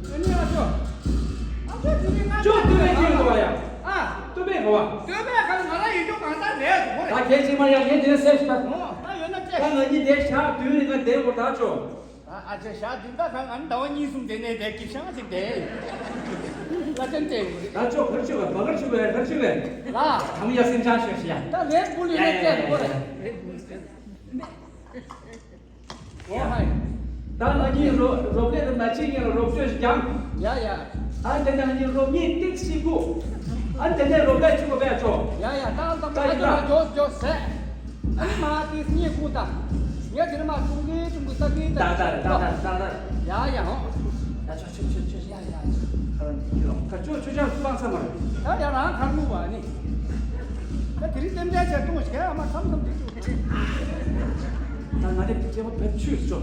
ཨ་ནི་ཨ་ཅོ། ཨ་ཅོ་དེ་རིང་ང་ཅོ་སྟོད་སྨད་ཀྱི་འགྲོ་བ་ཡ། ཨ། སྟོད་སྨད་འགྲོ་བ། སྟོད་སྨད་ག་ལ་ང་རང་ཡོད་ཅོ་གང་ལྟར་རེད་ཟེར་གོ་རེད། ད་གལ་ཆེ་མ་ཡ་ངས་དེ་སེམས་ཤ། ཨོ། ད་ཡོད་ན་ཅེ། ད་ང་གཉིས་དེ་ཞག་དུས་རིང་ང་དེ་འོར་ད་ཅོ། ཨ་ཅེ། ཞག་འདི་འདྲ་གང་ང་ཟླ་བ་གཉིས་གསུམ་དེ་ནས་དེ་གི་ཤང་ཅིག་དེ། ལ་ཅན་དེ། ད་ཅོ་གར་ཅོ་ག་བ་གར་ཅོ་ག་གར་ཅོ་ག་ལ། ད་མི་ཡ་སེམས་ཅན་ཤོད་ཤི་ཡ། ད་རེད་བུ་ལི་ཡ་ཡ་ཡ་ཡ། ད་ང་གཉིས་རོ་རོ་པླེ་དུ་མ་ཅིག་ཡིན་ལ་རོབ་ཅོས་ཀྱང་། ཡ་ཡ། ཨ་དེ་ནང་གཉིས་རོབ་གཉིས་ཏིག་སི་ཀུ། ཨ་དེ་ནས་རོབ་ལས་ཆུ་གོ་བས་ཆོ། ཡ་ཡ། ད་ད་ད་ད་ད་ད་ཇོ་ཇོ་ཟེ། ཨ་ནི་མ་ཏིག་གཉིས་ཀུ་ད། ངས་དེ་ནས་མ་ཀྲུང་གི་ཀྲུང་གི་ད་གི་ད། ད་ད་ད་ད་ད་ད། ཡ་ཡ་ཧོ། ད་ཆོ་ཆོ་ཆོ་ཆོ། ཡ་ཡ། ཁ་ལ་འདི་ཁྱེད་རང་ཁ་ཆོ་ཆོ་ཅང་སྤང་ཚར་མ་རེད། ད་ཡ་རང་ཁར་མུ་བ་ནི། ད་དེ་རིང་རྟེན་འབྲེལ་བྱས་གཏོང་ཞིག་ཨ་མ་ཁམ་ཁམ་དེ་ཆུ། ད་ང་ནི་སྐྱེ་བ་བེད་ཆུས་ཆོ།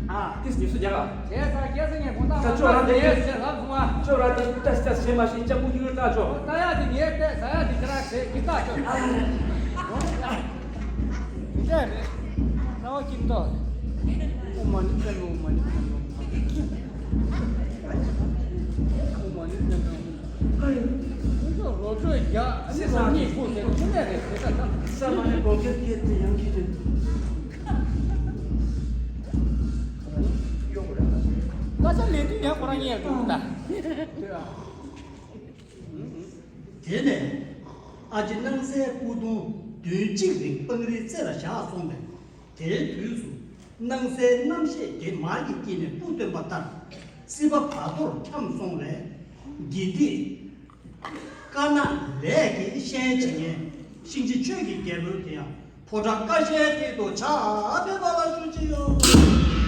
ཨ། ཏིས་ཉི་སུ་རྒྱག་ཨ། ཁྱེད་ས་སྐྱེ་ས་ངས་གོང་ད་ད་ཆོ་རང་དེ་ཡས་ལབ་སོང་ཨ། ཆོ་རང་དེ་ཏས་ཏས་བྱེད་མ་ཤེས་ལྕགས་པོ་ཡུལ་ལྟ་ཆོ། ད་ཡ་དེ་ངས་ཏས་ས་ཡ་དེ་ཁྱེད་རང་ཟེར་གི་ལྟ་ཆོ། ཨ། དེ་འདྲ་རེད། རྣ་བ་སྐྱིད་མདོག་ཨོཾ་མ་ཎི་པདྨེ་ཧཱུྃ། མ་ཎི་པདྨེ་ཧཱུྃ། ཨོཾ་མ་ཎི་པདྨེ་ཧཱུྃ། ཨ་ཡ། ཁོ་ཚོ་རོ་བྲོ་རྒྱག་ཨ་ནི་རོ་གཉིས་ཕུག་ཟེར་ཁོ་ནས་རེད་ཟེར་ད་ད། ས་མ་ནས་གོང་ཁེར་སྐད་དེ་ཡང་ཁྱི་དེ། ད་ས་ལས་དུས་ཡང་ཁོ་རང་ཉལ་འདུག་ད། དེ་ནས་ཨ་ཅེ་སྣང་གསལ་སྐུ་གདུང་བདུན་གཅིག་རིང་སྤང་རིའི་རྩེ་ལ་བཞག་སོང་བས། དེའི་དུས་སུ་སྣང་གསལ་རྣམ་ཤེས་ཀྱི་མར་གྱི་དཀྱིལ་ནས་སྤུ་བཏོན་པ་ལྟར་སྲིད་པ་བར་དོར་འཁྱམས་སོང་བས། དགེ་སྡིག་དཀར་ནག་ལས་ཀྱི་ཤན་འབྱེད་མཁན་གཤིན་རྗེ་ཆོས་ཀྱི་རྒྱལ་པོ་དེ་ཡང་ཕོ་བྲང་ཀ་ཤའི་སྟེང་དུ་ཕྱག་ཕེབས་པ་ལ་ཞུ་ཅི་ཡོད།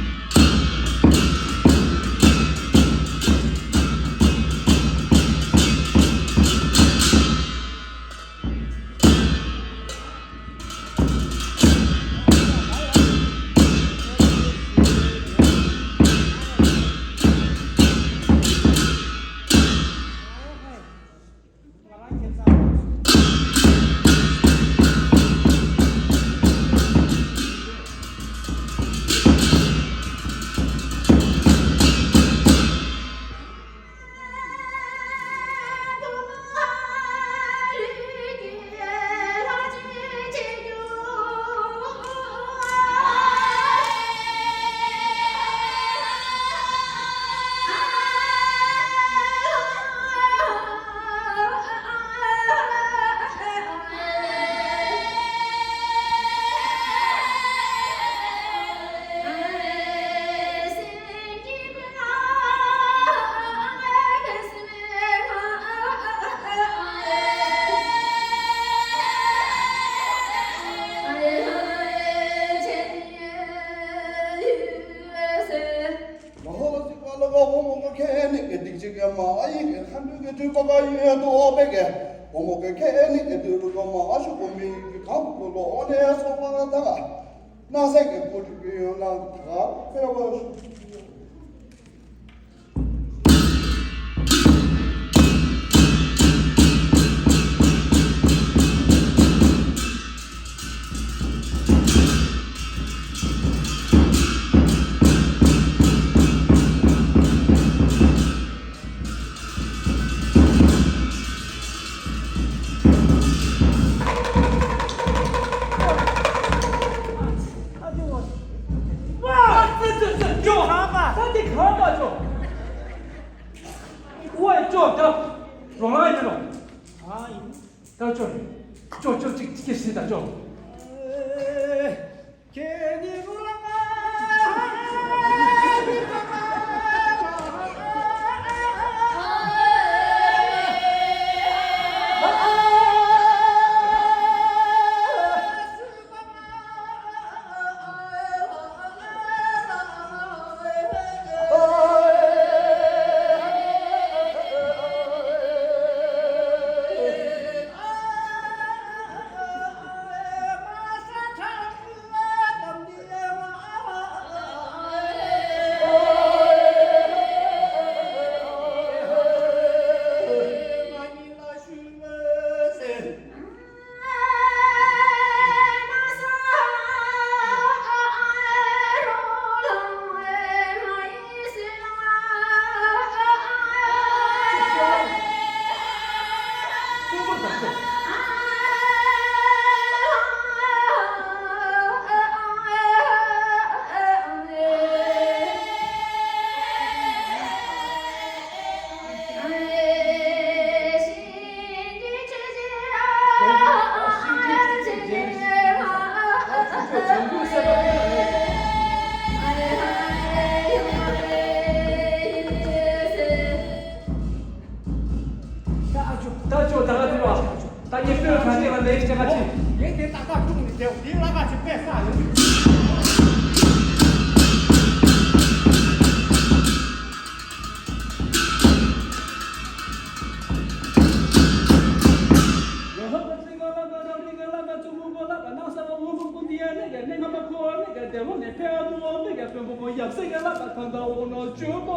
ལ་ཧོ་ལ་སི་ཀ་ལ་ག་ཧོ་མོ་ག་ཁེ་ནི་གེ་དིག་ཅིག་གེ་མ་ཨ་ཡིག་གེ་ཁ་འདུག་གེ་དུས་པ་ག་ཡོད་དོ་པེ་གེ་ཧོ་མོ་གེ་ཁེ་ནི་གེ་དུས་རུ་ག་མ་ཨ་ཤུ་གོ་མི་གི་གམ་གོ་ལོ་ཨོ་ནེ་སོ་པ་ན་ད་ག་ན་སེ་གེ་གོ་དུ་གེ་ཡོད་ན་ད་ག་ཕེ་བ་ཤུ། ད་ཅོ་ད་ག་དེ་བ། ད་ཉེ་སྤོས་ག་དེ་བ་ལས་ཅེ་ག་ཅི། ངས་དེ་ད་ག་ཀྲུང་ནས་དེ་དེ་ལ་ག་ཅི་པས་ས་ཡོད། ཕོ་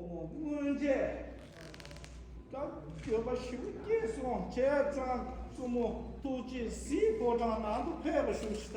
མོ་སྔོན་ཆད་སྐབས་འགྱོད་པ་ཞེ་པོ་སྐྱེས་སོང་བྱས་ཙང་བཙུན་མོ་ཐུགས་རྗེས་གཟིགས་ཕོ་བྲང་ནང་དུ་ཕེབས་པ་ཞུ་ཞིག་ད།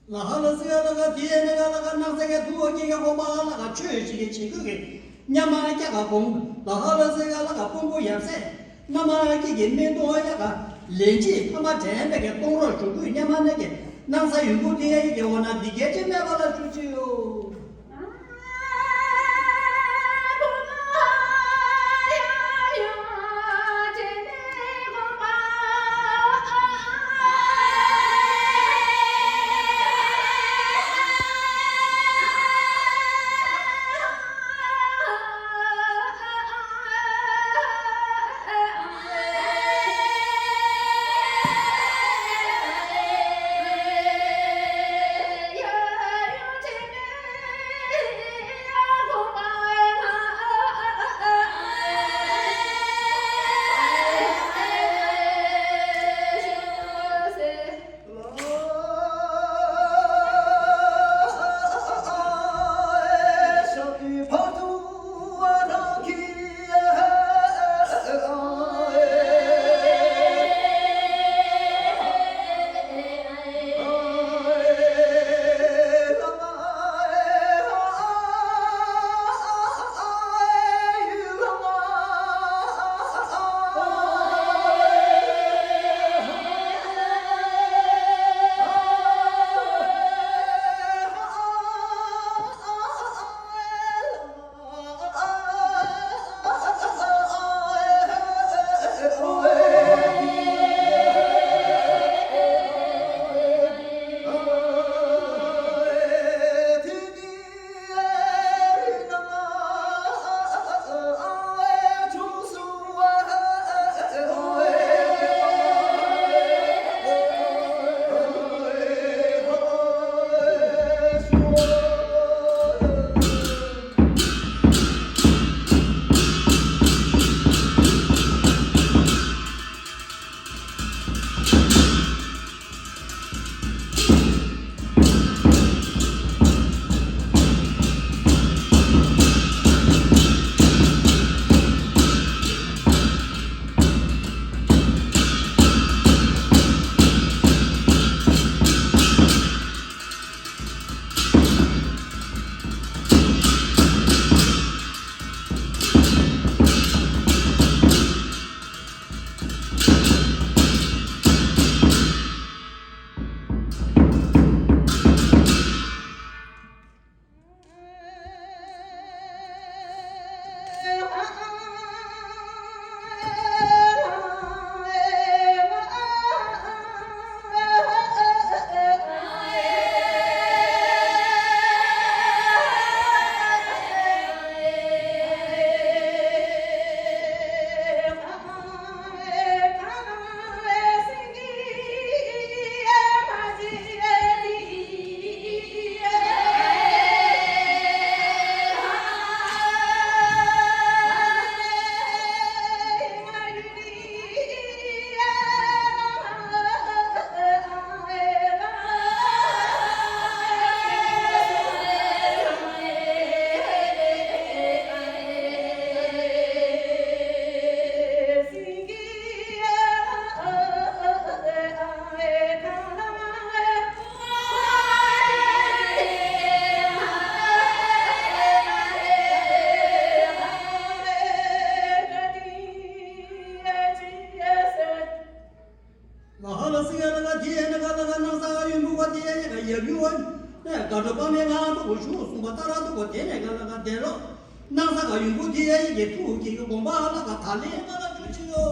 ལ་ཧ་ལ་སི་ཡ་ལ་ག་དེ་ནི་ག་ལ་ག་སྣང་ས་ག་དུ་བ་ཀྱི་ག་གོ་མ་ལ་ག་ཆོས་ཤིག་གི་ཆི་ཀུ་གི་ཉ་མ་ཀྱ་ག་གོང་ལ་ཧ་ལ་སི་ཡ་ལ་ག་ཕུང་པོ་ཡབ་སྲས་སྣ་མ་ཀྱི་གི་སྨན་དུ་ཡ་ག་ལན་ཅི་ཕ་མ་དྲན་པའི་གི་གཏོང་རོགས་ཞུ་དགོས། ཉ་མ་ནི་གི་སྣང་ས་ཡོད་དགུ་དེ་ཡ་ཡི་གི་འོ་ན་འདི་གལ་ཆེ་མེད་པ་ལ་ཞུ་ཅི་ཡོད། ལ་ཧ་ལ་སི་ཡ་ལ་ལ་དེ་ནི་ག་ལ་ག་སྣང་ས་ག་ཡུན་བུ་ག་དེ་ཡ་ཡི་ག་ཡབ་ཡུ་བ་ནི་ག་འགྲོ་པ་མེ་ག་དུ་གོ་ཤུ་གསུང་པ་ཏ་ར་དུ་གོ་དེ་ནི་ག་ལ་ག་དེ་རོ། སྣང་ས་ག་ཡུན་བུ་དེ་ཡ་ཡི་གེ་ཐུག་གི་གི་དགོངས་པ་ལ་ག་ད་ལེ་ག་ལ་ཆུ་ཆི་ཡོ།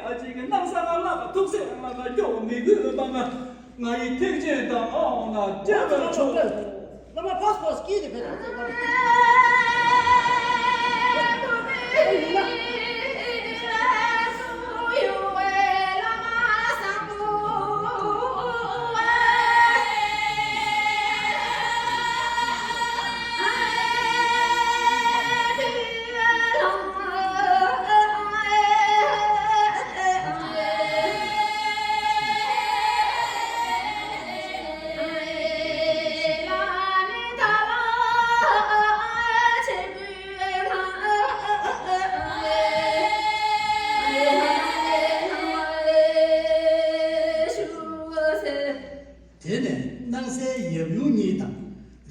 ཨ་ཅེ་གི་སྣང་ས་ང་ལ་ཐུགས་སེམས་ལ་ང་སྐྱོ་མི་དགོས་པ་ང་། ང་ཡི་ཐེག་ཆེན་དང་ཨ་འོང་ན་བཅས་པར་ཆོག་བླ་མ་ཕོས་ཕོས་ཀྱིས་དེ་ཕེབས་དང་དེ་ནས་སྣང་གསལ་ཡབ་ཡུམ་གཉིས་དང་།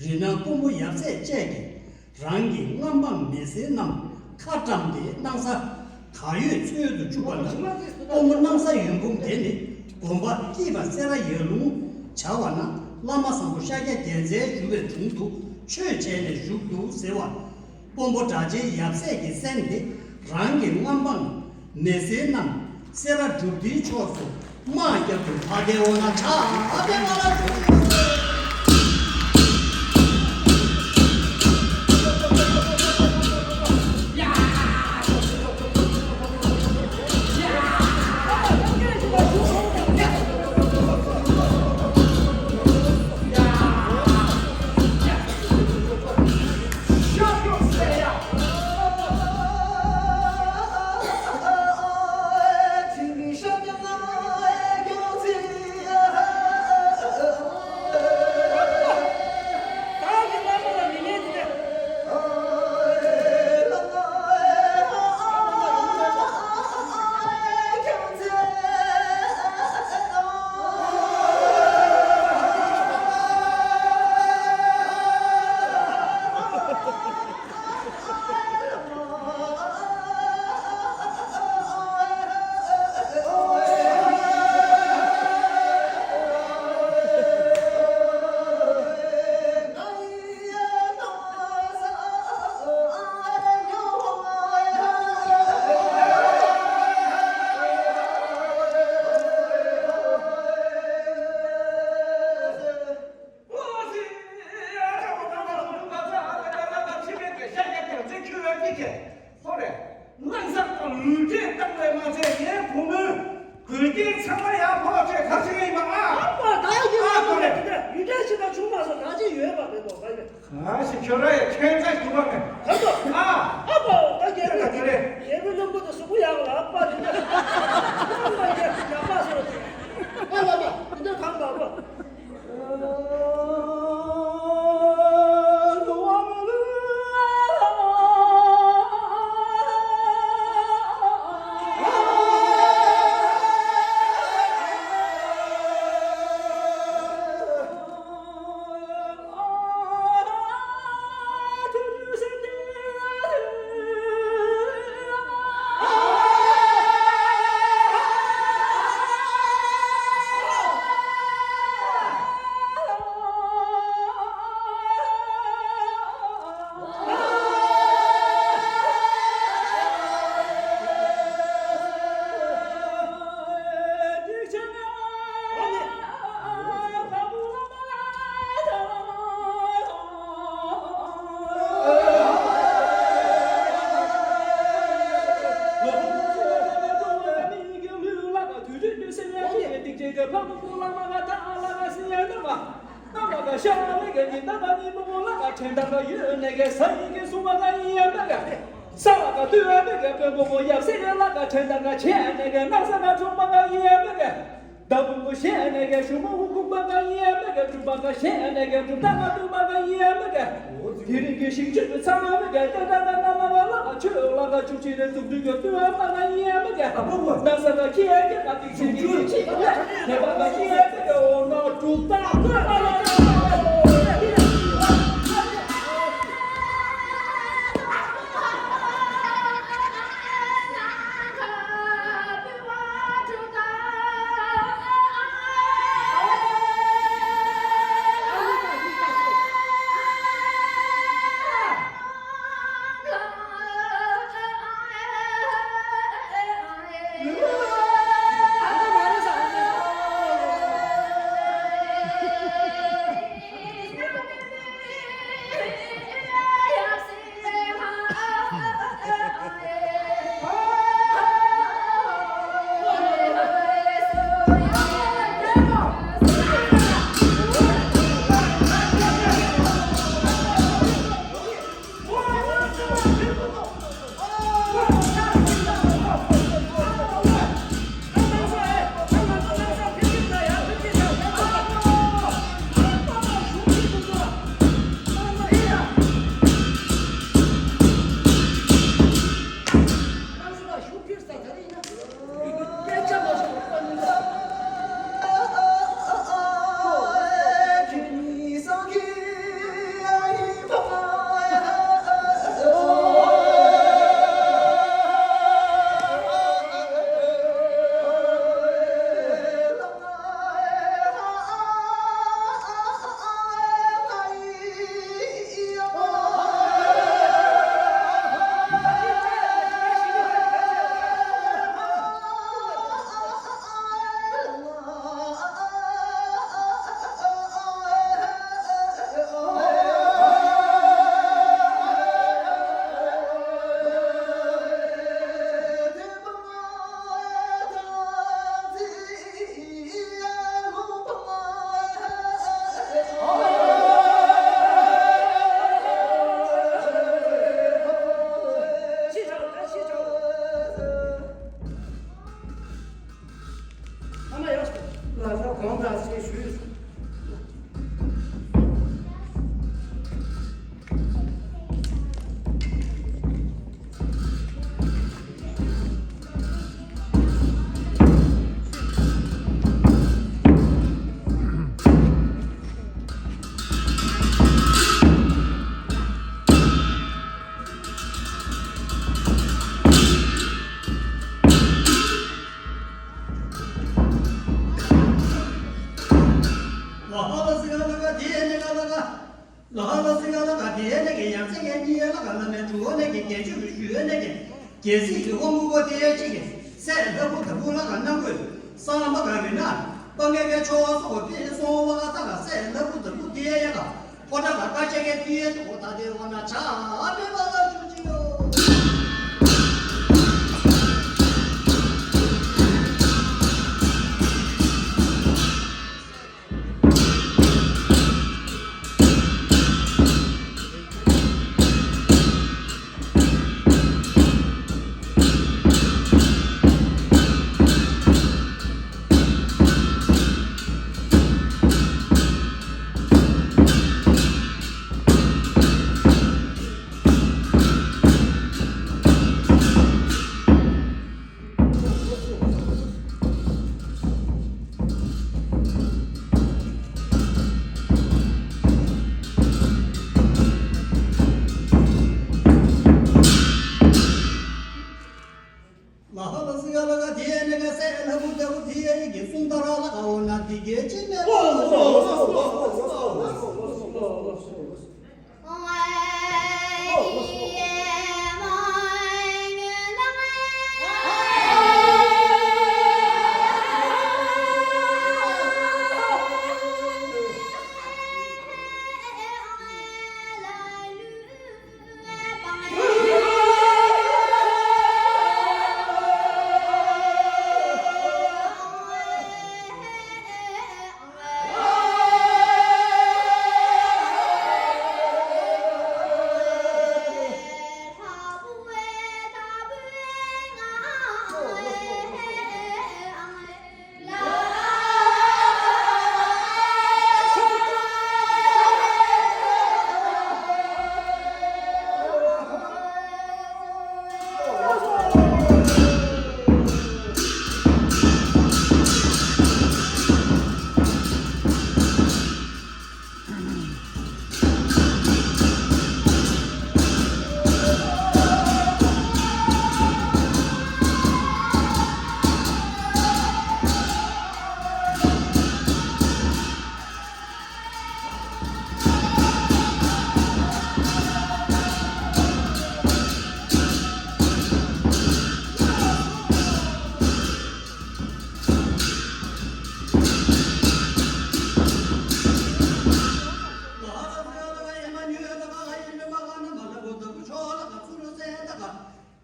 རིག་སྣང་སྤོམ་པོ་ཡབ་སྲས་བཅས་ཀྱིས་རང་གི་མངའ་འབངས་མི་སེར་རྣམས་ཁ་བཀྲམ་སྟེ་སྣང་ས་གར་ཡོད་འཚོལ་དུ་བཅུག་པ་དང་། སྤོམ་པོ་སྣང་ས་ཡོན་ཕུང་དེ་ནི་དགོན་པ་སྐྱིད་པ་སེ་ར་ཡར་ཀླུང་བྱ་བ་ན་བླ་མ་བཟང་པོ་ཤཱཀྱ་རྒྱལ་མཚན་བཞུགས་པའི་དྲུང་དུ་ཆོས་བྱས་ནས་བཞུགས་འདུག་ཟེར་བ། སྤོམ་པོ་སྒྲ་ཆེན་ཡབ་སྲས་ཀྱི་མཚན་དེ་རང་གི་མངའ་འབངས་མི་སེར་རྣམས་སེ་ར་སྒྲུབ་སྡེའི་ཕྱོགས་སུ་དམག་རྒྱབ་ཏུ་ཕ་གིའི་འོག་ན་ཆགས་པའི་ང་རང་བྱུང་། ཁོ་རེ། སྣང་ས་དང་ལུས་འབྲེལ་བཏང་བའི་མ་ཚད་ངའི་བུ་མོའི་གོས་རྒྱན་ཚང་མ་ཡར་ཕོག་ཅེས་ག་ཚོད་ཡིན་པ་ཨ། ཨ་ཕ་ད་ཡིན་ཨ་ཁོ་རེ། ཡུལ་གྲལ་ཕྱི་ན་བྱུང་མ་སོང་ད་ཅི་ཡོད་པ་མེད་དོ་ག་ཡོད། ག་ཞིག་ཁྱོད་ར་ཡི་ཁྱད་མཚར་ཞིག་འདུག་པ་མེད། ག་ཚོད། ཨ། ཨ་ཕ་ད་རྒྱལ་ཁྱོད་ད་ཁྱོད་རེ། རྒྱལ་པོའི་བློན་པོ་དང་གཟུགས་པོ་ཡག་ལ་ཨ་ཕ་དེ་འདྲ། ཨ་ཕ་རྒྱལ་ཡག་པ་སོང་ཅིག་ཨ་ལ་མ་དེ་འདྲ་གང་མ་གོ། ས་ལ་ག་དུས་ཨ་མེ་ག་བོན་པོ་མོ་ཡབ་སྲས་ལ་ག་ཁྲེན་ཏང་ག་ཆེ་ནེ་ག་སྣང་ས་ག་ཁྲོམ་པ་ག་ཡེ་མེ་ག་ད་བུ་མོ་ཤེས་ནེ་ག་ཞུ་མོ་ཧུ་ཁུག་པ་ག་ཡེ་མེ་ག་གྲུབ་པ་ག་ཤེས་ནེ་ག་གྲུབ་ད་ག་དུ་པ་ག་ཡེ་མེ་ག་དེ་རིང་གི་ཞིང་ཆུ་ཚང་མ་མེ་ག་ད་ད་ད་ན་མ་ག་ལ་ག་ཆུ་ལ་ག་ཆུ་ཆི་རེ་ཙུག་དུས་ག་དུ་ཨ་མ་ག་ཡེ་མེ་ག་སྣང་ས་ག་ཁྱེད་ཀྱི་ག་དེ་ཆི་གི་ཆི་ག་དེ་པ་ག་ཡེ་མེ་ག་འོ་ན་གྲུབ་ད་ག་ལ་ག་ཡོངས་གྲགས་ཞེས་ཞུས། ལ་ཧ་ལ་སི་ག་ལ་ག་དེ་ནི་ག་ལ་ག་ལ་ཧ་ལ་སི་ག་ལ་ག་དེ་ནི་གི་ཡང་སེ་ག་གཉིས་ལ་ག་ལ་མེ་གྲུ་ནི་གི་རྒྱལ་ཆུ་གི་ཞུ་ནི་གི་རྒྱལ་སྲིད་ཀྱི་དབང་བསྐུར་གོ་དེ་ཅི་གི་སེ་ལྷ་བུ་ད་བུ་ལ་ག་ནང་གོས་སང་མ་ག་རི་ན་པ་ངེ་ག་ཆོ་སོ་གོ་པི་སོང་བ་ག་ད་ག་སེ་ལྷ་བུ་ད་བུ་དེ་ཡ་ག་ཕོ་བྲང་ལ་བཀའ་བཅག་གི་དུས་ཡུན་དུ་ད་དེ་འོ་ན་ཆ་མེད་པ་ལ་བཅུག་ཅིག་ཡོད། ལ་ཧ་ལ་སི་ག་ལ་ག་དེ་ནི་ག་སེ་ལྷ་བུ་ད་བུ་དེ་ཡི་གི་གསུང་ལྟར་ལ་ག་འོ་ན་དེ་གའི་ཅི་མེད་པ།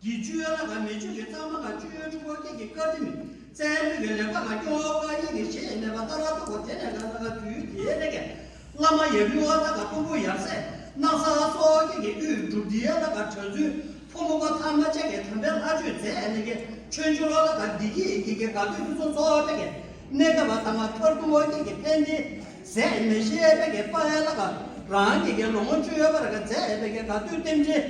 གི་ཆུ་ཡ་ལ་ག་མེ་ཆུ་གི་གཙང་མ་ག་ཆུ་ཡོད་ཆུ་བོ་སྐད་ཀྱི་བཀའ་དྲིན་མི། བཙན་པོའི་གི་ལེགས་པ་ག་སྐྱོ་བ་ག་ཡི་གེ་ཞེས་མེད་པ་ལྟར་ར་ཐོག་གོ་དེ་ནས་ག་ལ་ག་དུས་དེ་ནས་ག་བླ་མ་ཡབ་ཡུམ་ཨ་ཐ་ག་སྤུན་པོ་ཡབ་སྲས་སྣང་ས་སོགས་ཀྱི་གི་དབུས་སྒྲུབ་སྡེ་ལ་ག་གྲྭ་བཙུན་ཕོ་མོ་ག་ཐ་མ་ཅན་གྱི་དམ་པའི་ལྷ་ཆོས་མཛད་ནས་ག་ཆོས་འབྱོར་ལ་ག་བདེ་སྐྱིད་ཀྱི་གི་ག་དུས་དུས་སོ་སོ་ནས་ག་གནས་སྐབས་ཐ་མ་མཐར་ཐུག་གི་གི་ཕན་བདེ། ཟད་མི་ཤེས་པའི་གི་དཔལ་ལ་ག་རང་གི་གི་ལོངས་སྤྱོད་པར་ག་མཛད་པའི་གི་ག་དུས་རྟེན་འབྲེལ་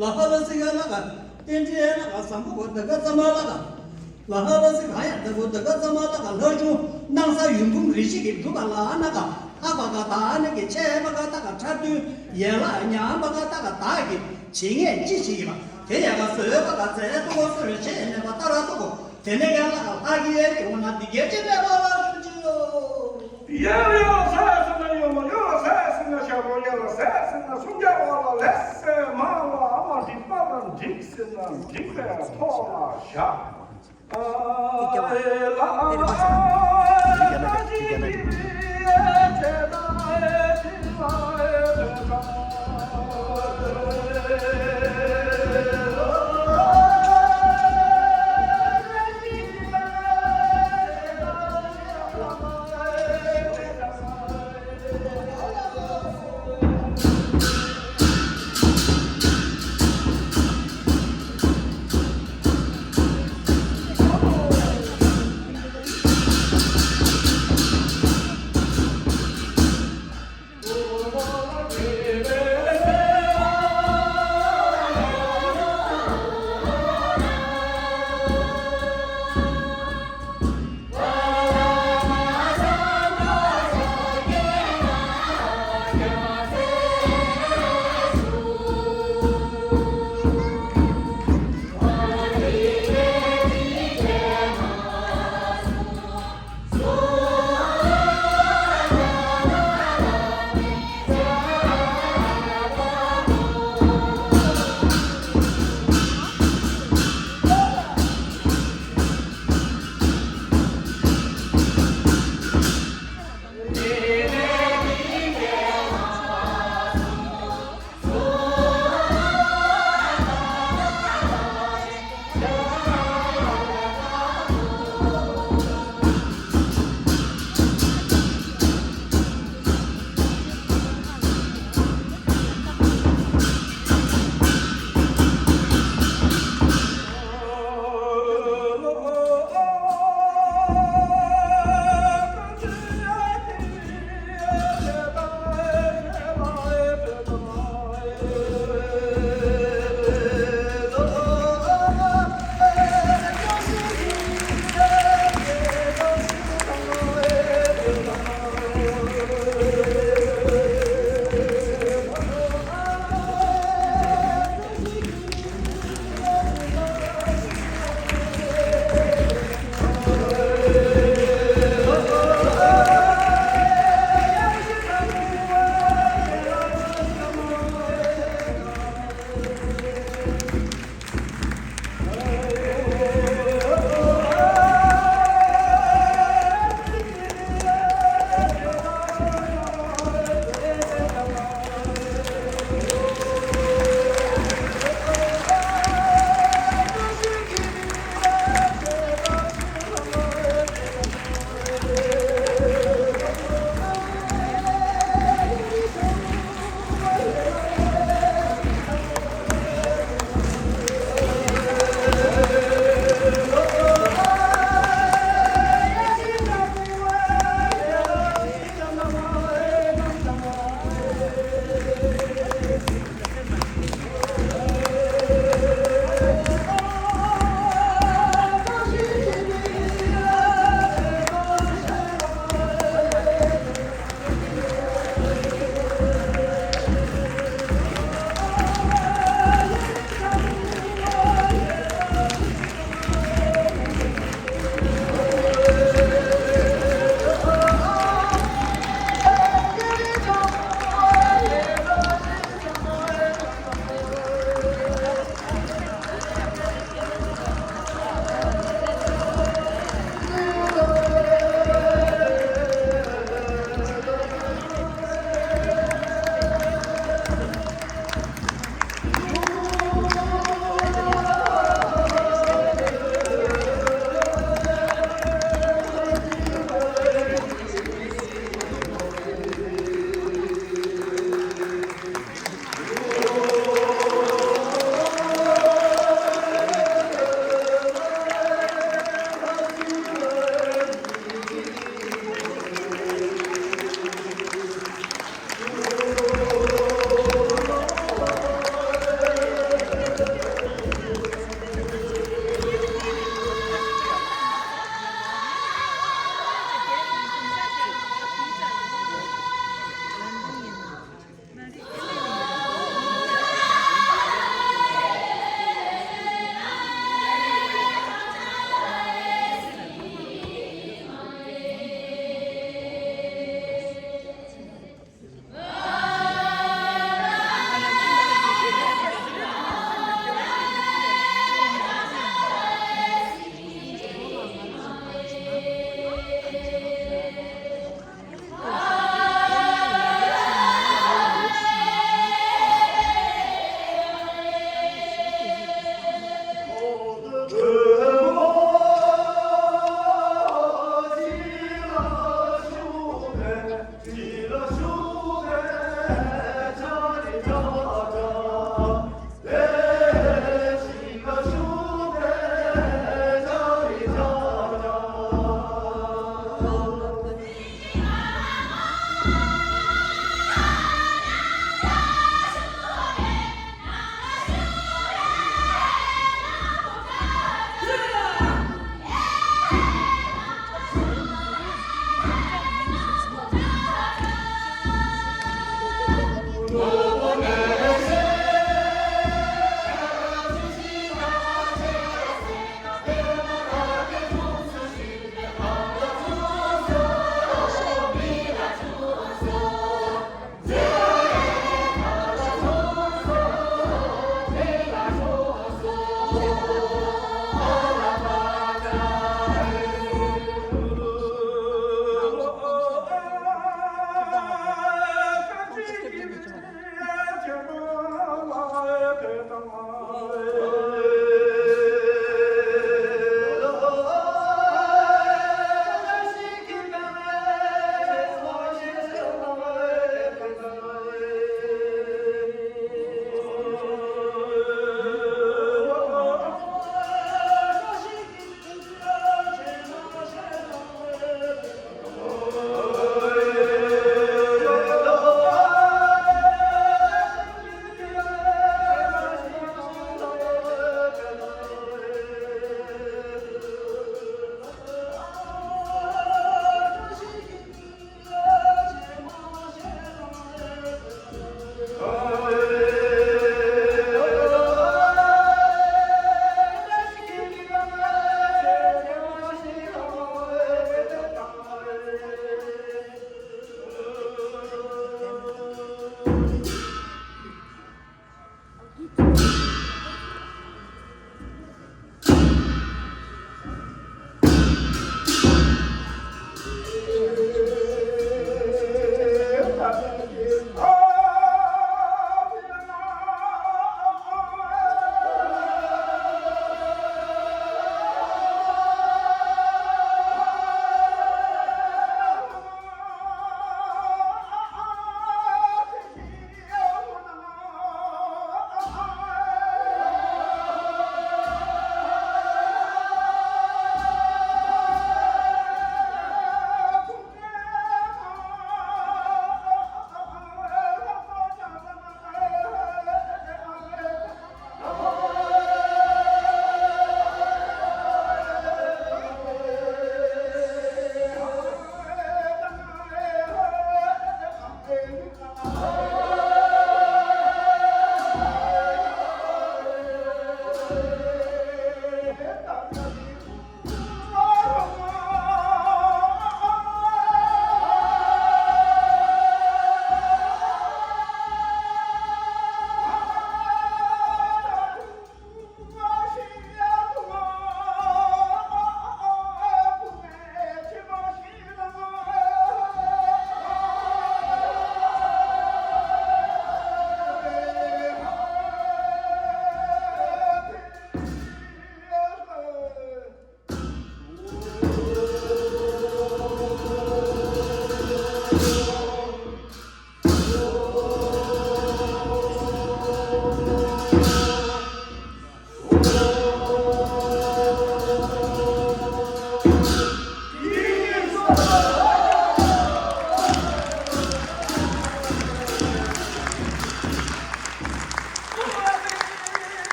ལ་ཧ་ལ་སི་ག་ལ་ག་རྟེན་འབྲེལ་ལ་ག་བཟང་པོ་གོ་ད་ག་ཙམ་མ་ལ་ག་ལ་ཧ་ལ་སི་ག་ཡང་ད་གོ་ད་ག་ཙམ་མ་ལ་ག་ལྷ་ཆུང་སྣང་ས་ཡུམ་བུམ་རེ་ཞིག་གི་སྒྲུབ་པ་ལ་ན་ག་ལྷག་པ་ག་ད་ནི་གི་ཆད་པ་ག་ད་ག་ཁྲ་དུས་ཡན་ལག་ཉམས་པ་ག་ད་ག་ད་གི་བྱེད་ངེས་ཅི་ཞིག་ཡིན་པ་དེ་ཡ་ག་བཟོད་པ་ག་མཛད་དུ་གོ་སོ་རེ་བྱེད་ནས་པ་ད་ར་ཐུ་གོ། དེ་ནས་ཡང་ལྷ་ལྷ་གི་ཡ་རིགས་འོ་ན་འདི་སྐད་ཅེས་སྨྲས་པ་ལ་ཞུ་ཅི་ཡོད། ཡ་ལ་ཡ་ལ་ས་ཡ་ཟེར་ན་ཡོད་མ་ཡོད་ལ་ས་ཡ་ཟེར་ན་ཞབས་རོ་ཡ་ལ་ས་ཡ་ཟེར་ན་སུམ་བརྒྱ་བ་ལ་ལས་ཟེར་མ་ལ་ཨ་མ་འགྲིག་པ་ལ་འགྲིག་ཟེར་ན་འགྲིག་པའི་ཐོག་ལ་བཞག་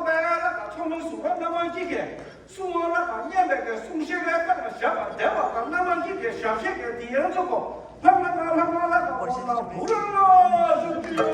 པའི་ལ་དང་ཚོགས་མིའི་གཟུགས་པ་སྣ་མང་གི་གེ། གསུང་བ་ལ་དང་སྙན་པའི་གེ། གསུང་བཤད་པའི་སྐབས་ལ་ཞབས་པ་བདེ་བ་དང་སྣ་མང་གི་གེ། ཞབས་བཤད་གེ་འདི་ཡན་ཚོགས་པོ། ལྷ་མ་ལ་ལྷ་མ་ལ་དང་ལྷ་མ་བུ་ར་ལ་ཞུ་རྒྱུ།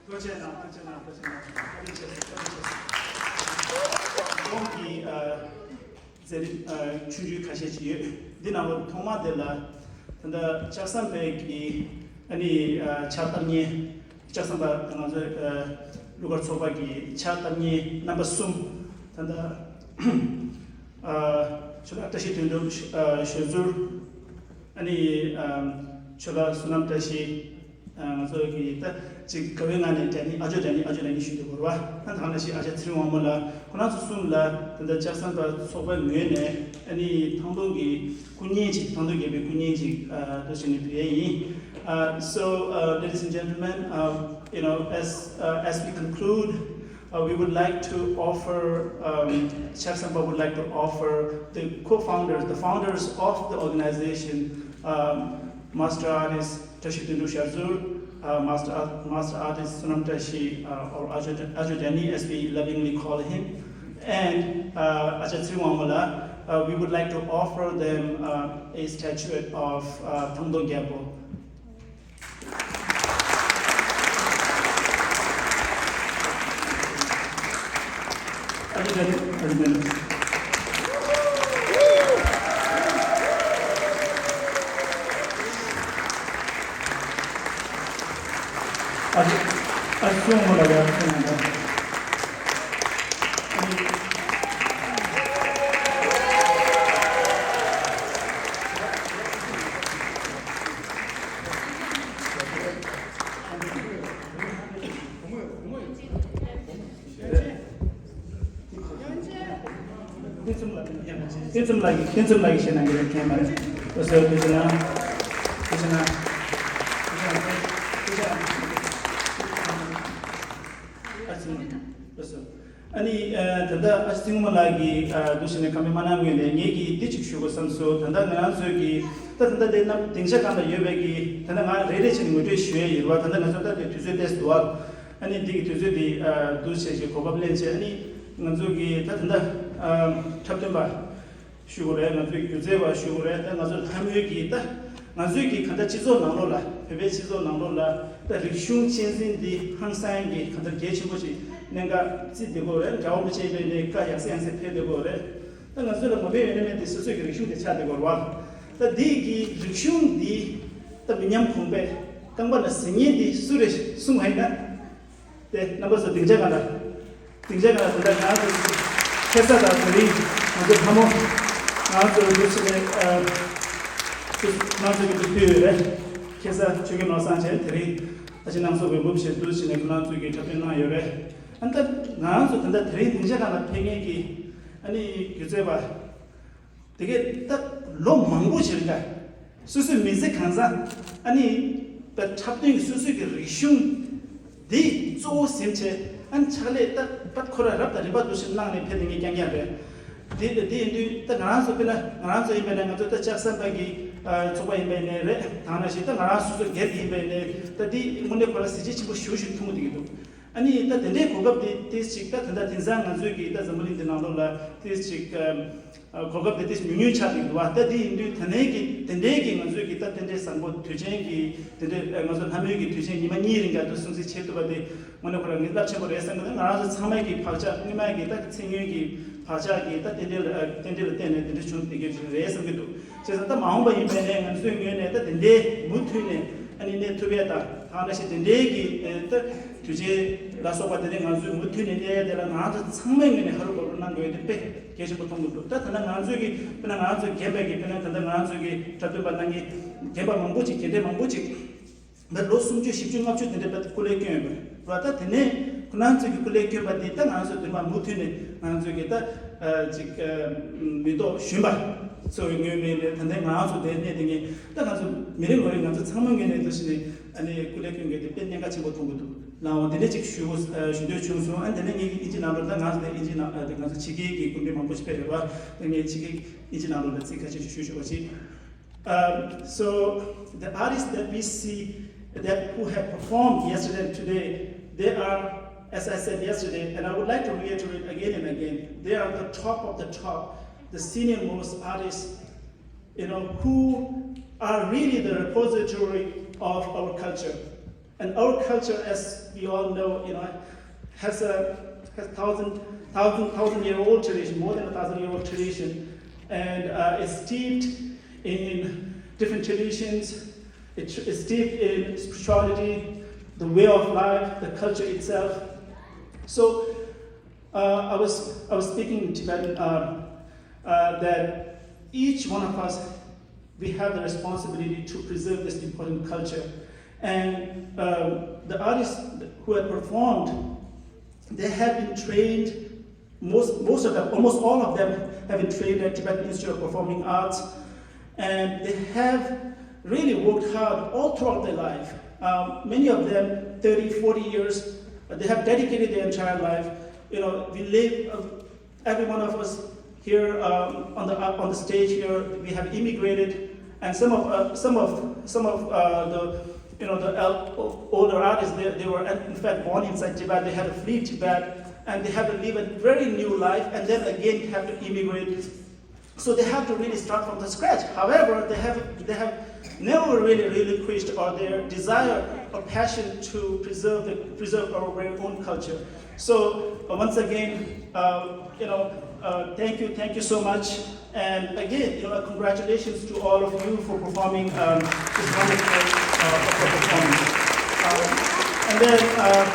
ཐུགས་རྗེ་གནང་། ཐུགས་རྗེ་གནང་། ཐུགས་རྗེ་གནང་། བཀའ་དྲིན་ཆེ། བཀའ་དྲིན་ཆེ། ཁོང་གི་ཨ། མཛད་རིམ་ཨ་ཆུང་ཆུང་ཁ་ཤས་ཅིག་ཡོད། འདི་ནང་ལོ་ཐོག་མ་དེ་ལ་ད་ལྟ་ལྕགས་ཟམ་པའི་གི་ཨ་ནི་ཨ་ཕྱག་བཏབ་མཁན། ལྕགས་ཟམ་པ་ང་ཚོའི་ཨ་གླུ་གར་ཚོགས་པ་གི་ཕྱག་བཏབ་མཁན་རྣམ་པ་གསུམ། ད་ལྟ་ཨ་ཇོ་ལགས་བཀྲ་ཤིས་དོན་གྲུབ་ཨ་ཞོལ་ཟུར། ཨ་ནི་ཨ་ཇོ་ལགས་བསོད་ནམས་བཀྲ་ཤིས། ང་ཚོ་གི་ད་ཅིག་དགའ་བའི་ངང་ནས་ཌེ་ནི། ཨ་ཇོ་ཌེ་ནི། ཨ་ཇོ་ཌེ་ནི་ཞུས་ཏེ་གོ་ར་བ། ད་ཐང་ན་ཞིག་ཨ་ཅག་ཚེ་རིང་དབང་མོ་ལགས། ཁོ་རང་ཚོ་གསུམ་ལ་ད་ལྟ་ལྕགས་ཟམ་པ་ཚོགས་པའི་ངོས་ནས་ཨ་ནི་ཐང་སྟོང་གི་སྐུ་བརྙན་ཅིག་ཐང་སྟོང་རྒྱལ་པོའི་སྐུ་བརྙན་ཅིག་ཨ་འདུག་བྱས་ནས་ཕུལ་ཡས་ཡིན། Uh, so, uh, ladies and gentlemen, uh, you know, as uh, as we conclude, uh, we would like to offer, um, Chef Sampa would like to offer the co-founders, the founders of the organization, um, Master Artist Tashi Tundu Shazur, uh, Master, Art- Master Artist Sonam Tashi, uh, or Ajo, Ajo Dani, as we lovingly call him, and uh, Aja Tsiriwangmala. Uh, we would like to offer them uh, a statuette of uh, Thangdo Gyabo. བསྟན་འཛིན་ལགས་ཀྱིས་བསྟན་འཛིན་ལགས་ཀྱིས་བཤད་གནང་གི་རེད། མཁྱེན་པ་རེད། ལགས་སོ། ཐུགས་རྗེ་གནང་། ཐུགས་རྗེ་གནང་། ཐུགས་རྗེ་གནང་། ཨ་ཙི། ལགས་སོ། ཨ་ནི་ཨ་ད་ལྟ་ཨ་སྲིང་མོ་ལགས་ཀྱིས་ཨ་འདུག་བྱས་ནས་བཀའ་མོལ་མ་གནང་སྔོན་ནས་ངེད་ཀྱིས་འདི་གཅིག་ཞུ་དགོས་བསམ་སོང་། ད་ལྟ་ང་རང་ཚོའི་གི་ད་ད་ལྟ་དེ་རྣམ་སྡིངས་ཆ་སྒང་ལ་ཡོད་པའི་གི་ད་ལྟ་ང་རེ་རེ་བྱས་ནས་ངོ་སྤྲོད་ཞུ་ཡས་ཡོད་རེད་བ། ད་ལྟ་ང་ཚོ་ད་དེ་དུས་ཚོད་ཏོག་ཙམ་འདུག་བ། ཨ་ནི་འདི་གི་དུས་ཚོད་འདི་ཨ་འདུག་བྱས་ཀྱི་གོ་སྐབས་ལེན་བྱས། ཨ་ནི་ང་ཚོ་གི་ད་ད་ལྟ་ཨ་འཁྲབ་སྟོན་པ་ཞུ་དགོས་རེད། ང་ཚོའི་སྒྱུ་རྩལ་བ་ཞུ་དགོས་རེད། ད་ང་ཚོ་ལྷ་མོའི་གི་ད་ང་ཚོའི་གི་གང་ལྟར་སྤྱི་ཚོགས་ནང་ལོགས་ལ། བོད་པའི་སྤྱི་ཚོགས་ནང་ལོགས་ལ་ད་རིག་གཞུང་གཅེས་འཛིན་འདི་ཧང་སང་གི་གང་ལྟར་གལ་ཆེན་པོ་ཞིག་གནད་འགག་བརྩིས་བསྡད་ཀྱི་ཡོད་རེད། རྒྱལ་བ་རིན་པོ་ཆེ་ཡིན་པའི་ནས་བཀའ་ཡག་ས་ཡང་སེ་ཕེབས་བསྡད་ཀྱི་ཡོད་རེད། ད་ང་ཚོ་ལ་ངོ་མ་ཡོད་ན་མེད་དེ་སོ་སོའི་གི་རིག་གཞུང་དེ་ཆགས་བསྡད་ཀྱི་ཡོད་རེད་བ། ད་འདི་གི་རིག་གཞུང་འདི་ད་མི་ཉམས་གོང་འཕེལ་རྐང་པ་ན་ཟིན་མཁན་འདི་སུ་རེད་གསུངས་པ་ཡིན་ན། དེ་རྣམ་པ་ཚོ་སྡིངས་ཆ་སྒང་ལ། སྡིངས་ཆ་སྒང་ལ་དེ་འདྲ་ང་ཚོ་ཁ་སང་དང་དེ་རིང་ང་ཚོ་ལྷ་མོ་ང་ཚོ་འདུག་བྱས་ནས་ཨ་ང་ཚོ་གི་འདུག་ཕུལ་ཡོད་རེད། ཁ་སང་ཆོས་རྒྱལ་ནོར་བཟང་བྱས། དེ་རིང་ཨ་ཅེ་སྣང་ཚོགས་པའི་འབུབ་བྱས་འདུག་བྱས་ནས་ཁོ་རང་ཚོ་གི་འཁྲབ་སྟོན་གནང་ཡོད་རེད། ཨ་ནི་ད་ང་ཚོ་ད་ལྟ་དེ་རིང་སྡིངས་ཆ་སྒང་ལ་ཕེབས་མཁན་གྱི་ཨ་ནི་སྒྱུ་རྩལ་པ། དེ་གས་ད་ལོ་མང་པོ་ཞིག་རིང་ལ་སོ་སོའི་མི་ཚེ་གང་ཚང་ཨ་ནི་ད་འཁྲབ་སྟོན་གྱི་སོ་སོའི་གི་རིག་གཞུང་འདི་གཙོ་བོ་ཟིན་བྱས། ཨ་ནི་ཕྱག་ལས་ད་ད་ཁོ་ར་རབ་དང་རིམ་པ་འདུག་བྱས་གནང་ནས་ཕེབས་ནས་ངས་རྐྱང་རྐྱང་རེད། དེ་དེ་ཡིན་དུས་ད་ང་རང་ཚོ་དཔེར་ན་ང་རང་ཚོ་ཡིན་པས་ན་ང་ཚོ་ད་ལྕགས་ཟམ་པ་གི་ཨ་ཚོགས་པ་ཡིན་པས་ནས་རེད། དེ་ནང་བཞིན་ད་ང་རང་སོ་སོ་སྒེར་གྱི་ཡིན་པས་ནས་ད་འདི་དངོས་གནས་ཁོ་ར་གཟི་བརྗིད་ཆེན་པོ་ཞེ་པོ་ཞིག་མཐོང་གི་འདུག་ཨ་ནི་ད་དེ་འདྲའི་གོ་སྐབས་དེ་ཏོག་ཙམ་ཅིག་ད་ད་ལྟ་དེང་སང་ང་ཚོའི་གི་ད་འཛམ་བུ་གླིང་འདི་ནང་ལོགས་ལ་ཏོག་ཙམ་ཅིག་ཨ་གོ་སྐབས་དེ་ཏོག་ཙམ་ཉུང་ཉུང་ཆགས་ཀྱི་འདུག་བ། ད་དེ་ཡིན་དུས་ད་ནས་གི་དེ་འདྲའི་གི་ང་ཚོའི་གི་ད་དེ་འདྲའི་བཟང་པོ་དུས་ཆེན་གི་དེ་འདྲའི་ཨ་ང་ཚོ་ལྷ་མོའི་གི་དུས་ཆེན་ཉི་མ་གཉིས་རིང་ག་དུ་སྲུང་བརྩི་བྱེད་ཐུབ་པ་དེ་དངོས་གནས་ཁོ་རང་ངས་རླབས་ཆེན་པོ་རེད་བསམ་གི་འདུག་ང་རང་ཚོ་ཚང་མའི་གི་བག་ཆགས་སྔོན་མའི་གི་ད་ཚེ་སྔོན་གི་བག་ཆགས་གི་ད་རྟེན་འབྲེལ་ལ་ཨ་རྟེན་འབྲེལ་ལ་བརྟེན་ནས་དེ་འདྲ་བྱུང་བསྡད་རྒྱུ་རེད་བསམ་གི་འདུག་བྱས་ཙང་ད་མ་འོངས་པ་ཡིན་པའི་ནས་ང་ཚོའི་ངོས་ནས་ད་དེ་འདྲའི་མུ་མཐུད་ནས་ཨ་ནི་གནས་ཐུབ་ཡས་དང་། དེ་ནང་བཞིན་དེ་འདྲའི་གི་ཨེ་ད་དུས་ཆེན་ལ་སོགས་པ་དེ་འདྲའི་ང་ཚོས་མུ་མཐུད་ནས་གནས་ཡས་དེ་ལ་ང་ཚོ་ཚང་མའི་ངོས་ནས་ཧ་རུ་བ་རུ་གནང་དགོས་ཡས་དེ་དཔེ་གལ་ཆེན་པོ་མཐོང་གི་འདུག་ད་ད་ལྟ་ང་ཚོའི་གི་དཔེར་ན་ང་ཚོའི་རྒན་པའི་གི་དཔེར་ན་ད་ལྟ་ང་ཚོའི་གི་འཁྲབ་སྟོན་པ་གནང་མཁན་རྒན་པ་མང་པོ་ཅིག་རྒན་གྲས་མང་པོ་ཅིག་ད་ལོ་སུམ་ཅུ་བཞི་བཅུ་ལྔ་བཅུ་དེ་འདྲའི་བར་དུ་སྐུ་ལས་བསྐྱོན་ཡོད་པ་རེད་བ། ད་དེ་ནས་ཁོ་རང་ཚོའི་གི་སྐུ་ལས་བསྐྱོན་པ་འདི་ད་ང་ཚོ་དེ་མ་མུ་མཐུད་ནས་ང་ཚོའི་གི་ད་ཨ་ཅིག་ཨ་མི་ཐོག་གཞོན་པ་ཚོའི་ངོས་ནས་ད་ལྟ་ང་ཚོ་དེ་གནས་དེ་ངས་ད་ང་ཚོ་མི་རེ་ངོ་རེ་ང་ཚོ་ཚང་མ་ངོས་ནས་འདུག་བྱས་ནས་ཨ་ནི་སྐུ་ལས་བསྐྱོན་དགོས་དེ་དཔེ་གནད་འགག་ཆེན་པོ་མཐོང་གི་འདུག་ལའང་དེ་འདྲ་ཅིག་ཞུ་ཞུ་འདོད་བྱུང་སོང་། ཨ་ནི་དེ་ནས་ངས་ཨིན་ཇི་ནང་ལོགས་ད་ང་ཚོ་དེ་ཨིན་ཇི་ནང་ཨ་དེ་ང་ཚོ་ཕྱི་རྒྱལ་གྱི་སྐུ་མགྲོན་མང་པོ་ཞིག་ཕེབས་ཡོད་པ། ད་ངས་ཕྱི་རྒྱལ་ཨིན་ཇི་ནང་ལོགས་ལ་ཚིག་ཁ་ཤས་ཤིག་ཞུ་ཆོག་པ་ཞིག Um, so the artists that we see that who have performed yesterday and today, they are, as I said yesterday, and I would like to reiterate again and again, they are the top of the top, the senior most artists, you know, who are really the repository of our culture. And our culture, as we all know, you know, has a has thousand, thousand, thousand year old tradition, more than a thousand year old tradition, and uh, is steeped in different traditions. It is steeped in spirituality, the way of life, the culture itself. So uh, I was I was speaking in Tibetan uh, uh, that each one of us, we have the responsibility to preserve this important culture. And um, the artists who have performed, they have been trained, most, most of them, almost all of them have been trained at Tibetan Institute of Performing Arts. And they have really worked hard all throughout their life. Um, many of them, thirty, forty years, they have dedicated their entire life. You know, we live uh, every one of us here um, on the uh, on the stage here, we have immigrated, and some of uh, some of some of uh, the you know the el- older artists, they, they were in fact born inside Tibet. They had to flee Tibet, and they have to live a very new life, and then again have to immigrate. So they have to really start from the scratch. However, they have they have never really relinquished or their desire or passion to preserve the, preserve our very own culture. So uh, once again, uh, you know, uh, thank you, thank you so much. And again, you know, congratulations to all of you for performing um, this wonderful uh, performance. Um, and then uh,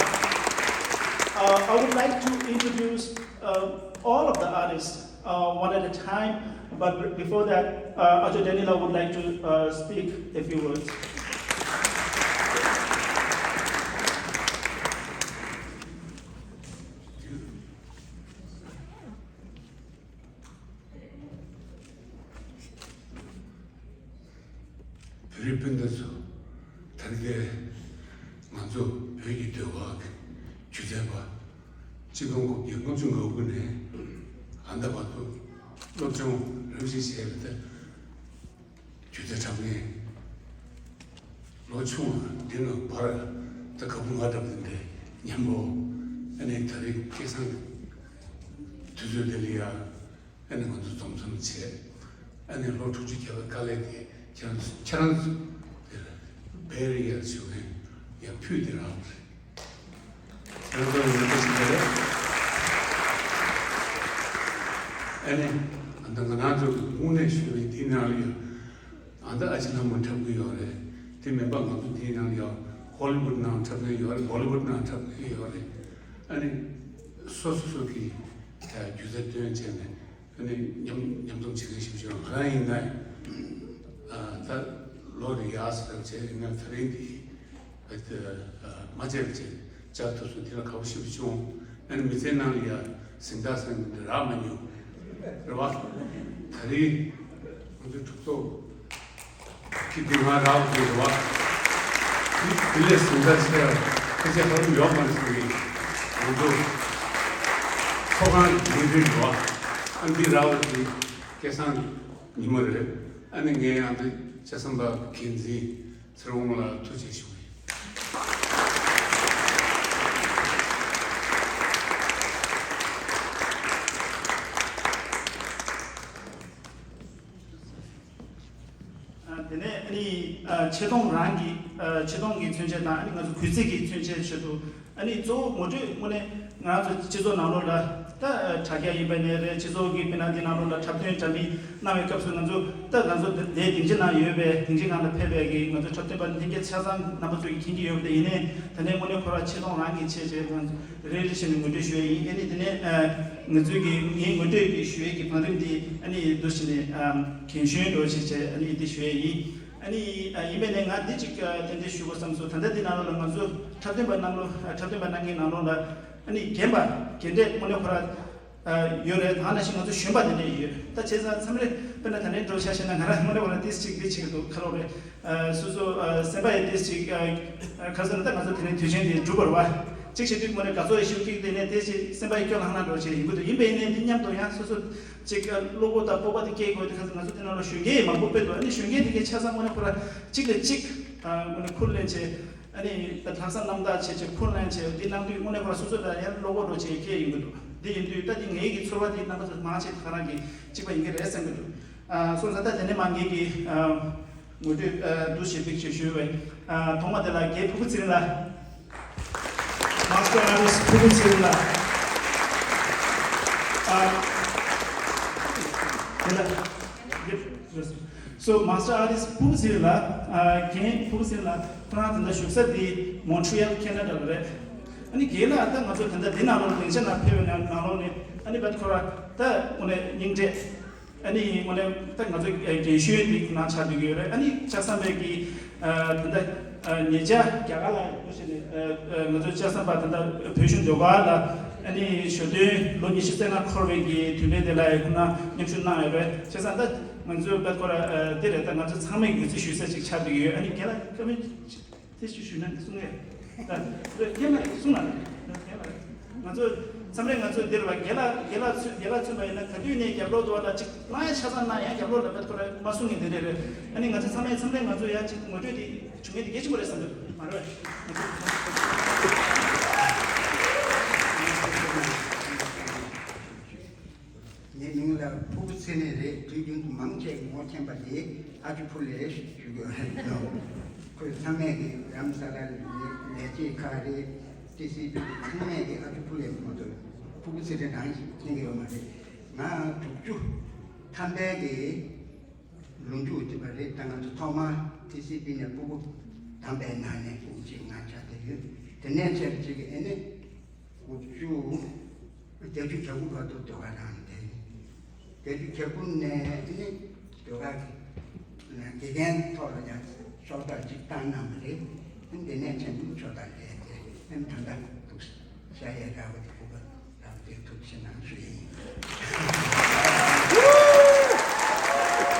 uh, I would like to introduce uh, all of the artists uh, one at a time. But before that, uh, Ajo Daniela would like to uh, speak a few words. རིགས་སྤུན་ཟླ་ཚོ། ད་རེས་ང་ཚོ་བོད་ཀྱི་ཟློས་གར་གྱི་སྒྱུ་རྩལ་པ་གཅིག་སྟོང་དགུ་བརྒྱ་ལྔ་བཅུ་ང་དགུ་ནས་ཨ་མདའ་བར་དུ་སློབ་སྦྱོང་རིམ་བཞིན་བྱས་པ་དེ། སྒྱུ་རྩལ་འཁྲབ་མཁན་ལོ་ཆུང་བ་འདི་ནང་བར་ད་ག་བུ་ང་འདྲ་པོ་འདི་འདྲའི་མཉམ་པོ་ཨ་ནི་ད་རེས་སྐལ་བཟང་དུས་ཚོད་འདི་ལ་ཡ། ཨ་ནི་ང་ཚོ་འཛོམས་འཛོམས་བྱས། ཨ་ནི་ལོ་དྲུག་ཅུ་བརྒལ་བའི་དཀའ་ལས་དེ་ཁྱེད་རང་ཚོ་ཁྱེད་རང་ཚོ་དེར་བེ་རི་ཡར་བྱུང་ནས་ཡར་ཕུད་དེ་རག་པ་རེད། ཁྱེད་རང་ཚོ་ཡོད་པ་ཞིག་རེད། ཨ་ནི་ཨ་ད་ང་རང་ཚོ་གི་དངོས་གནས་ཞུས་པའི་དེའི་ནང་ལ་ཡང་ཨ་ད་ཨ་ཅེ་ལྷ་མོ་འཁྲབ་གི་ཡོད་རེད། དེ་མིན་པ་ང་ཚོ་དེའི་ནང་ལ་ཡང་ཧོ་ལི་ཝུད་ནང་འཁྲབ་མཁན་ཡོད་རེད། བོ་ལི་ཝུད་ནང་འཁྲབ་མཁན་ཡོད་རེད། ཨ་ནི་སོ་སོ་སོ་གི་སྒྱུ་རྩལ་སྟོན་བྱས་ནས། ཨ་ནི་མཉམ་མཉམ་འཛོམས་བྱེད་མཁན་ཞིག་བྱུང་། ང་རང་ཡིན་ན་ཨ་ད་ལོ་རེ་ཡག་ཟེར་བྱས་ཡིན་ན་ད་རིང་འདི་ཨ་ད་མ་བྱས་པ་བྱས་བཅར་ཐུབ་སོང་། དེ་ལ་དགའ་པོ་ཞེ་པོ་བྱུང་། ཨ་ནི་མི་ཚེའི་ནང་ལ་ཡ་གཟེངས་རྟགས་ཟེར་མཁན་འདི་རག་མ་མྱོང་རེད་བ། ད་རིང་ང་ཚོའི་གྲོས་ཚོགས་ཀྱི་འདི་ང་རག་པ་རེད་བ། དེ་ལས་གཟེངས་རྟགས་ཆེ་བ་ཕལ་ཆེར་ཧ་ལམ་ཡོད་མ་རེད་ཟེར་གི། ང་ཚོ་ཚོགས་ཁང་གི་འགན་འཛིན་རེད་བ། ཨ་འདི་རག་པ་དེ་སྐལ་བཟང་གི་ཉི་མ་རེད། ཨ་ནི་ངས་ཡང་དེ་ལྕགས་ཟམ་པ་འགན་འཛིན་ཚེ་རིང་ལགས་ལ་ཐུགས་རྗེ་ཆེ་ཞུ་གི་ཡིན། ཨ་དེ་ནས་ཨ་ནི་ཨ་ཆེ་མཐོང་རང་གི་ཨ་ཆེ་མཐོང་གི་མཚོན་བྱེད་དང་། ཨ་ནི་ང་ཚོ་གུས་བརྩི་གི་མཚོན་བྱེད་ཆེད་དུ། ཨ་ནི་གཙོ་བོ་ངོ་སྤྲོད་དངོས་གནས་ང་ཚོ་སྤྱི་ཚོགས་ནང་ལོགས་ལ་ད་དྲ་རྒྱ་ཡིན་པ་ནས་རེད། སྤྱི་ཚོགས་ཀྱི་དཔེར་ན་འདི་ནང་ལོགས་ལ་འཁྲབ་སྟོན་འདྲ་མིན་གནང་བའི་སྐབས་སུ། ང་ཚོ་ད་ང་ཚོ་འདིའི་སྡིངས་ཆ་ནང་ཡོད་པའི་སྡིངས་ཆའི་སྒང་ལ་ཕེབས་པའི་གི་ང་ཚོ་འཁྲབ་སྟོན་པ་ལྷན་རྒྱས་ཆ་ཚང་རྣམ་པ་ཚོ་གིས་མཁྱེན་གྱི་ཡོད་པ་དེ་ཡིན་ནའི། ད་ལྟའི་དངོས་གནས་ཁོ་རང་ཆེ་མཐོང་རང་གི་ཆེད་བྱས་ང་ཚོ་རེ་རེ་བཞིན་ངོ་སྤྲོད་ཞུ་ཡས་ཡིན། ཨ་ནི་དེ་ནས་ཨ་ང་ཚོའི་གི་ངའི་ངོ་སྤྲོད་ཀྱི་ཞུ་ཡས་ཀྱི་བང་རིམ་འདི་ཨ་ནི་འདུག་བྱས་ནས་ཨ་རྒན་གཞོན་འདྲ་བོ་ཞིག་བྱས་ཨ་ནི་འདི་ཞུ་ཡས་ཡིན། ཨ་ནི་ཨ་ཡིན་པས་ནས་ང་འདི་གཅིག་ཨ་ཏན་ཏན་ཞུ་དགོས་བསམ་སོང་། ད་ལྟ་འདི་ནང་ལོགས་ལ་ང་ཚོ་འཁྲབ་སྟོན་པ་གནང་ལོ། ཨ་འཁྲབ་སྟོན་པ་གནང་མཁན་ནང་ལོགས་ལ་ཨ་ནི་རྒན་པ་རྒན་གྲས་དངོས་གནས་ཁོ་རང་ཨ་ཡོད་རེད། ད་ནང་བཞིན་ང་ཚོ་གཞོན་པ་དེ་འདྲས་ཡོད། ད་བྱས་ཙང་མཚམས་རེ་དཔེར་ན་ད་ལན་འགྲོ་ཆ་བཞག་ན་ང་རང་དངོས་གནས་ཁོ་རང་ཏིས་གཅིག་འདི་བྱེད་ཀྱི་འདུག་ཁ་ལོ་རེད། ཨ་སོ་སོ་ཨ་སེམས་པ་ཡི་ཏིས་གཅིག་ཨ་ཁ་སང་ད་ང་ཚོ་དེ་རིང་དུས་ཆེན་འདི་འགྲུབ་པ་རེད་བ། གཅིག་བྱེད་དུས་དངོས་གནས་དགའ་ཚོར་ཡི་ཞིག་སྐྱེས། དེ་ནས་ཏིས་གཅིག་སེམས་པ་ཡི་སྐྱོ་ལྷང་ལྷང་འགྲོ་བྱས་ཡིན་དགོས་འདུག་ཡིན་པས་ནས་འདི་མཉམ་དུ་ཡང་སོ་སོ་གཅིག་ཨ་བློ་ཁོག་དང་སྤོབས་པ་དེ་སྐྱེ་དགོས། དེ་ཁ་སང་ང་ཚོ་དེ་ནང་ལ་གཞོན་སྐྱེས་མང་པོ་ཕེབས་འདུག་ཨ་ནི་གཞོན་སྐྱེས་དེ་གའི་ཆ་ཚང་དངོས་གནས་ཁོ་ར་གཅིག་ལ་གཅིག་ཨ་དངོས་གནས་ཁུར་ལེན་བྱས། ཨ་ནི་ད་ལྷག་བསམ་རྣམ་དག་བྱས་བྱས་ཁུར་ལེན་བྱས་འདི་གནང་དུས་དངོས་གནས་ཁོ་རང་སོ་སོ་ལ་ཡང་བློ་ཁོག་འགྲོ་བྱས་སྐྱེས་ཡོང་གི་འདུག་འདི་ཡིན་དུས་ད་འདི་ངེད་ཀྱི་ཚོར་བ་འདི་རྣམ་པ་ཚོ་མང་ཆེ་ཁོ་རང་གི་གཅིག་པ་ཡིན་གྱི་རེད་བསམ་གྱི་འདུག་ཨ་སོང་ཙང་ད་དེ་ནས་མ་ངེད་ཀྱི་ཨ་ངོ་སྤྲོད་ཨ་འདུ་ཤེས་པིག་ཅེས་ཞུས་པས། ཨ་ཐོག་མ་དེ་ལ་རྒན་ཕུར་བུ་ཚེ་རིང་ལགས། མཱ་སི་ཊར་ཨར་ཊིསི་ཕུར་བུ་ཚེ་རིང་ལགས། ཨ་དེ་ལ། སོ་མཱ་སི་ཊར་ཨར་ཊིསི་ཕུར་བུ་ཚེ་རིང་ལགས། ཨ་རྒན་ཕུར་བུ་ཚེ་རིང་ལགས་ཁོ་རང་ད་ལྟ་བཞུགས་ས་འདི་མོན་ཊི་རི་ཡལ་ཁེ་ན་ཌ་ལ་རེད། ཨ་ནི་རྒན་ལགས་ད་ང་ཚོ་ད་ལྟ་འདི་ནང་ལོགས་སྡིངས་ཆ་ནང་ཕེབས་པའི་ནང་ནང་ལོགས་ནས་ཨ་ནི་བད་ཁོ་ར་ད་དངོས་གནས་སྙིང་བྲེལ། ཨ་ནི་དངོས་གནས་ད་ང་ཚོ་རྒན་གཞོན་འདི་ཁོ་ན་ཆགས་བསྡད་ཀྱི་ཡོད་རེད། ཨ་ནི་ལྕགས་ཟམ་པའི་གི་ཨ་ད་ལྟ་ཨ་ཉེ་ཆར་རྒྱ་གར་ལ་ཡོད་ཞེས་ནས་ཨ་ཨ་ང་ཚོ་ལྕགས་ཟམ་པ་ད་ལྟ་བོད་གཞུང་ཟློས་གར་ལ་ཨ་ནི་ཞོ་སྟོན་ལོ་ཉི་ཤུ་རྩ་ལྔ་འཁོར་བའི་གི་དུས་དྲན་དེ་ལ་ཡང་ཁོ་ན་མཉམ་ཞུགས་གནང་ཡོད་རེད། བྱས་ཙང་ད་ང་ཚོའི་བད་ཁོ་ར་ཨ་དེ་རེད། ད་ང་ཚོ་ཚང་མས་གུས་བརྩི་ཞུ་ས་ཅིག་ཆགས་བསྡད་ཀྱི་ཡོད། ཨ་ནི་རྒན་ལགས་བཀའ་མོལ་དེ་ཞུ་ཞུ་ན་གསུང་ངེས། ད་རེད་རྒན་ལགས་གསུང་ན་རེད། རྒན་ལགས་ང་ཚོ་མཚམས་རེ་ང་ཚོ་འདིར་བ་རྒན་ལགས་རྒན་ལགས་ཚུད་རྒན་ལགས་ཚུད་པ་ཡིན་ན་ག་དུས་ནས་རྒྱབ་ལོག་ཏུ་བ་ལ་ཅིག་གནང་ཡ་ཆ་ཚང་གནང་ཡ་རྒྱབ་ལོག་ལ་བད་ཁོ་ར་མ་གསུང་ངེས་དེ་རེད་རེད། ཨ་ནི་ང་ཚོ་ཚང་མས་མཚམས་རེ་ང་ཚོ་ཡ་ཅིག་ངོ་སྤྲོད་དེ་བྱུང་ངེས་དེ་གལ་ཆེན་པོ་རེད་བསམ་འདུག་མ་རེད། ངའི་མིང་ལ་ཕུར་བུ་ཚེ་རིང་རེད། དུས་རྒྱུན་དུ་མང་ཆེ་ངོ་མཁྱེན་པ་དེ་ཨ་ཅེ་ཕུར་ལེ་ཞུ་གི་ཡོད་རེད། ཁོས་ཚང་མས་ཀྱི་རྡ་རམ་ས་ལ་ལས་ལས་བྱེད་ཁག་རེད། ཊི་སི་པི་ཚང་མས་ཀྱི་ཨ་ཅེ་ཕུར་ལེ་མ་གཏོགས་ཕུར་བུ་ཚེ་རིང་རང་ཞིག་མཁྱེན་གྱི་ཡོད་མ་རེད། ང་དྲུག་ཅུ་ཐམ་པའི་གི་ལོ་མཇུག་དེ་བ་རེད། ད་ང་ཚོ་ཐོག་མ་ཊི་སི་པི་ནས་ཕྲུ་གུ་དམ་པའི་ནང་ནས་ཕྲུ་གུ་གཅིག་ང་ཆགས་བསྡད་ཡོད། དེ་ནས་ཆེར་གཅིག་གི་ཨེ་ནས་དགུ་བཅུ་བརྒྱད་ཅུ་གྱ་དགུ་བར་དུ་ཟློས་གར་རང་བསྡད་ཡོད། བརྒྱད་ཅུ་གྱ་དགུ་ནས་ཨེ་ནས་ཟློས་གར་གི་དགེ་རྒན་ཐོག་ལ་ཡང་ཕྱག་རྟགས་གཅིག་བཏང་གནང་བ་རེད། ཨེ་འདི་ནས་ཆེན་པོ་ཕྱག་རྟགས་ལས་ཏེ་ཨེ་ད་ལྟ་འདུག་ཤ་ཡའི་ར་བ་དེ་ཕྲུ་གུ་རང་བཙན་ཐུབ་ཆེ་གནང་ཞུ་ཡིན།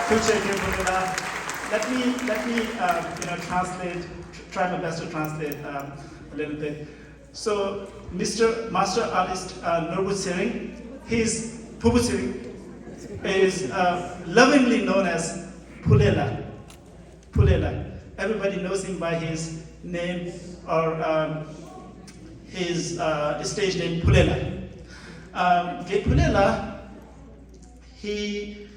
ཐུགས་རྗེ་ཆེ་ཕུ་ནུ་ལགས། Let me let me uh, you know translate, try my best to translate um, a little bit. So, Mister Master Artist uh, Norbu Tsering, his Pupu Tsering, is uh, lovingly known as Phulela. Phulela. Everybody knows him by his name or um, his uh, stage name Phulela. Um, Ge Phulela, he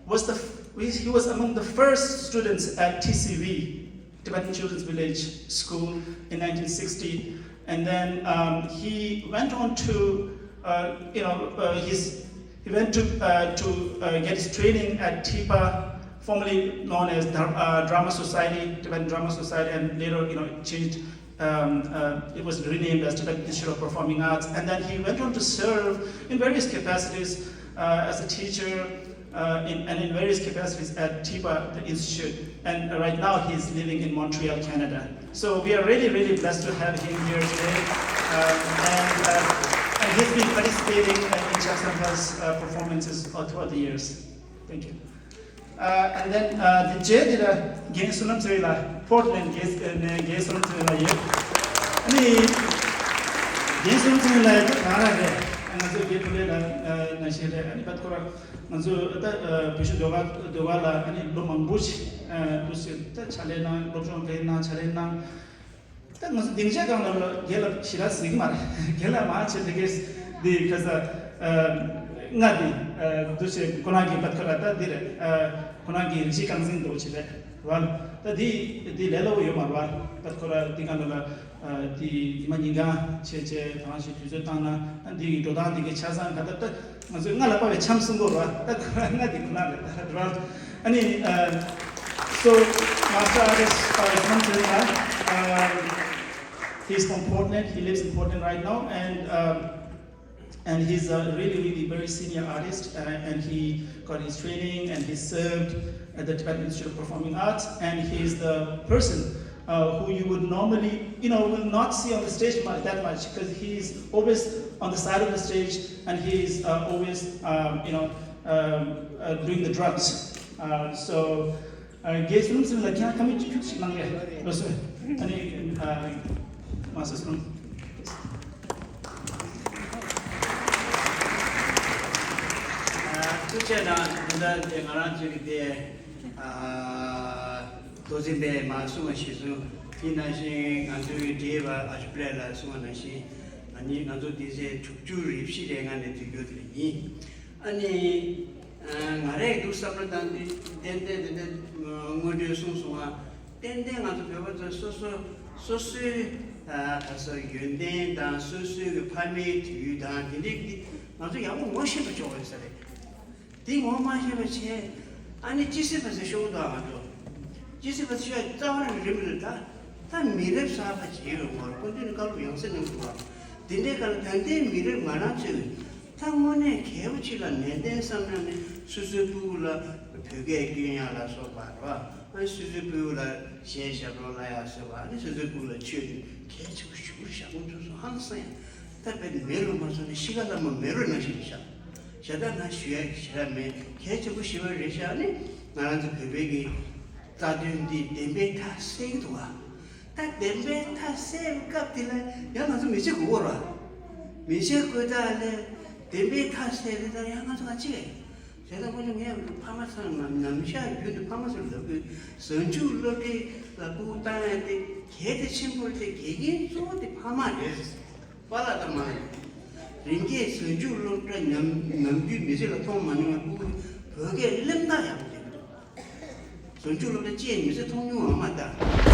was the f- he was among the first students at T C V, Tibetan Children's Village School, in nineteen sixty, and then um, he went on to uh, you know uh, his he went to uh, to uh, get his training at TIPA, formerly known as Dhar- uh, Drama Society, Tibetan Drama Society, and later you know it changed. Um, uh, it was renamed as Tibetan Institute of Performing Arts, and then he went on to serve in various capacities uh, as a teacher uh, in, and in various capacities at TIPA, the institute. And right now, he's living in Montreal, Canada. So we are really, really blessed to have him here today. Um, and, uh, and he's been participating uh, in Chaksanta's uh, performances uh, throughout the years. Thank you. Uh, and then uh, the རྗེས་འདི་ལ་རྒན་བསོད་ནམས་ཚེ་རིང་ལགས། Portland རྒན་ཨ་ནི་རྒན་བསོད་ནམས་ཚེ་རིང་ལགས་ཡོད། ཨ་ནི་རྒན་བསོད་ནམས་ཚེ་རིང་ལགས་ཡོད་ད་ག་རང་རེད། ང་ཚོ་རྒན་ཕུ་ལེ་ལགས་ནང་བཞིན་རེད། ཨ་ནི་བད་ཁོ་ར་ང་ཚོ་ད་བོད་གཞུང་ཟློས་གར་ཟློས་གར་ལ་ཨ་ནི་ལོ་མང་པོ་ཞིག་འདུག་ཟེར་ད་ཕྱག་ལས་གནང་། སློབ་སྦྱོང་དེ་གནང་། ཕྱག་ལས་གནང་། ད་ང་ཚོ་སྡིངས་ཆ་སྒང་ལ་རྒན་ལགས་ཞེ་དྲག་གཟིགས་མ་རེད། རྒན་ལགས་མ་བྱེད་དེ་གས་འདི་ཁ་ས་ང་འདི་འདུ་ཤེས་ཁོ་རང་གི་བད་ཁོ་ར་ད་འདི་རེད། ཁོ་རང་གི་རིགས་གཅིག་རྐང་འཛིན་འདུག་བྱེད་རེད་བ། ད་འདི་འདི་ལས་སླ་པོ་ཡོད་མ་རེད་བ། བད་ཁོ་ར་འདི་གང་ལ་ལ་འདི་ཉི་མ་ཉིན་གང་བྱས་བྱས་གང་ཞིག་དུས་ཚོད་བཏང་ན་ད་འདི་གི་འགྲོ་སྟངས་འདི་གི་ཆ་ཚང་ག་ད་ད། ང་ཚོས་སྔ་ལ་དཔའ་བའི་འཆམ་གསུང་གོ་ར། ད་ཁོ་རང་ང་འདི་ཁོ་ན་རེད་ད་ར། ཨ་ནི། Uh, so, master artist uh, Isman Chirina, um, he's from Portland. He lives in Portland right now, and um, and he's a really, really very senior artist. Uh, and he got his training, and he served at the Tibetan Institute of Performing Arts. And he's the person uh, who you would normally, you know, will not see on the stage much, that much, because he's always on the side of the stage, and he's uh, always, um, you know, um, uh, doing the drums. Uh, so, uh, རྒན་བསོད་ནམས་ཚེ་རིང་ལགས་ཁྱེད་རང་ཁ་མིག་ཅིག་ཁྱུག་ཅིག་གནང་ལེ། ལགས་སོ། ཨ་ནི་ཨ་མ་སོ་སོ། ཐུགས་རྗེ་གནང་། ད་ལྟ་དེ་ང་རང་ཚོའི་དེ་ཨ་མདོ་འཛིན་པས་མར་གསུངས་པ་ཞིག་གསུངས། དེ་ནང་བཞིན་ང་ཚོའི་འབྲེལ་བ་ཨ་ཞུ་པྲེ་ལ་གསུངས་པ་ནང་བཞིན། ང་གཉིས་ང་ཚོ་དེ་ཚེ་དྲུག་ཅུ་རེ་བཞི་རེ་ལྔ་ནས་དུས་འགྱུར་དེ་ཡིན། ཨ་ནི། ང་རས་འདུག་བསམ་བློ་བཏང་དུས་ཏན་ཏན་ཏན་ཏན་སྔོན་འགྲོས་གསུངས་སོང་ང་། ཏན་ཏན་ང་ཚོ་བོད་པ་ཚོ་སོ་སོ་སོ་སོའི་ད་ག་ས་ཡོན་ཏན་དང་སོ་སོའི་གི་ཕ་མའི་དུས་དང་དེ་འདྲའི་གི་ང་ཚོ་ཡག་པོ་ངོ་ཤེས་པ་ཆོག་ཡོད་ས་རེད། དེ་ངོ་མ་ཤེས་པ་བྱས། ཨ་ནི་ཅི་སྲིད་པ་ཚེ་ཤོག་དང་ང་ཚོ་ཅི་སྲིད་པ་ཚེ་ཤོག་རྩ་བ་རང་རིམ་རེད། ད་ད་མི་རབས་གསར་པ་བྱེད་ཡོད་ངོར་ཁོ་ཚོས་ནི་བཀའ་སློབ་ཡང་སེ་གནང་དགོས་པ། དེ་འདྲའི་སྐབས་ལ་ད་ལྟའི་མི་རབས་ང་རང་ཚོས། ད་དངོས་གནས་གལ་པོ་ཆེ་ལ་ནན་ཏན་བསམ་ན་ནི་སོ་སོའི་སྤུ་གུ་ལ་བོད་སྐད་སྐྱོན་ཡག་ལ་སོགས་པ་རེད་བ། ཨ་ནི་སོ་སོའི་སྤུ་གུ་ལ་གཞས་ཞབས་བྲོ་ལ་ཡག་སོགས་པ། ཨ་ནི་སོ་སོའི་སྤུ་གུ་ལ་ཆོས་དེ་གལ་ཆེ་པོ་ཞེ་པོ་ཞིག་ཁོང་ཚོ་ཚོ་ཧང་སང་ཡ། ད་དཔེ་མེ་ལོང་མ་སོང་ནི་ཤི་ཁ་ལ་མ་མེ་རོ་ནང་བཞིན་རེད་ཤག་ཞེ་དྲག་ན་ཞུ་ཡག་ཞེ་དྲག་མེད། གལ་ཆེ་པོ་ཞེ་པོ་རེད་ཤག་ཨ་ནི་ང་རང་ཚོ་བོད་པའི་གི་རྩ་དོན་འདི་བདེན་པའི་མཐའ་གསལ་གི་འདུག་བ། ད་བདེན་པའི་མཐའ་གསལ་བའི་སྐབས་དེ་ལ་ཡང་ང་ཚོ་མི་ཚེ་དགོས་པ་རེད། མི་ཚེ་དགོས་ད་ལས་བདེན་པའི་མཐའ་གསལ་དེ་ལྟར་ཡང་ང་ཚོ་ག་ཅི་བྱས། དེ་ལྟར་ཁོ་ཚོ་ངས་ཕ་མ་ཚོ་ནམ་ནམ་ཞག་རྒྱུན་དུ་ཕ་མ་ཚོར་ལབ་དགོས། གཟའ་མཇུག་སློབ་གྲྭའི་ལ་སྤུ་གུ་བཏང་ཡ་དེ་གལ་ཏེ་ཆེན་པོ་རེད་དེ་དགེ་རྒན་གཙོ་བོ་དེ་ཕ་མ་རེད། པཱ་ལགས་དང་མ་རེད། རིམ་གྱིས་གཟའ་མཇུག་སློབ་གྲྭ་ནམ་ནམ་རྒྱུན་མི་ཚེ་ལ་མཐོང་མ་མྱོང་བའི་སྤུ་གུ་བོད་སྐད་གླེང་སྟངས་ཡག་པོ་བྱེད་ཀྱི་འདུག་གཟའ་མཇུག་སློབ་གྲྭ་ཅི་ཡང་མི་ཚེ་མཐོང་མྱོང་བ་མ་ད།